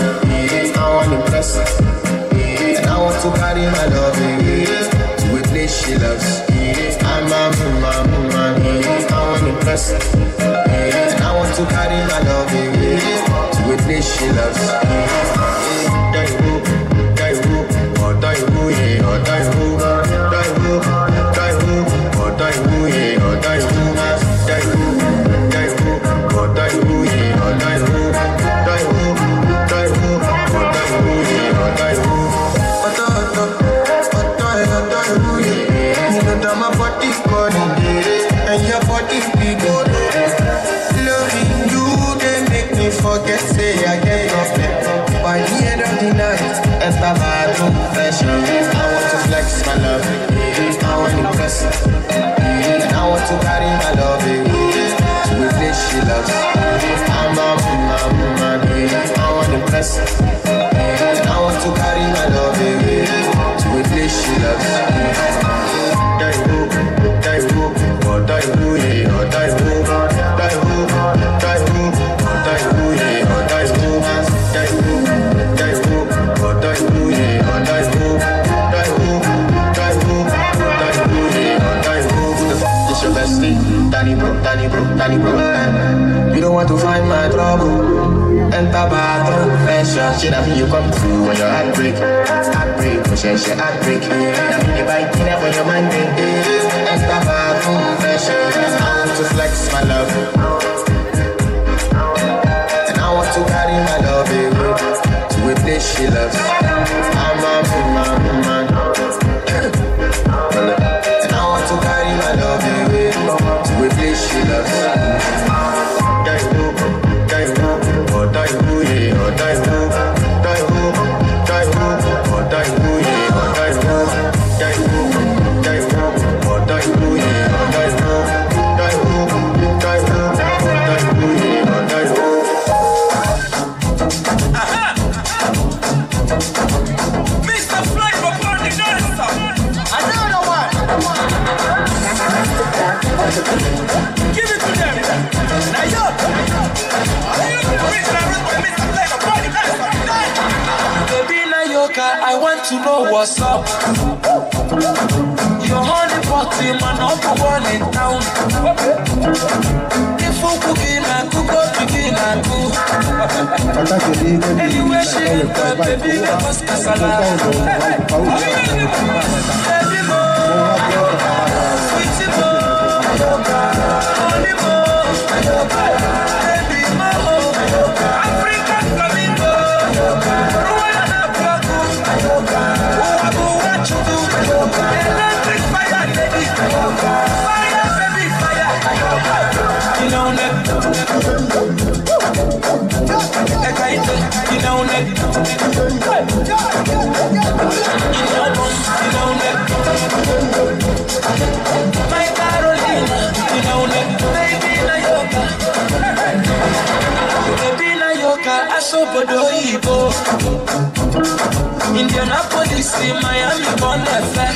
I want to impress. And I want to carry my love, eh, to a place she loves. I'm a, I'm a, I'm a, I want to impress. And I want to carry my love, eh, to a place she loves. Daiwu, Daiwu, oh, Daiwu, yeah, oh, Daiwu, Daiwu, Daiwu, oh, Daiwu, yeah, oh, Daiwu, Daiwu, Daiwu, oh, Daiwu, yeah, oh, Daiwu, Daiwu, Daiwu, oh, Daiwu, yeah, oh, Daiwu. Oto, oto, oto, oto, yeah. You know that my body calling, yeah. And your body be going, yeah. Loving you, they make me forget, say I get lost. By the end of the night, that's my confession. I want to flex my love, I want to impress. And I want to carry my love, eh, to a place she Donnybrook, Donnybrook, Donnybrook. You don't want to find my trouble. Enter bathroom, fashion. Shit, I mean, you come through on your heartbreak. Heartbreak, oh, shit, shit, heartbreak. I mean, you buy dinner for your Monday. Enter bathroom, fashion. I want to flex my love. And I want to carry my love away to a place she loves. I'm a man, man, man. And I want to carry my love away to a place she loves. Aha! Mister Flavor on the dancer. Another one. Give it to them. Now, yo. Original rude boy, Mister Flavor on the dancer. Baby Nayoka, I want to know what's up. Your honey pot in my number one in town. If you cooking and cook up, cooking and cook. Anywhere she enter, baby, they cause kasala. Baby mo, sweetie mo, honey mo, baby mo, African flamingo, Rwanda. My Carolina, you know that, baby, Nayoka. Baby Nayoka, asobodo ibo. Indianapolis, Miami, Bonnefe.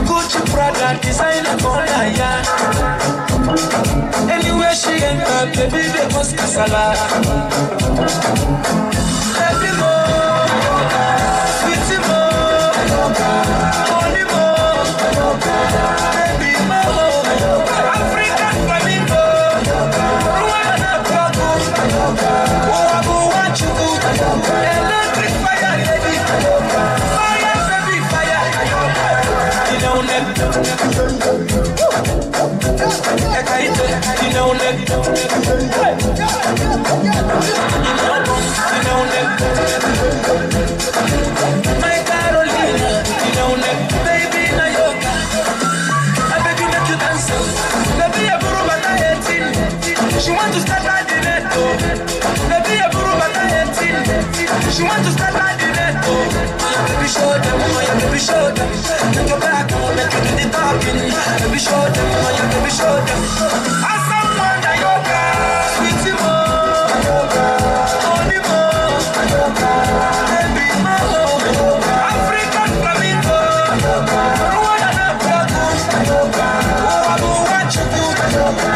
Gucci, Prada, designer, Bonaya. Anywhere she enter, baby, they cause kasala. Baby mo, sweetie mo, honey mo, baby mo, African flamingo, Rwanda, Oabu, Oabu, Wachuku, electric fire lady, fire baby, fire. You know that. My Carolina, you know that, baby, Nayoka. I beg you, make you dance. Baby, I buru bata eighteen. She want to start by the net. Baby, I buru bata eighteen. She want to start by the net. Oh, yeah, baby, show them. Oh, yeah, baby, show them. Make your back, oh, make you do the talking. Baby, show them, oh, yeah, baby, show them. As someone that you got, sweetie mo, honey mo, baby mo, African flamingo, Rwanda, Oabu, Wachuku,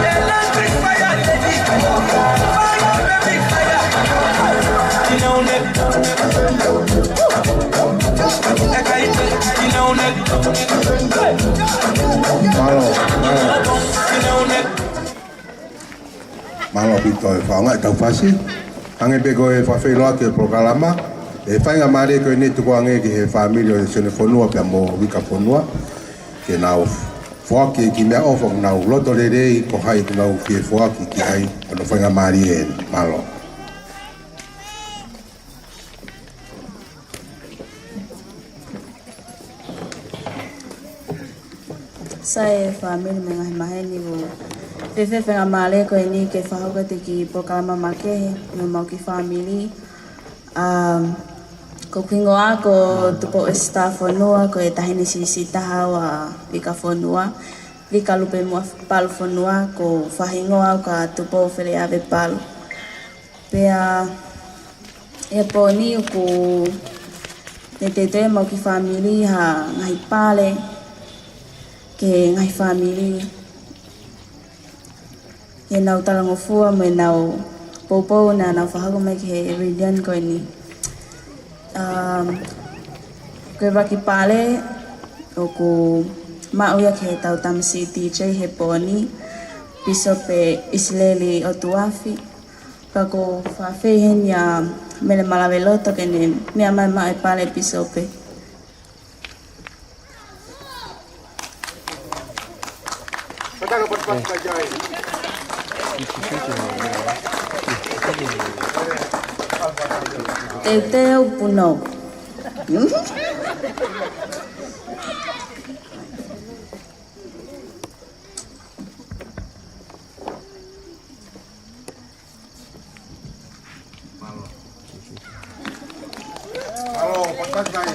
electric fire lady, fire baby, fire. You know that. Mālō, mālō. Mālō ʻaupito e fakaʻaongaʻi ʻetau fasi. Hangē pē ko e fakafeʻiloaki e polokalama, ʻe faingamālie ko eni tuku ange ki he fāmili ʻo e Sione Fonua pea mo Vika Fonua, ke nau foaki e kiʻi meʻaʻofa ʻoku nau loto lelei ko hai ʻoku nau fie foaki ki ai, ʻo nau faingamālie eni. Mālō. Sai e fāmili mo e ngaahi maheni, ʻoku fēfē e faingamālie ko eni ke fakahoko atu e kiʻi polokalama makehe mo homau kiʻi fāmili. Um, ko hoku hingoa ko Tupou Esita Fonua, ko e taʻahine siʻisiʻi taha au ʻa Vika Fonua, Vika Lupe Muʻa Palu Fonua, ko e faʻahinga au kia Tupou Feleʻave Palu. Pea ʻi he pō ni ʻoku teuteu ʻemau kiʻi fāmili ha ngaahi pale ki he ngaahi fāmili, ke nau talangofua mo ʻenau poupou naʻa nau fakahoko mai ki he reunion ko eni. Um, ko e ʻuluaki pale ʻoku Maʻu ia ki heʻetau tamasiʻi D J he pō ni, Pīsope ʻIsileli ʻOtuafi. Pea ʻoku ou fakaafeʻi heni ʻa Mele Malaveloto ke ne meʻa mai maʻu e pale, Pīsope. Teuteu, Punou.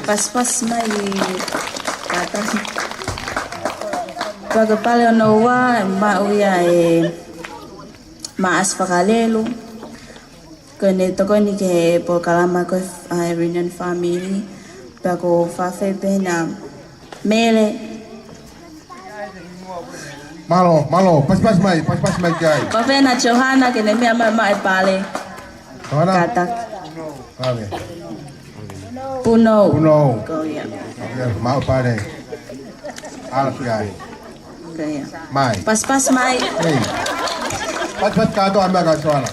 Pasipasi mai. Kātaki. Pea ko e pale hono ua, maʻu ia ʻe Maʻasi Fakalelu. Ko ʻene tokoni ki he polokalama ko ē ʻa e Reunion Family. Pea ʻoku ou fakaafeʻi pē ʻa Mele. Mālō, mālō, pasipasi mai, pasipasi mai ki ai. Pea fēfē ʻa Johana ke ne meʻa mai maʻu e pale. Johana? Kātaki. Pale. Punou. Punou. Ko ia. Ia, maʻu pale. ʻAla ki ai. Ko ia. Mai. Pasipasi mai. Hei. Pasipasi kātoa mai kia Johana.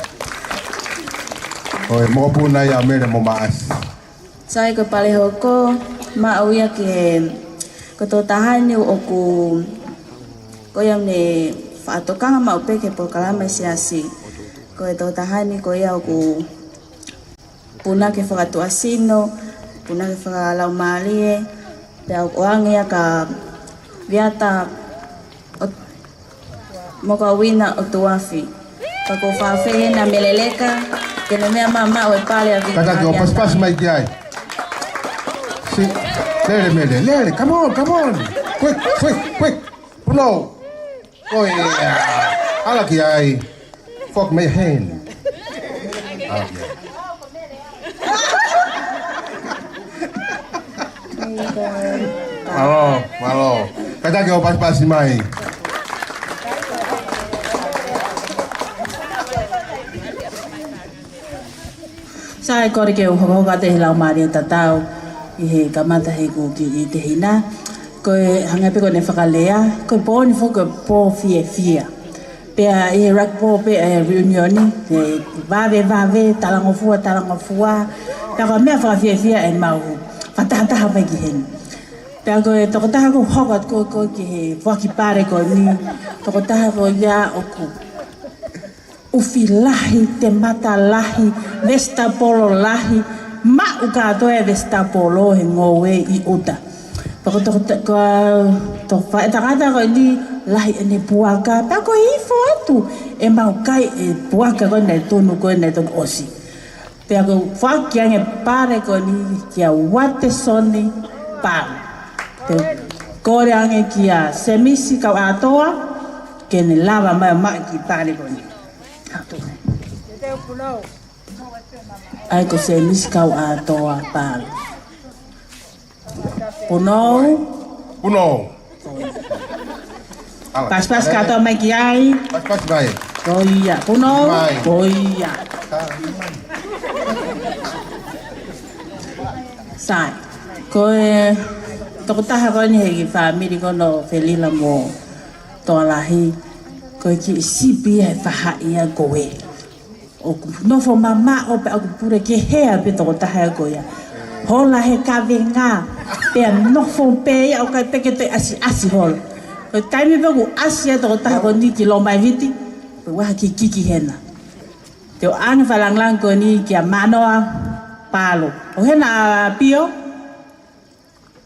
ʻOi, mokopuna ia ʻa Mele mo Maʻasi. Sai, ko e pale hoko, maʻu ia ki he, ko e tokotaha ni ʻoku, ko ia ʻoku ne fakatokanga maʻu pē ki he polokalama ʻa e siasi. Ko e tokotaha ni ko ia ʻoku punake fakatuʻasino, punake fakalaumālie, pea ʻoange ia kia Viata ʻo Mokauina ʻOtuafi. Pea ʻoku ou fakaafeʻi heni ʻa Mele Leka ke ne meʻa mai maʻu e pale ʻa Vita. Kātaki, ʻo pasipasi mai ki ai. Si, lele Mele, lele, come on, come on. Quick, quick, quick. Punou. Ko ia. ʻAla ki ai. Fuck my hand. ʻAla ki ai. Mālō, mālō. Kātaki, ʻo pasipasi mai. Sai, kole ke u hokohoko atu he laumālie tatau ʻi he kamata heʻeku kiʻi tehina. Ko e hangē pē ko ʻene fakalea, ko e pō ni foki ko e pō fiefia. Pea ʻi he rugby pē ʻa e Reunion, ʻe vave, vave, talangofua, talangofua. Pea ko e meʻa fakafiefia ʻemau fakatahataha mai ki heni. Pea ko e tokotaha ʻoku hoko atu ko ē ki he foaki pale ko eni, tokotaha ko ia ʻoku ʻufi lahi, temata lahi, vesitapolo lahi, maʻu kātoa e vesitapolo he ngoue ʻi ʻuta. Pea ko e toko, ko e toko faʻē tangata ko eni lahi ʻene puaka, pea ko e ifo atu ʻemau kai e puaka ko ē naʻe tunu ko ē naʻe toki ʻosi. Pea ʻoku ou foaki ange pale ko eni kia Uatesoni Palu. Pea kole ange kia Semisi Kauʻatoa ke ne lava mai maʻu e kiʻi pale ko eni. ʻAi ko Semisi Kauʻatoa Palu. Punou. Punou. ʻAla. Pasipasi kātoa mai ki ai. Pasipasi mai. Ko ia. Punou. Mai. Ko ia. Sai. Ko e tokotaha ko eni he kiʻi fāmili ko ē ʻo Felila mo Toalahi. Ko e kiʻi sipi ia he fahaʻi ia ko ē. ʻOku nofo mamaʻo pea ʻoku pule ke hea pē tokotaha ia ko ia. Hola he kavenga, pea nofo pē ia ʻo ʻikai pē ke toe ʻasiʻasi holo. Ko e taimi pē ʻoku ʻasi ai tokotaha ko eni ki Lomaiviti, pea ʻoua ʻe kikiki hena. Te u ʻoange fakalāngilangi ko eni kia Manoa Palo. ʻOku hena ʻa Pio?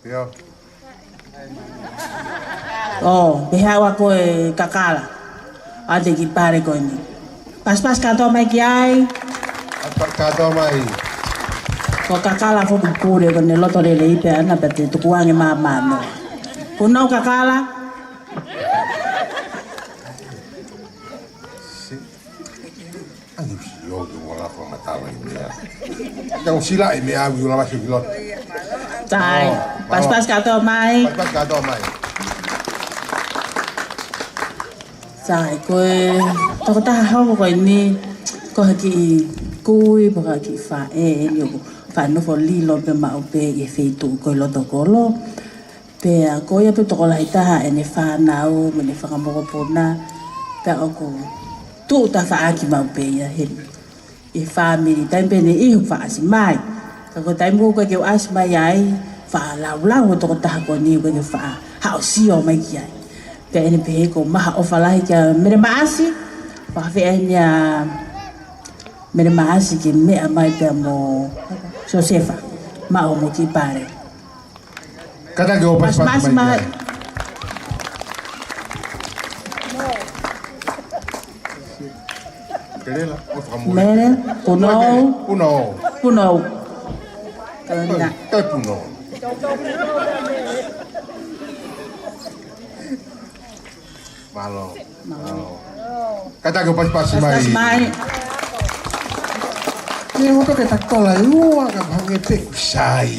Pio. ʻO, pehē ʻe au ko e kakala. ʻAi e kiʻi pale ko eni. Pasipasi kātoa mai ki ai. Pasipasi kātoa mai. Ko e kakala foki pule ko ʻene loto lelei pē ʻana pea te tukuange mai ʻa Manoa. Punou kakala. ʻAi, ʻosi ʻo ke ua lako matala ʻi meʻa. Ka ʻosi laʻi meʻa au ʻi ʻolunga ʻosi ki loto. Sai, oh, pasipasi kātoa mai. Pasipasi kātoa mai. Sai, ko e tokotaha hoko ko eni, ko ha kiʻi kui, ko ha kiʻi faʻē, ʻeni ʻoku faʻa nofo lilo pē maʻu pē ʻi he feituʻu ko ē loto kolo. Pea ko ia pē tokolahi taha ʻene fānau mo ʻene fanga mokopuna, pea ʻoku tuʻu tafaʻaki maʻu pē ia he ʻi he fāmili, taimi pē ʻe ʻi ai hoku faʻa ʻasi mai. Ka ko e taimi ko ē ʻoku ʻikai ke u ʻasi mai ai, faʻa laulau ʻa e tokotaha ko eni ʻoku ʻikai ke faʻa haʻu ʻo sio mai ki ai. Pea ʻi heʻene pehē ko e maha ʻofa lahi kia Mele Maʻasi, fakafeʻao eni ʻa Mele Maʻasi ke meʻa mai pea mo Siosefa, maʻu mo e kiʻi pale. Kātaki ʻo pasipasi mai. Pasipasi mai. Kelela, ʻo fakamole. Mele, Punou. Mele, Punou. Punou. Toe, toe Punou. Mālō. Mālō. Mālō. Kātaki ʻo pasipasi mai. Pasipasi mai. Ke ʻoua ke taki tola ʻe ua, ka hangē pē ʻoku sai.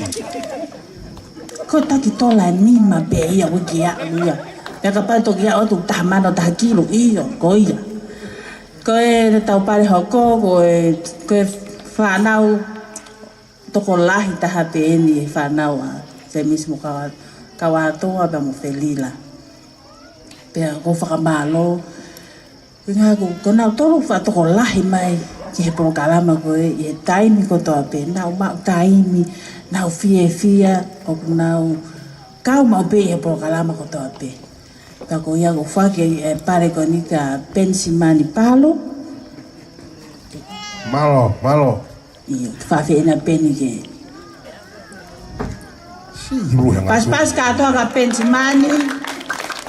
Ko e taki tola ʻe nima pē ia ʻoku ʻikai ke aʻu ia. Pea kapau ʻe toki aʻu atu taha mano taha kilu ʻio, ko ia. Ko e tau pale hoko, ko e, ko e fānau tokolahi taha pē eni ʻi he fānau ʻa Semisi mo Kaua-, Kauatoa pea mo Felila. Pea ʻoku ou fakamālō. Ko e ʻuhinga ko, ko nautolu faʻa tokolahi mai ki he polokalama ko ē ʻi he taimi kotoa pē. Nau maʻu taimi, nau fiefia, ʻoku nau kau maʻu pē ʻi he polokalama kotoa pē. Pea ko ia ʻoku ou foaki ʻa e pale ko eni kia Penisimani Palu. Mālō, mālō. ʻIo, fakafeʻao ʻa Peni ke. Si, ilu he ngā. Pasipasi kātoa kia Penisimani.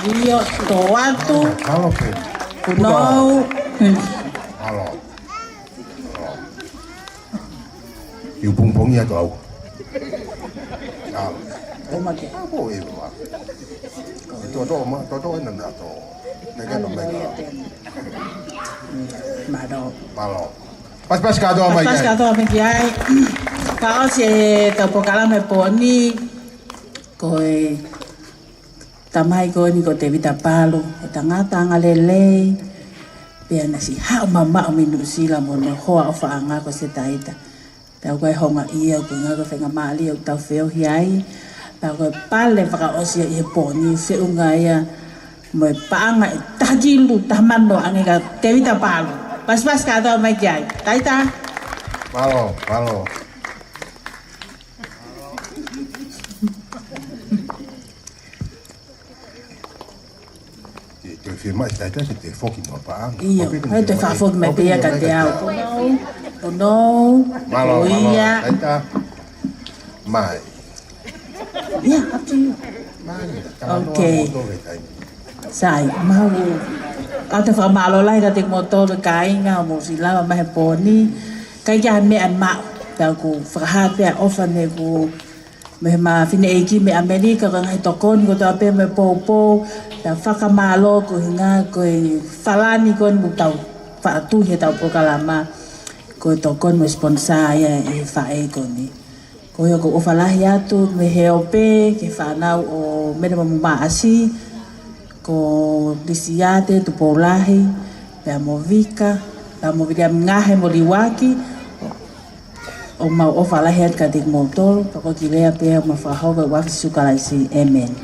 ʻIo, tō atu. Mālō, Peni. Punou. Mālō. Mālō. ʻIo, pongipongi atu au. Mālō. ʻOmai ke. ʻA, ko e ʻomai. ʻE tō tō ma, tō tō ena na tō. Neka na mai ka. Mālō. Mālō. Pasipasi kātoa mai ki ai. Pasipasi kātoa mai ki ai. Fakaʻosi ʻetau polokalama he pō ni, ko e tamai ko eni ko Tevita Palu, ko e tangata angalelei, pea naʻe siʻi haʻu mamaʻo mei Nuʻusila mo hono hoa ʻofaʻanga ko Setaita. Pea ko e houngaʻia ko e ngaahi faingamālie ʻoku tau feohi ai. Pea ko e pale fakaʻosi ʻi he pō ni feʻunga ia mo e paʻanga ʻe taha kilu, taha mano ange kia Tevita Palu. Pasipasi kātoa mai ki ai. Taita. Mālō, mālō. Te, te fie mai Taita ke te foki mo paʻanga. ʻIo, hai te fakafoki mai pē ia kiate au. Punou, Punou. Mālō, mālō. Taita. Mai. Yeah, up to you. Mai, talanoa mo tō he taimi. Sai, mau. ʻOatu e fakamālō lahi kiate kimoutolu kāinga ʻoku mou siʻi lava mai he pō ni. ʻIkai ke ʻi ai ha meʻa ʻe maʻu, pea ʻoku fakahā pē ʻa e ʻofa ne ku mei he ma fineʻeiki mei ʻAmelika, ko e ngaahi tokoni kotoa pē mo e poupou, pea fakamālō ko e ʻuhinga ko e falani ko eni ʻoku tau faʻa tuʻu he ʻetau polokalama, ko e tokoni mo e sponsor ia ʻe he faʻē ko eni. Ko ia ʻoku ou ʻofa lahi atu mei he ope ki he fānau ʻo Mele mo Maʻasi, ko Lisiate Tupoulahi, pea mo Vika, pea mo Viliami Ngahe mo Liuaki, ʻoku mau ʻofa lahi atu kiate kimoutolu, pea ko e kiʻi lea pē ʻoku mau fakahoko ʻi he huafa ʻo Sīsū Kalaisi. ʻĒmeni.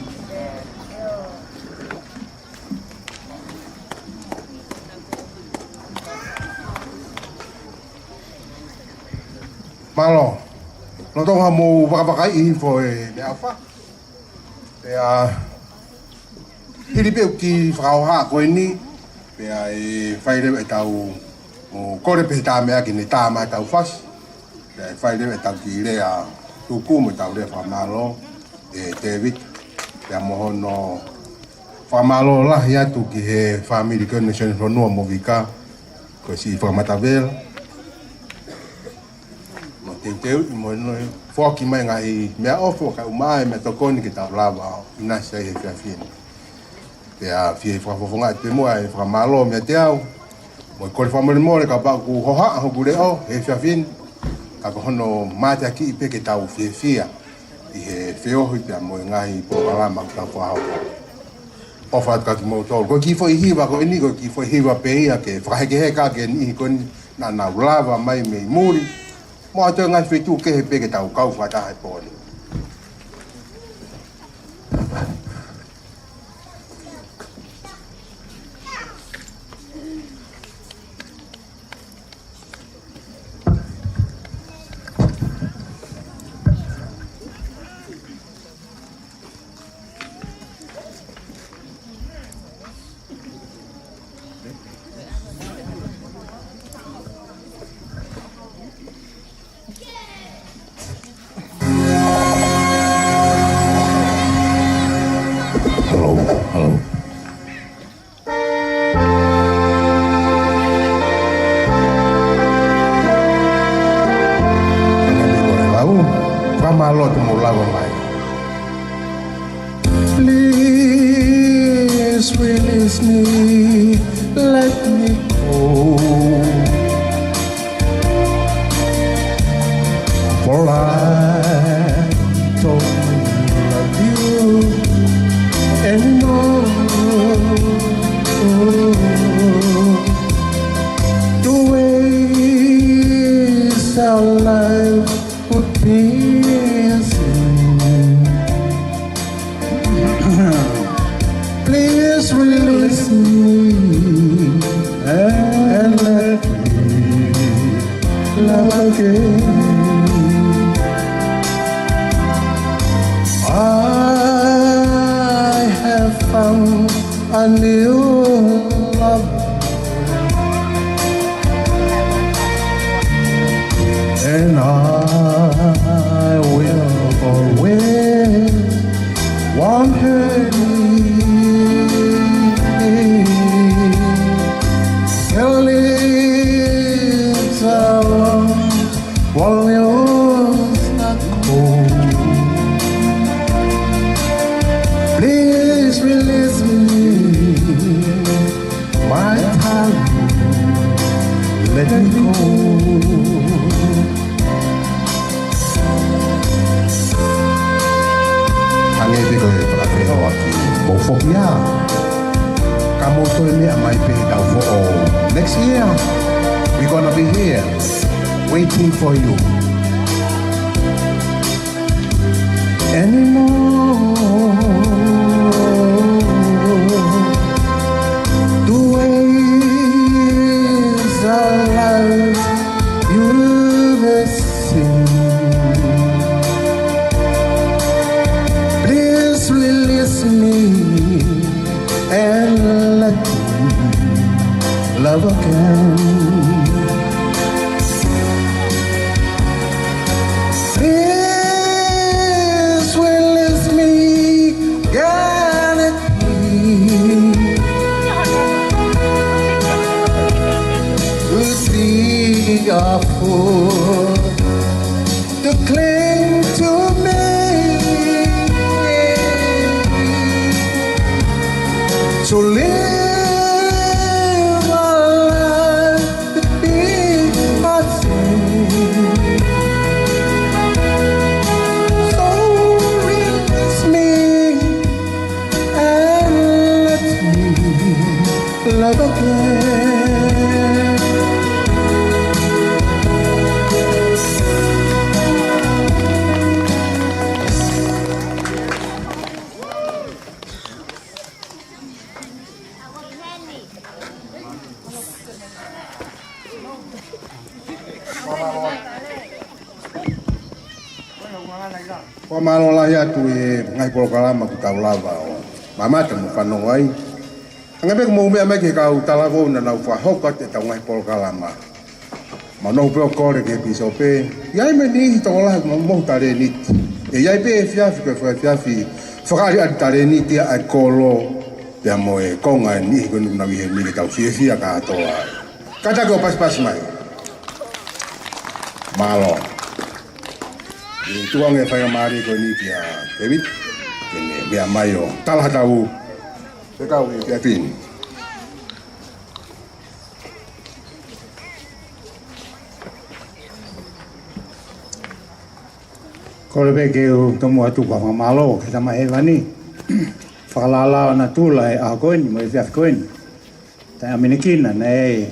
Mālō. Lolotonga mou vakavakaiʻi hifo e meʻaʻofa. Pea hili pē ʻeku kiʻi fakahohaʻa ko eni, pea ʻe fai leva ʻetau, ʻo kole pē he tā meʻa ke ne tā mai ʻetau fasi. Pea ʻe fai leva ʻetau kiʻi lea tuku mo ʻetau lea fakamālō ʻe Tēvita. Pea mo hono fakamālō lahi atu ki he fāmili ko eni Sione Fonua mo Vika, ko e siʻi fakamatavela. Mo teuteu, mo hono foaki mai ngaahi meʻaʻofa kae ʻumaʻā e meʻatokoni ke tau lava ʻo ʻinasi ai he efiafi ni. Pea fie fakafofongaʻi pē muʻa e fakamālō meiate au. Mo e kole fakamolemole kapau ʻoku hohaʻa hoku leʻo he efiafi ni. Ka ko hono mateakiʻi pē ke tau fiefia ʻi he feohi pea mo e ngaahi polokalama ʻoku tau fakahoko. ʻOfa atu kiate kimoutolu. Ko e kiʻi foʻi hiva ko eni, ko e kiʻi foʻi hiva pē ia ke fakahekeheka ki he niʻihi ko eni naʻa nau lava mai mei muli. Mo ʻa e ngaahi feituʻu kehe pē ke tau kau fakataha he pō ni. Kiss me, let me go. For I don't love you anymore. The ways our life would be a sin. Please release me and let me love again. I have found a new love. And I will always want her. Her lips are warm, while yours are cold. Please release me, my darling, let me go. Hangē pē ko e fakafehoaki mo foki ia. Ka mou toe meʻa mai pē ʻetau foʻou. Next year, we gonna be here waiting for you. Anymore. The ways of life you've seen. Please release me and let me love again. Please release me, guarantee to be a fool to cling to me, to live a life to be my sin. So release me and let me love again. Fakamālō lahi atu ʻi he ngaahi polokalama kuo tau lava ʻo mamata mo fanongo ai. Hangē pē ko e mou meʻa mai ki he kau talavou naʻa nau fakahoko atu ʻetau ngaahi polokalama. Mau nofo pē ʻo kole ki he pīsope. ʻI ai mo e niʻihi tokolahi ʻoku mau mohu talēniti. ʻE ʻi ai pē efiafi ko e efiafi fakaʻaliʻali talēniti ʻa e kolo pea mo e konga e niʻihi ko eni ʻoku nau ʻi heni ke tau fiefia kātoa ai. Kātaki ʻo pasipasi mai. Mālō. ʻE tuku ange e faingamālie ko eni kia David ke ne meʻa mai ʻo tala ha tau fekau he efiafi ni. Kole pē ke u tomuʻa tuku ha fakamālō ki he Tamai Hēvani. Fakalālā ʻo natula e ʻaho ko eni mo e efiafi ko eni. Taʻeʻamanekina naʻe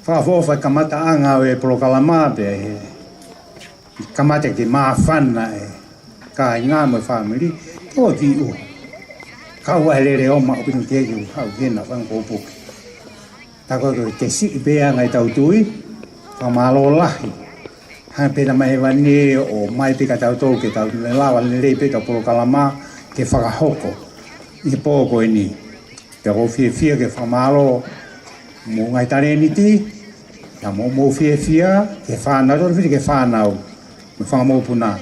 fakaʻofoʻofa e kamataʻanga ʻo e polokalama pea ʻe kamata ke māfana e kāinga mo e fāmili, ko e kiʻi ʻuha. Kau ai lele ʻo maʻu pino ke ke haʻu ke na fanga koupuke. Tā ko e ke siʻi pē ʻa e ngaahi tau tui, fakamālō lahi. Hangē pē Tamai Hēvani ʻomai pē kia tautolu ke tau lava lelei pē ʻetau polokalama ke fakahoko ʻi he pō ko eni. Pea ʻoku ou fiefia ke fakamālō mo e ngaahi talēniti, pea mo hoʻomou fiefia ke fānau, tolu fiti ke fānau, mo e fanga mokopuna.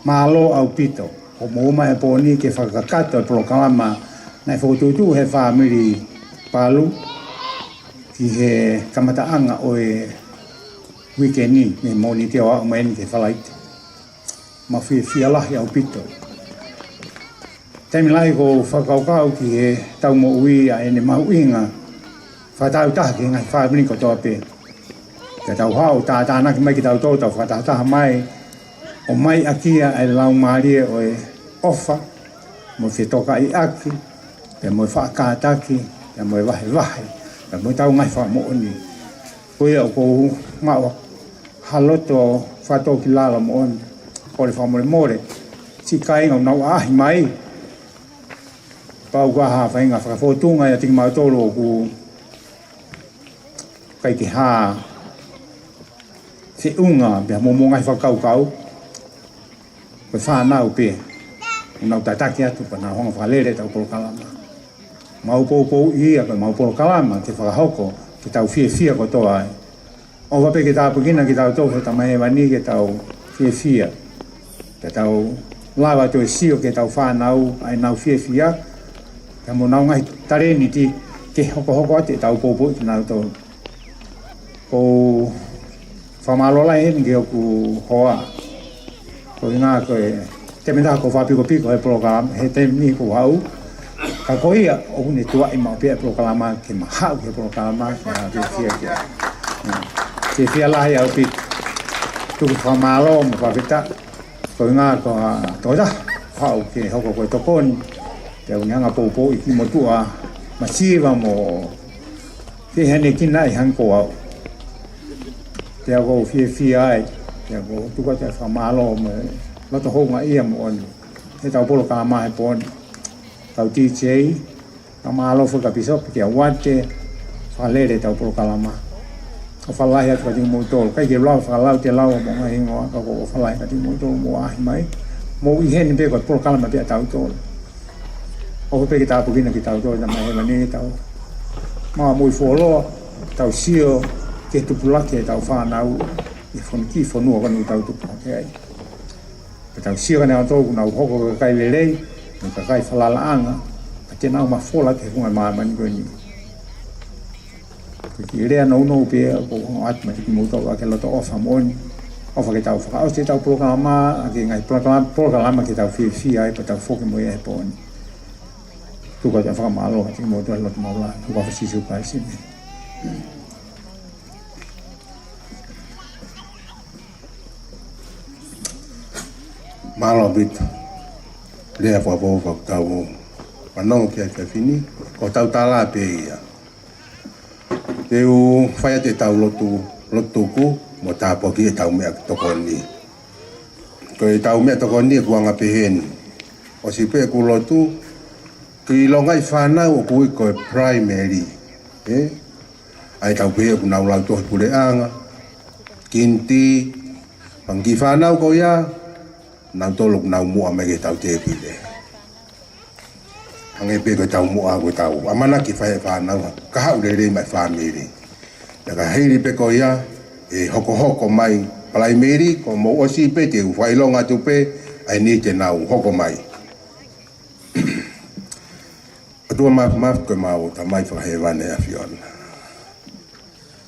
Mālō ʻaupito, hoʻomou ō mai he pō ni ke fakakakato e polokalama naʻe fokotuʻutuʻu ʻe he fāmili Palu ʻi he kamataʻanga ʻo e uike ni, mei he Mōnite ʻo aʻu mai eni ki he Falaite. Mau fiefia lahi ʻaupito. Taimi lahi ʻoku ou fakakaukau ki heʻetau moʻui ʻa ʻene mahuʻinga fakatāutaha ki he ngaahi fāmili kotoa pē. Ka tau haʻu ʻo tātānaki mai kitautolu, tau fakatahataha mai, ʻo mai ʻaki ʻa e laumālie ʻo e ʻofa, mo e fetokaiʻaki, pea mo e faʻa kātaki, pea mo e vahevahe, pea mo ʻetau ngaahi fakamoʻoni. Ko ia ʻoku ou maʻu ha loto fakatōkilalo moʻoni. Kole fakamolemole siʻi kāinga ʻoku nau ʻaʻahi mai. Pau ko ha faʻahinga fakafōtunga ʻiate kimautolu ʻoku ʻikai ke hā feʻunga pea mo e ngaahi fakakaukau. Ko e fānau pē ʻoku nau tataki atu pea nau hanga ʻo fakalele ʻetau polokalama. Mau poupouʻi ia ko ʻemau polokalama ke fakahoko ke tau fiefia kotoa ai. ʻOfa pē ke tāpuekina kitautolu ʻe he Tamai Hēvani ke tau fiefia, ke tau lava ʻo toe sio ki heʻetau fānau ʻa ʻenau fiefia, pea mo honau ngaahi talēniti ke hokohoko atu ʻetau poupouʻi kinautolu. ʻOku ou fakamālō lahi heni ki hoku hoa. Ko e ʻuhinga ko e taimi ʻe taha ʻoku ou fakapikopiko he polokalama, he taimi ni ʻoku ou haʻu. Ka ko ia ʻoku ne tuaʻi maʻu pē ʻa e polokalama ke ma haʻu ki he polokalama, ke ma fiefia ki ai. Fiefia lahi ʻaupito. Tuku fakamālō mo fakafetaʻi. Ko e ʻuhinga ko ha tokotaha haʻu ke hoko ko e tokoni. Pea ʻoku ne hanga ʻo poupouʻi kimoutolu masiva mo ke hane kina ʻi hangē ko au. Pea ʻoku ou fiefia ai, pea ʻoku ou tuku atu ʻa e fakamālō mo e loto houngaʻia moʻoni heʻetau polokalama he pō ni. Kau DJ, fakamālō foki kia Pīsope, kia Uate, fakalele ʻetau polokalama. ʻOfa lahi atu kiate kimoutolu. ʻIkai ke u lava ʻo fakalau ʻete lau homou ngaahi hingoa, ka ʻoku ou ʻofa lahi kiate kimoutolu hoʻomou ʻaʻahi mai. Mou ʻi heni pē ko e polokalama pē ʻa tautolu. ʻOfa pē ke tāpuekina kitautolu ʻe he Tamai Hēvani, tau maʻu moʻui fuoloa, tau sio ki he tupulaki ʻetau fānau ʻi he fonu-, kiʻi fonua ko eni ʻoku tau tupu hake ai. Pea tau sio kia kinautolu ʻoku nau hoko ko e kakai lelei, mo e kakai falalaʻanga, pea te nau mafola ki he funga māmani ko eni. Ko e kiʻi lea nounou pē ia ʻoku ou ʻoatu maʻa kimoutolu ʻaki e loto ʻofa moʻoni. ʻOfa ke tau fakaʻosi ʻetau polokalama, ʻaki e ngaahi polokalama, polokalama ke tau fiefia ai, pea tau foki mo ia he pō ni. Tuku atu ʻa e fakamālō kiate kimoutolu he loto maʻulalo, ʻi he huafa ʻo Sīsū Kalaisi, ʻēmeni. Mālō ʻaupito. Lea fakafoʻou ʻoku tau fanongo ki ai he efiafi ni, ko hotau tala pē ia. Te u fai atu ʻetau lotu, lotu tuku, mo tāpuakiʻi ʻetau meʻatokoni. Ko ʻetau meʻatokoni ʻoku anga pehē ni. ʻOsi pē ʻeku lotu, ki he ngaahi fānau ʻoku ui ko e Primary, ē? ʻA ia ʻoku tau pehē ʻoku nau lau tohi puleʻanga, Kiniti, pea mo e kiʻi fānau ko ia, nautolu ʻoku nau muʻa mai ki heʻetau tēpile. Hangē pē ko ʻetau muʻa ko ʻetau ʻamanaki fai ʻe he fānau ha kahaʻu lelei maʻa e fāmili. Pea ka hili pē ko ia, ʻe hokohoko mai Primary, ko hoʻomou ʻosi pē te u fakaʻilonga atu pē, ʻa eni te nau hoko mai. ʻOtua Māfimafi ko ʻemau Tamai Fakahēvani ʻa e ʻAfiona.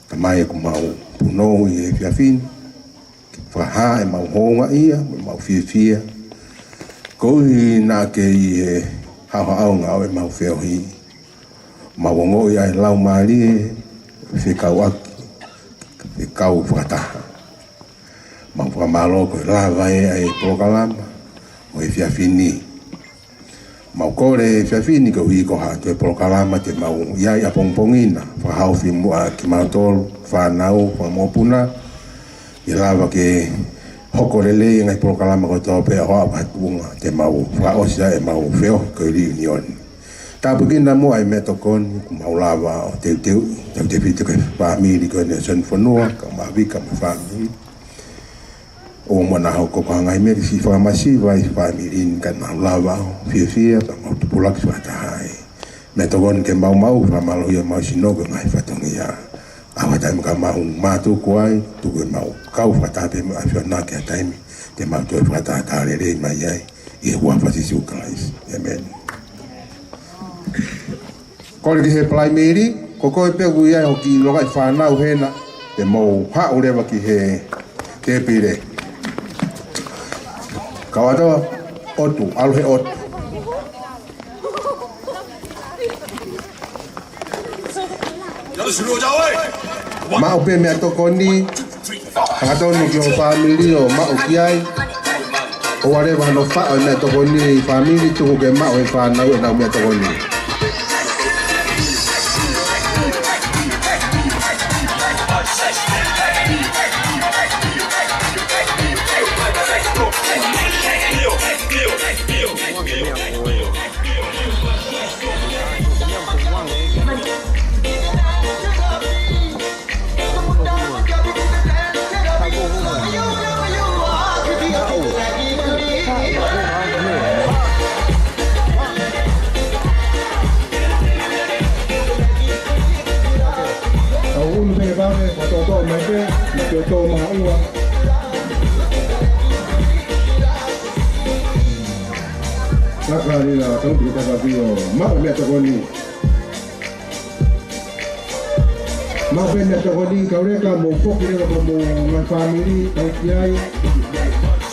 Tamai ʻoku mau punou ʻi he efiafi ni, ke fakahā ʻemau houngaʻia, mo ʻemau fiefia. Koeʻuhi naʻa ke ʻi he haʻohaʻonga ʻo ʻemau feohi. Mau ongoʻi ʻa e laumālie, fekauʻaki, fekau fakataha. Mau fakamālō ko e lava ʻa e polokalama ʻo e efiafi ni. Mau kole he efiafi ni koeʻuhi ko haʻo toe polokalama te mau ʻi ai ʻapongipongi na, fakahaofi muʻa kimautolu, fānau, fakamokopuna, ke lava ke hoko lelei e ngaahi polokalama kotoa pē ʻo aʻu ki he tuʻunga te mau fakaʻosi ai ʻemau feohi ko e reunion. Tāpuekina muʻa e meʻatokoni, ʻoku mau lava ʻo teuteu, tautefito ki he fāmili ko eni ʻo Sione Fonua, kau Mavika mo e fāmili. ʻOua muʻa naʻa hoko ko ha ngaahi meʻa ke siʻi fakamasiva ʻa e fāmili ni ka nau lava ʻo fiefia, pea mau tupulaki fakataha ai. Meʻatokoni ke maumau, fakamālohia ʻemau sino ko e ngaahi fatongia. ʻAho ʻe taha mo ka mau mātuku ai, tuku ke mau kau fakataha pē mo e ʻAfiona ki ha taimi, te mau toe fakatātā lelei mai ai, ʻi he huafa ʻo Sīsū Kalaisi. ʻĒmeni. Kole ki he Primary, ko koe pē ʻoku ʻi ai hoʻo kiʻi longaʻi fānau hena, te mou haʻu leva ki he tēpile. Kau atu, ʻotu, ʻalu he ʻotu. Maʻu pē meʻatokoni, hangatonu ki ho fāmili ʻo maʻu ki ai. ʻOua leva hono faʻo e meʻatokoni, fāmili, tuku ke maʻu ʻe he fānau ʻenau meʻatokoni. Kau unu pē vave, ko toto mai pē, na ke tō mahaʻua. Kakalila, kau tu kaka pio, maʻu meʻatokoni. Maʻu pē meʻatokoni, kau leka mo foki leva ko mo ngaahi fāmili, kau ki ai.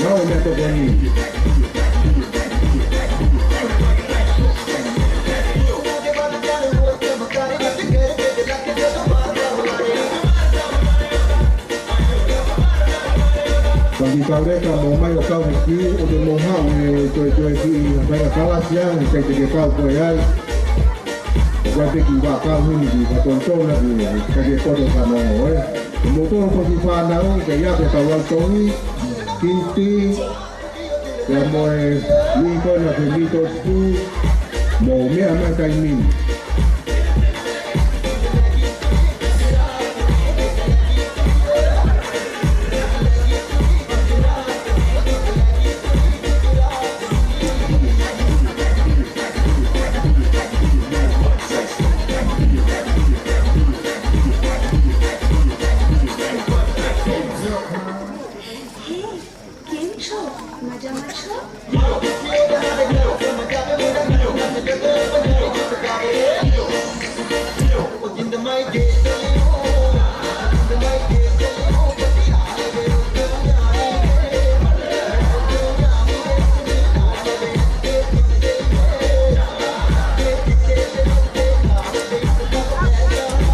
Maʻu meʻatokoni. Pagi kau leka mo mai ʻo kau he kiu, ʻo te mo haʻu e toe toe ki ha faʻahinga kalasi ange, kai te ke kau koe ai. ʻO kai te ke kiʻi vaʻakau heni ki ka tontona ki, kai te ke poto ka nongo, ē. Mo tolo ko ki fānau, ke ia ke kau au tongi, Kinti, ia mo e Lincoln ʻa ke mito sipu, mo meʻa mai kai mini. કેમ છો? મજામાં છો?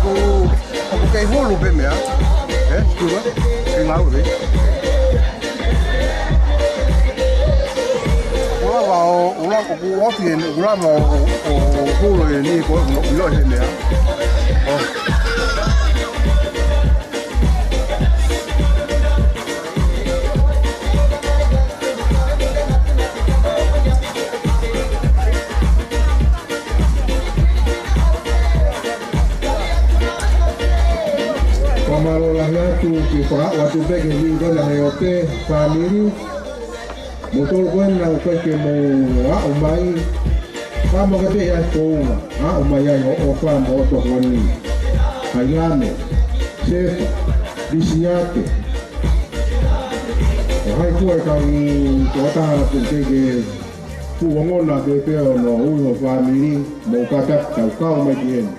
ʻOku, ʻoku kei hulu pē meʻa. Ē? Hulu, ē? Kei ngāue pē. ʻOku lava ʻo, ʻoku lava ʻoku ofi eni, ʻoku lava ʻo, ʻo, ʻo hulu eni ko ʻoku ʻilo he meʻa. ʻO. Fakamālō lahi atu, ke fakaaʻu atu pē ki he Lincoln ʻa e ʻOpe, fāmili. Mo tolo ko ena ʻoku ʻikai ke mo aʻu mai. Ka mo ka pē ʻa e founga, aʻu mai ai hoʻo ʻofa mo hoʻo tokoni. Hailane, Sefa, Lisiate. ʻO hai fua e kau tokotaha ʻoku teʻeki ke fuʻu ongona pē pea ʻo nau ui ho fāmili, mo ka tau kau mai ki heni.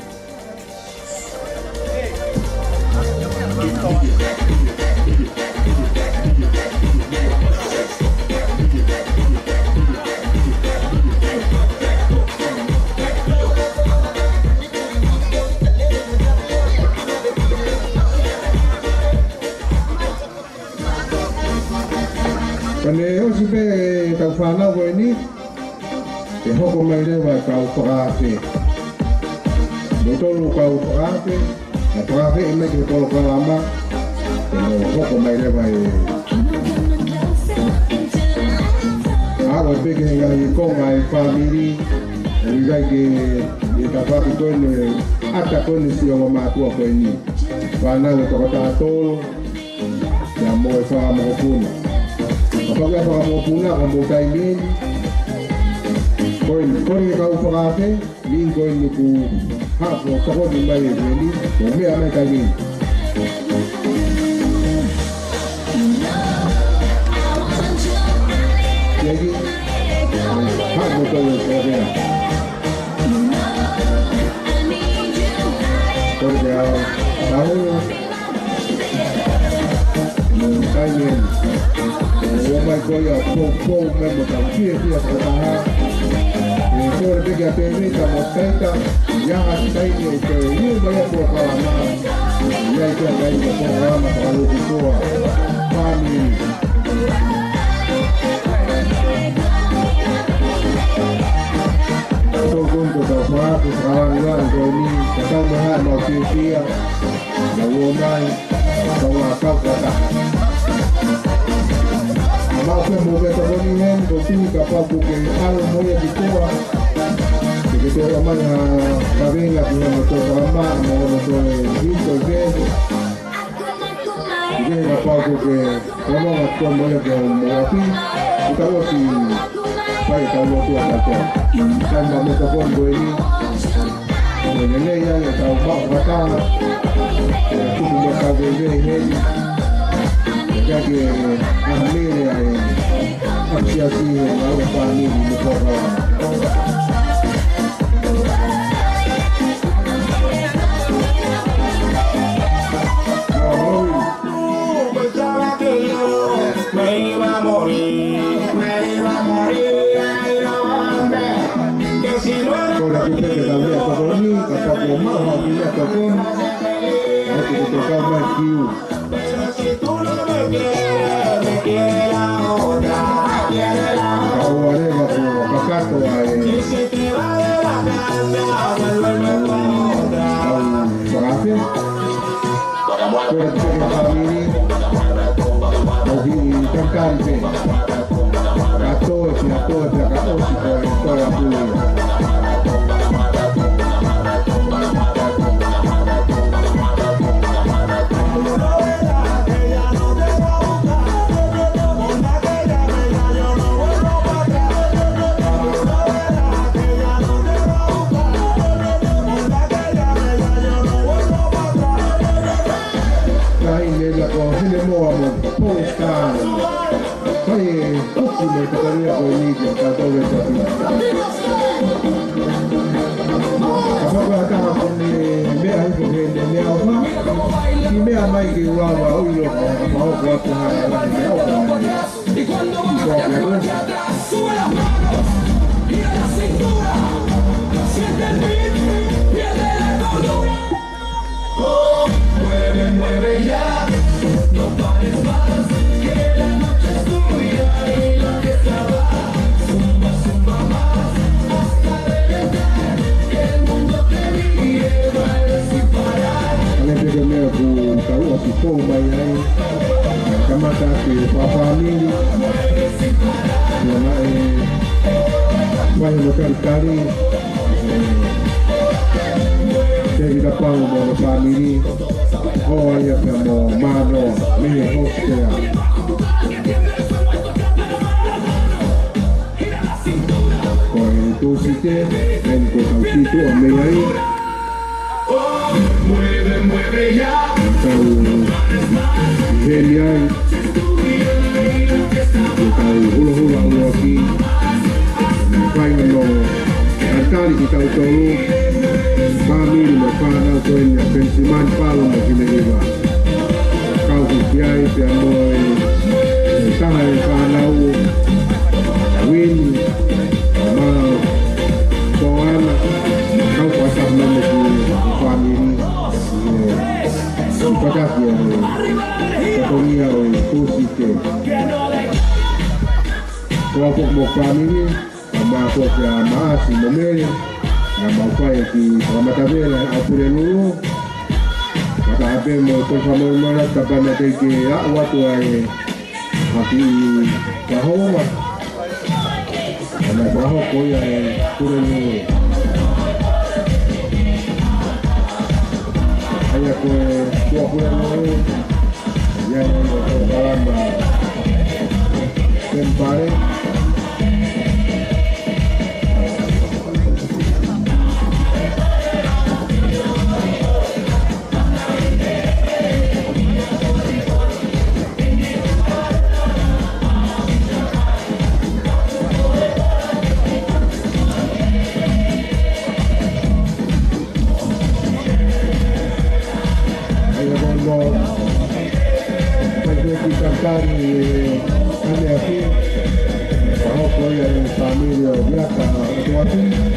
Ka ne ʻosi pē kau fānau ko eni, ʻe hoko mai leva kau fakaafe. Mo tolo kau fakaafe, na fakaafe ʻe mai ke polokalama, ʻe mo hoko mai leva e. ʻA ua pē ke ngaahi konga e fāmili, ʻe ʻikai ke, ʻe tafaʻaki ko eni, ʻata ko eni si o mātuʻa ko eni. Fānau ʻe toko taha tolo, ia mo e fakamokopuna. Kapau ʻe fakamokopuna, ka mo taimi eni. Ko e, ko e kau fakaafe, ni ko e nuku hapo, tokoni mai e ni, mo meʻa mai taimi eni. Ia ki, hapo tokoni ko e meʻa. Ko e meʻa, tau. Kai eni. ʻOmai ko ia poupou mai mo tau fiefia fakataha. ʻE Ko e peke a Tēvita mo Taita, ia ha taimi ʻe toe ui mai ʻa e polokalama. ʻIo, ʻi he taimi ko e polokalama fakaluku koa. Fāmili. Tau konto tau fāku, fakalangilangi ko eni, ka tau maha mau fiefia, na uo mai. Tau ā kau kata. Mau pē mo e tokoni heni, ko e tui kapau ʻoku ke ʻalu mo ia ki tuʻa. Ke ke toe ʻomai ha kaveinga ki hono toe kalama, mo hono toe hito e veve. Ke kapau ʻoku ke fononga koe mo ia ki hoʻomo ʻapi. ʻI tau ʻosi fai ʻetau lotu ʻa tautolu. Kae ʻumaʻā mo e tokoni ko eni. Ko e lelei ai ʻetau maʻu fakataha. Ko e tuku mo e kau veiveihi heni. Kae ke ʻaha mele ai. ʻApisiasi he lau e fāmili mo e pōkala. Ko e kupe ke tau lea tokoni, kapau ʻoku maʻu ha kiʻi lea tokoni, ʻoku ke tokau mai ki ʻū. Ka ʻoua leva kuo kakato ai. Au, au, fakaafe. Ko e kiʻi fāmili, ʻoku ʻi Tantan pē. Ka toe, pea toe, pea ka ʻosi ko e toe atu ia. Kae ʻi ai leva ko Finemoa mo Polestar. Kae ʻoku ne katalia ko e niki ka tau le tapi. Kapau ko ha taha ʻoku ne meʻa hifo he ne meʻaʻofa. Kiʻi meʻa mai ke u lava ʻo ʻilo kapau ko e hā e meʻaʻofa. Y cuando baja la plata, sube las manos, gira la cintura, siente el beat, pierde la cordura. Oh, mueve, mueve ya, no pares más, que la noche es tuya y la fiesta va. Zumba, zumba más, hasta reventar, que el mundo te mire, baila sin parar. Hangē pē ko e meʻa ʻoku tau ʻosi fou mai ai. Kamata ke fakafāmili. Ia naʻe fai hono talitali. Tēvita Pau mo hono fāmili. ʻO ia pea mo Manoa, mei he hostel. Ko e Tūsite, eni ko e tau sītuʻa mei ai. Tau heni ai. Ko e tau hulohula ʻuluaki. Fai hono talitali kitautolu. Fāmili mo fānau ko eni ʻa Penisimani Palo mo Finehiva. Kau ki ai pea mo e, e taha e fānau, Wini, mo Moana, kau fakatapu mai mo e kiʻi fāmili, ʻi he, ʻi he pataki ʻa e, katongia ʻo e Tūsite. Ko au pē mo e fāmili, ʻa Mākua kia Maasi mo Mele, naʻa mau fai e kiʻi fakamatavela ʻi ʻApulelulu. Fakataha pē mo e kau fakamolemole, kapau naʻe teʻeki ke aʻu atu ai ha kiʻi fakahoko. Naʻe fakahoko ia ʻi ʻApulelulu. ʻA ia ko e, ko ʻApulelulu. Ia, ia, ia, ko e kalama. Temipale. ʻA ia ko hono fai pē kiʻi talitali ʻi he ʻaneafi. Fakahoko ia ʻe he fāmili ʻo Viaka ʻOtoʻafi.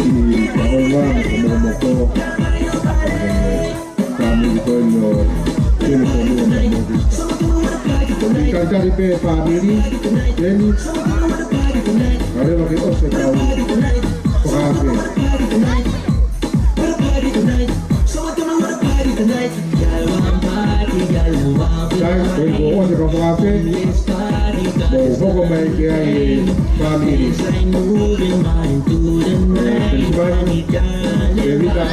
kiʻi kahoa mo e mokomoko. Fāmili ko eni ʻo Keni Fonua mo Mokisa. Kiʻi talitali pē fāmili, Keni. Ka leva ke ʻosi e kau fakaafe. Sai, ko e kuo ʻosi e kau fakaafe, mou hoko mai ki ai e fāmili. Penisimani, Pevita.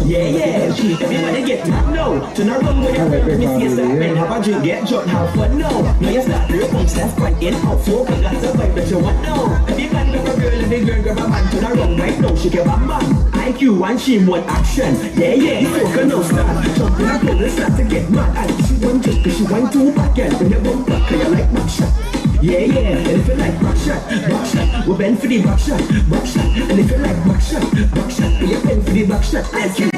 Yeah, yeah. Everybody get mad now. Turn around with your girl, let me see you stop and have a drink, get drunk, have fun now. Now you start to your boom, step right in, out, flow, but that's a vibe that you want now. Every man grab a girl, every girl grab a man, turn around right now, shake your bam bam. I Q one, she want action, yeah, yeah. You fuck her, no stop, jump in a pool and start to get mad. And she want drink, 'cause she want two back, girl, when you bump back, 'cause you like back shot. Yeah, yeah, and if you like back shot, back shot, we bend for the back shot, back shot. And if you like back shot, back shot, we bend for the back shot. Let's get it.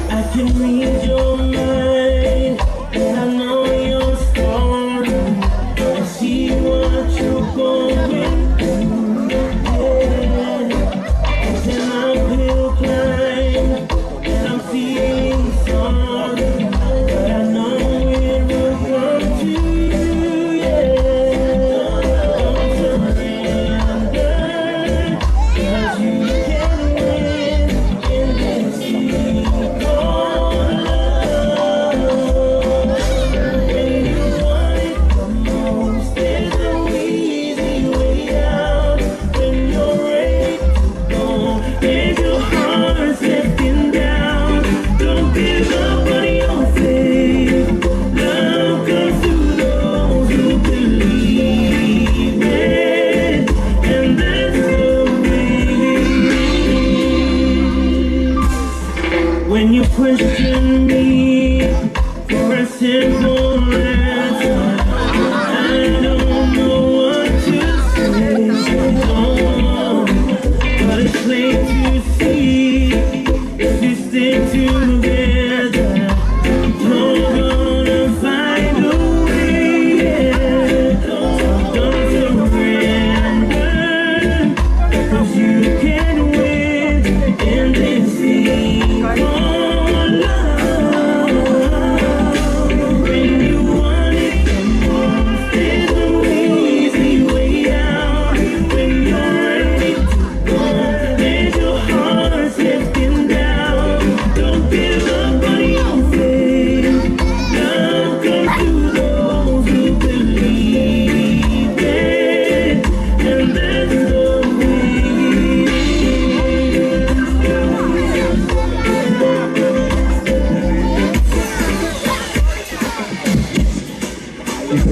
I can read your mind. I know your story. I see what you're going through. Yeah. And I will climb. I'm feeling sorry, but I know it will come to you. Yeah. Don't surrender, 'cause you can win in this. When you question me for a simple answer, I don't know what to say. Oh, but it's plain to see, if you stick together, you're gonna find a way. Yeah. So don't surrender, 'cause you can win in this thing called love. When you want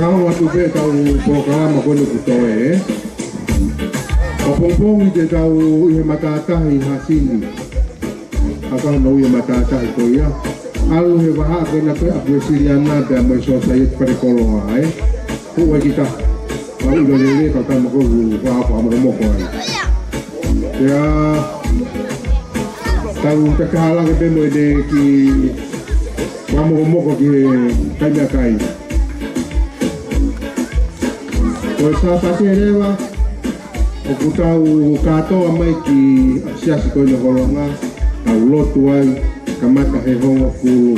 Aonga atu pē ʻetau polokalama ko eni kuo toe, ē? ʻApongipongi te tau ʻi he matātahi ʻi Hasini. ʻA ka no ʻi he matātahi ko ia. ʻAlu he vahaʻa ko ena ko ē ʻa Uēsiliana pea mo e Sōsaieti Falekoloa, ē? Ko e kita. Mau ʻilo lelei ka tau mako hu, ka, ka mokomoko ai. Pea tau takahala ke pē mo ʻene kiʻi fakamokomoko ki he kai meʻakai. Ko e Sāpate leva, ʻoku tau kātoa mai ki he siasi ko eni ʻo Holonga, tau lotu ai, kamata he hongofulu.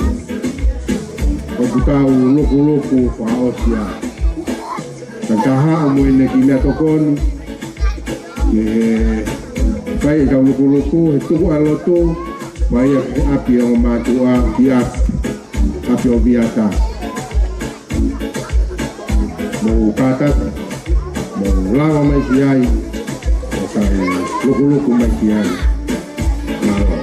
ʻOku tau lukuluku fakaʻosi ai. Ka ka haʻu mo ʻene kiʻi meʻatokoni, ʻe fai ʻetau lukuluku, he tuku ʻa e lotu, fai ia ki ʻapi ʻo mātuʻa, ki ʻapi, ʻapi ʻo Viata. Mou kātaki, mou lava mai ki ai, ʻo kai lukuluku mai ki ai. Mālō.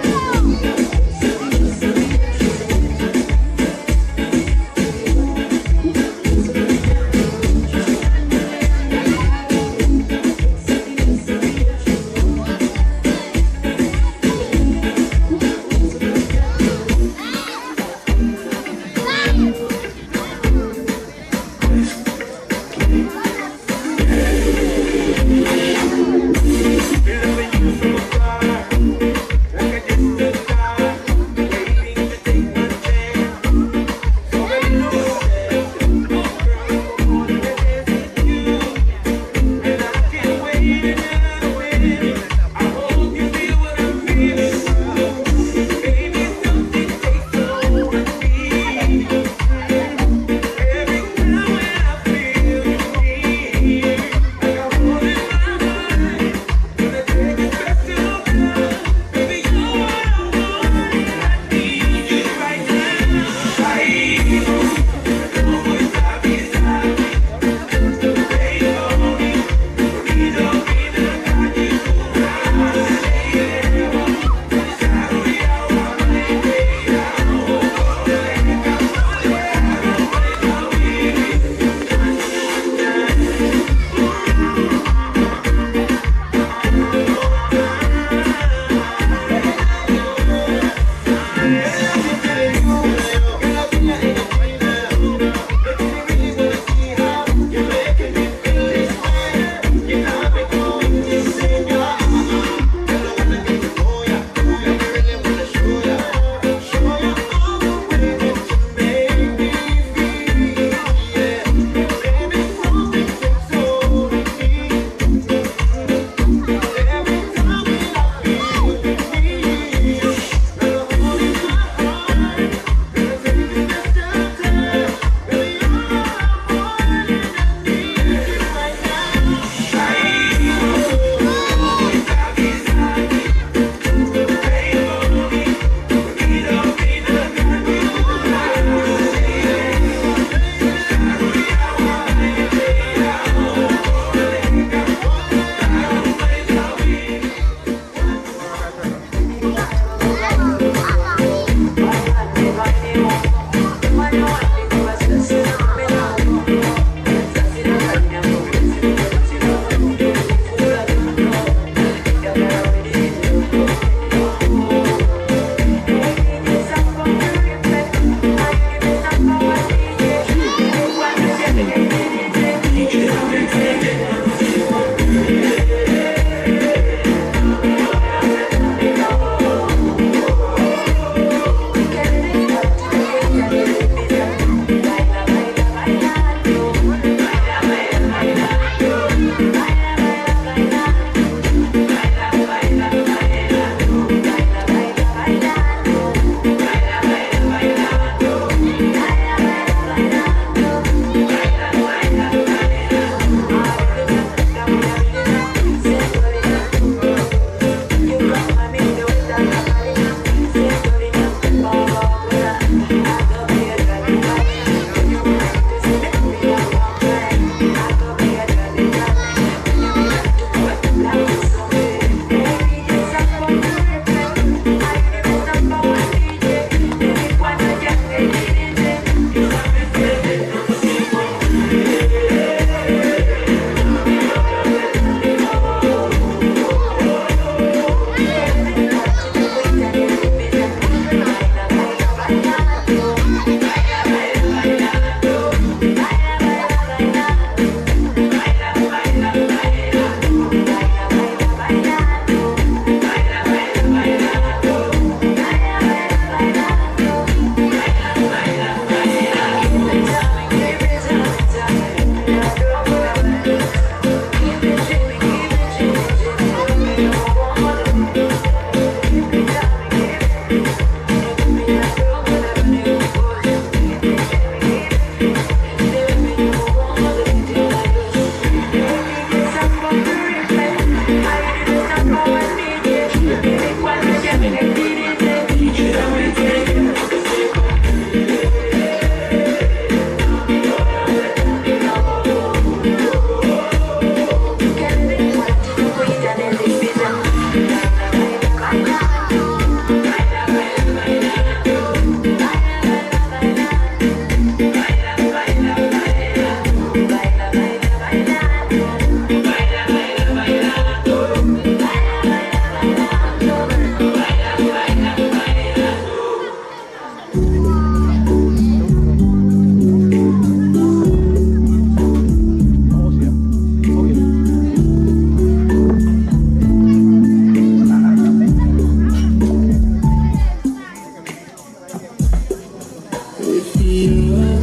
ʻIo,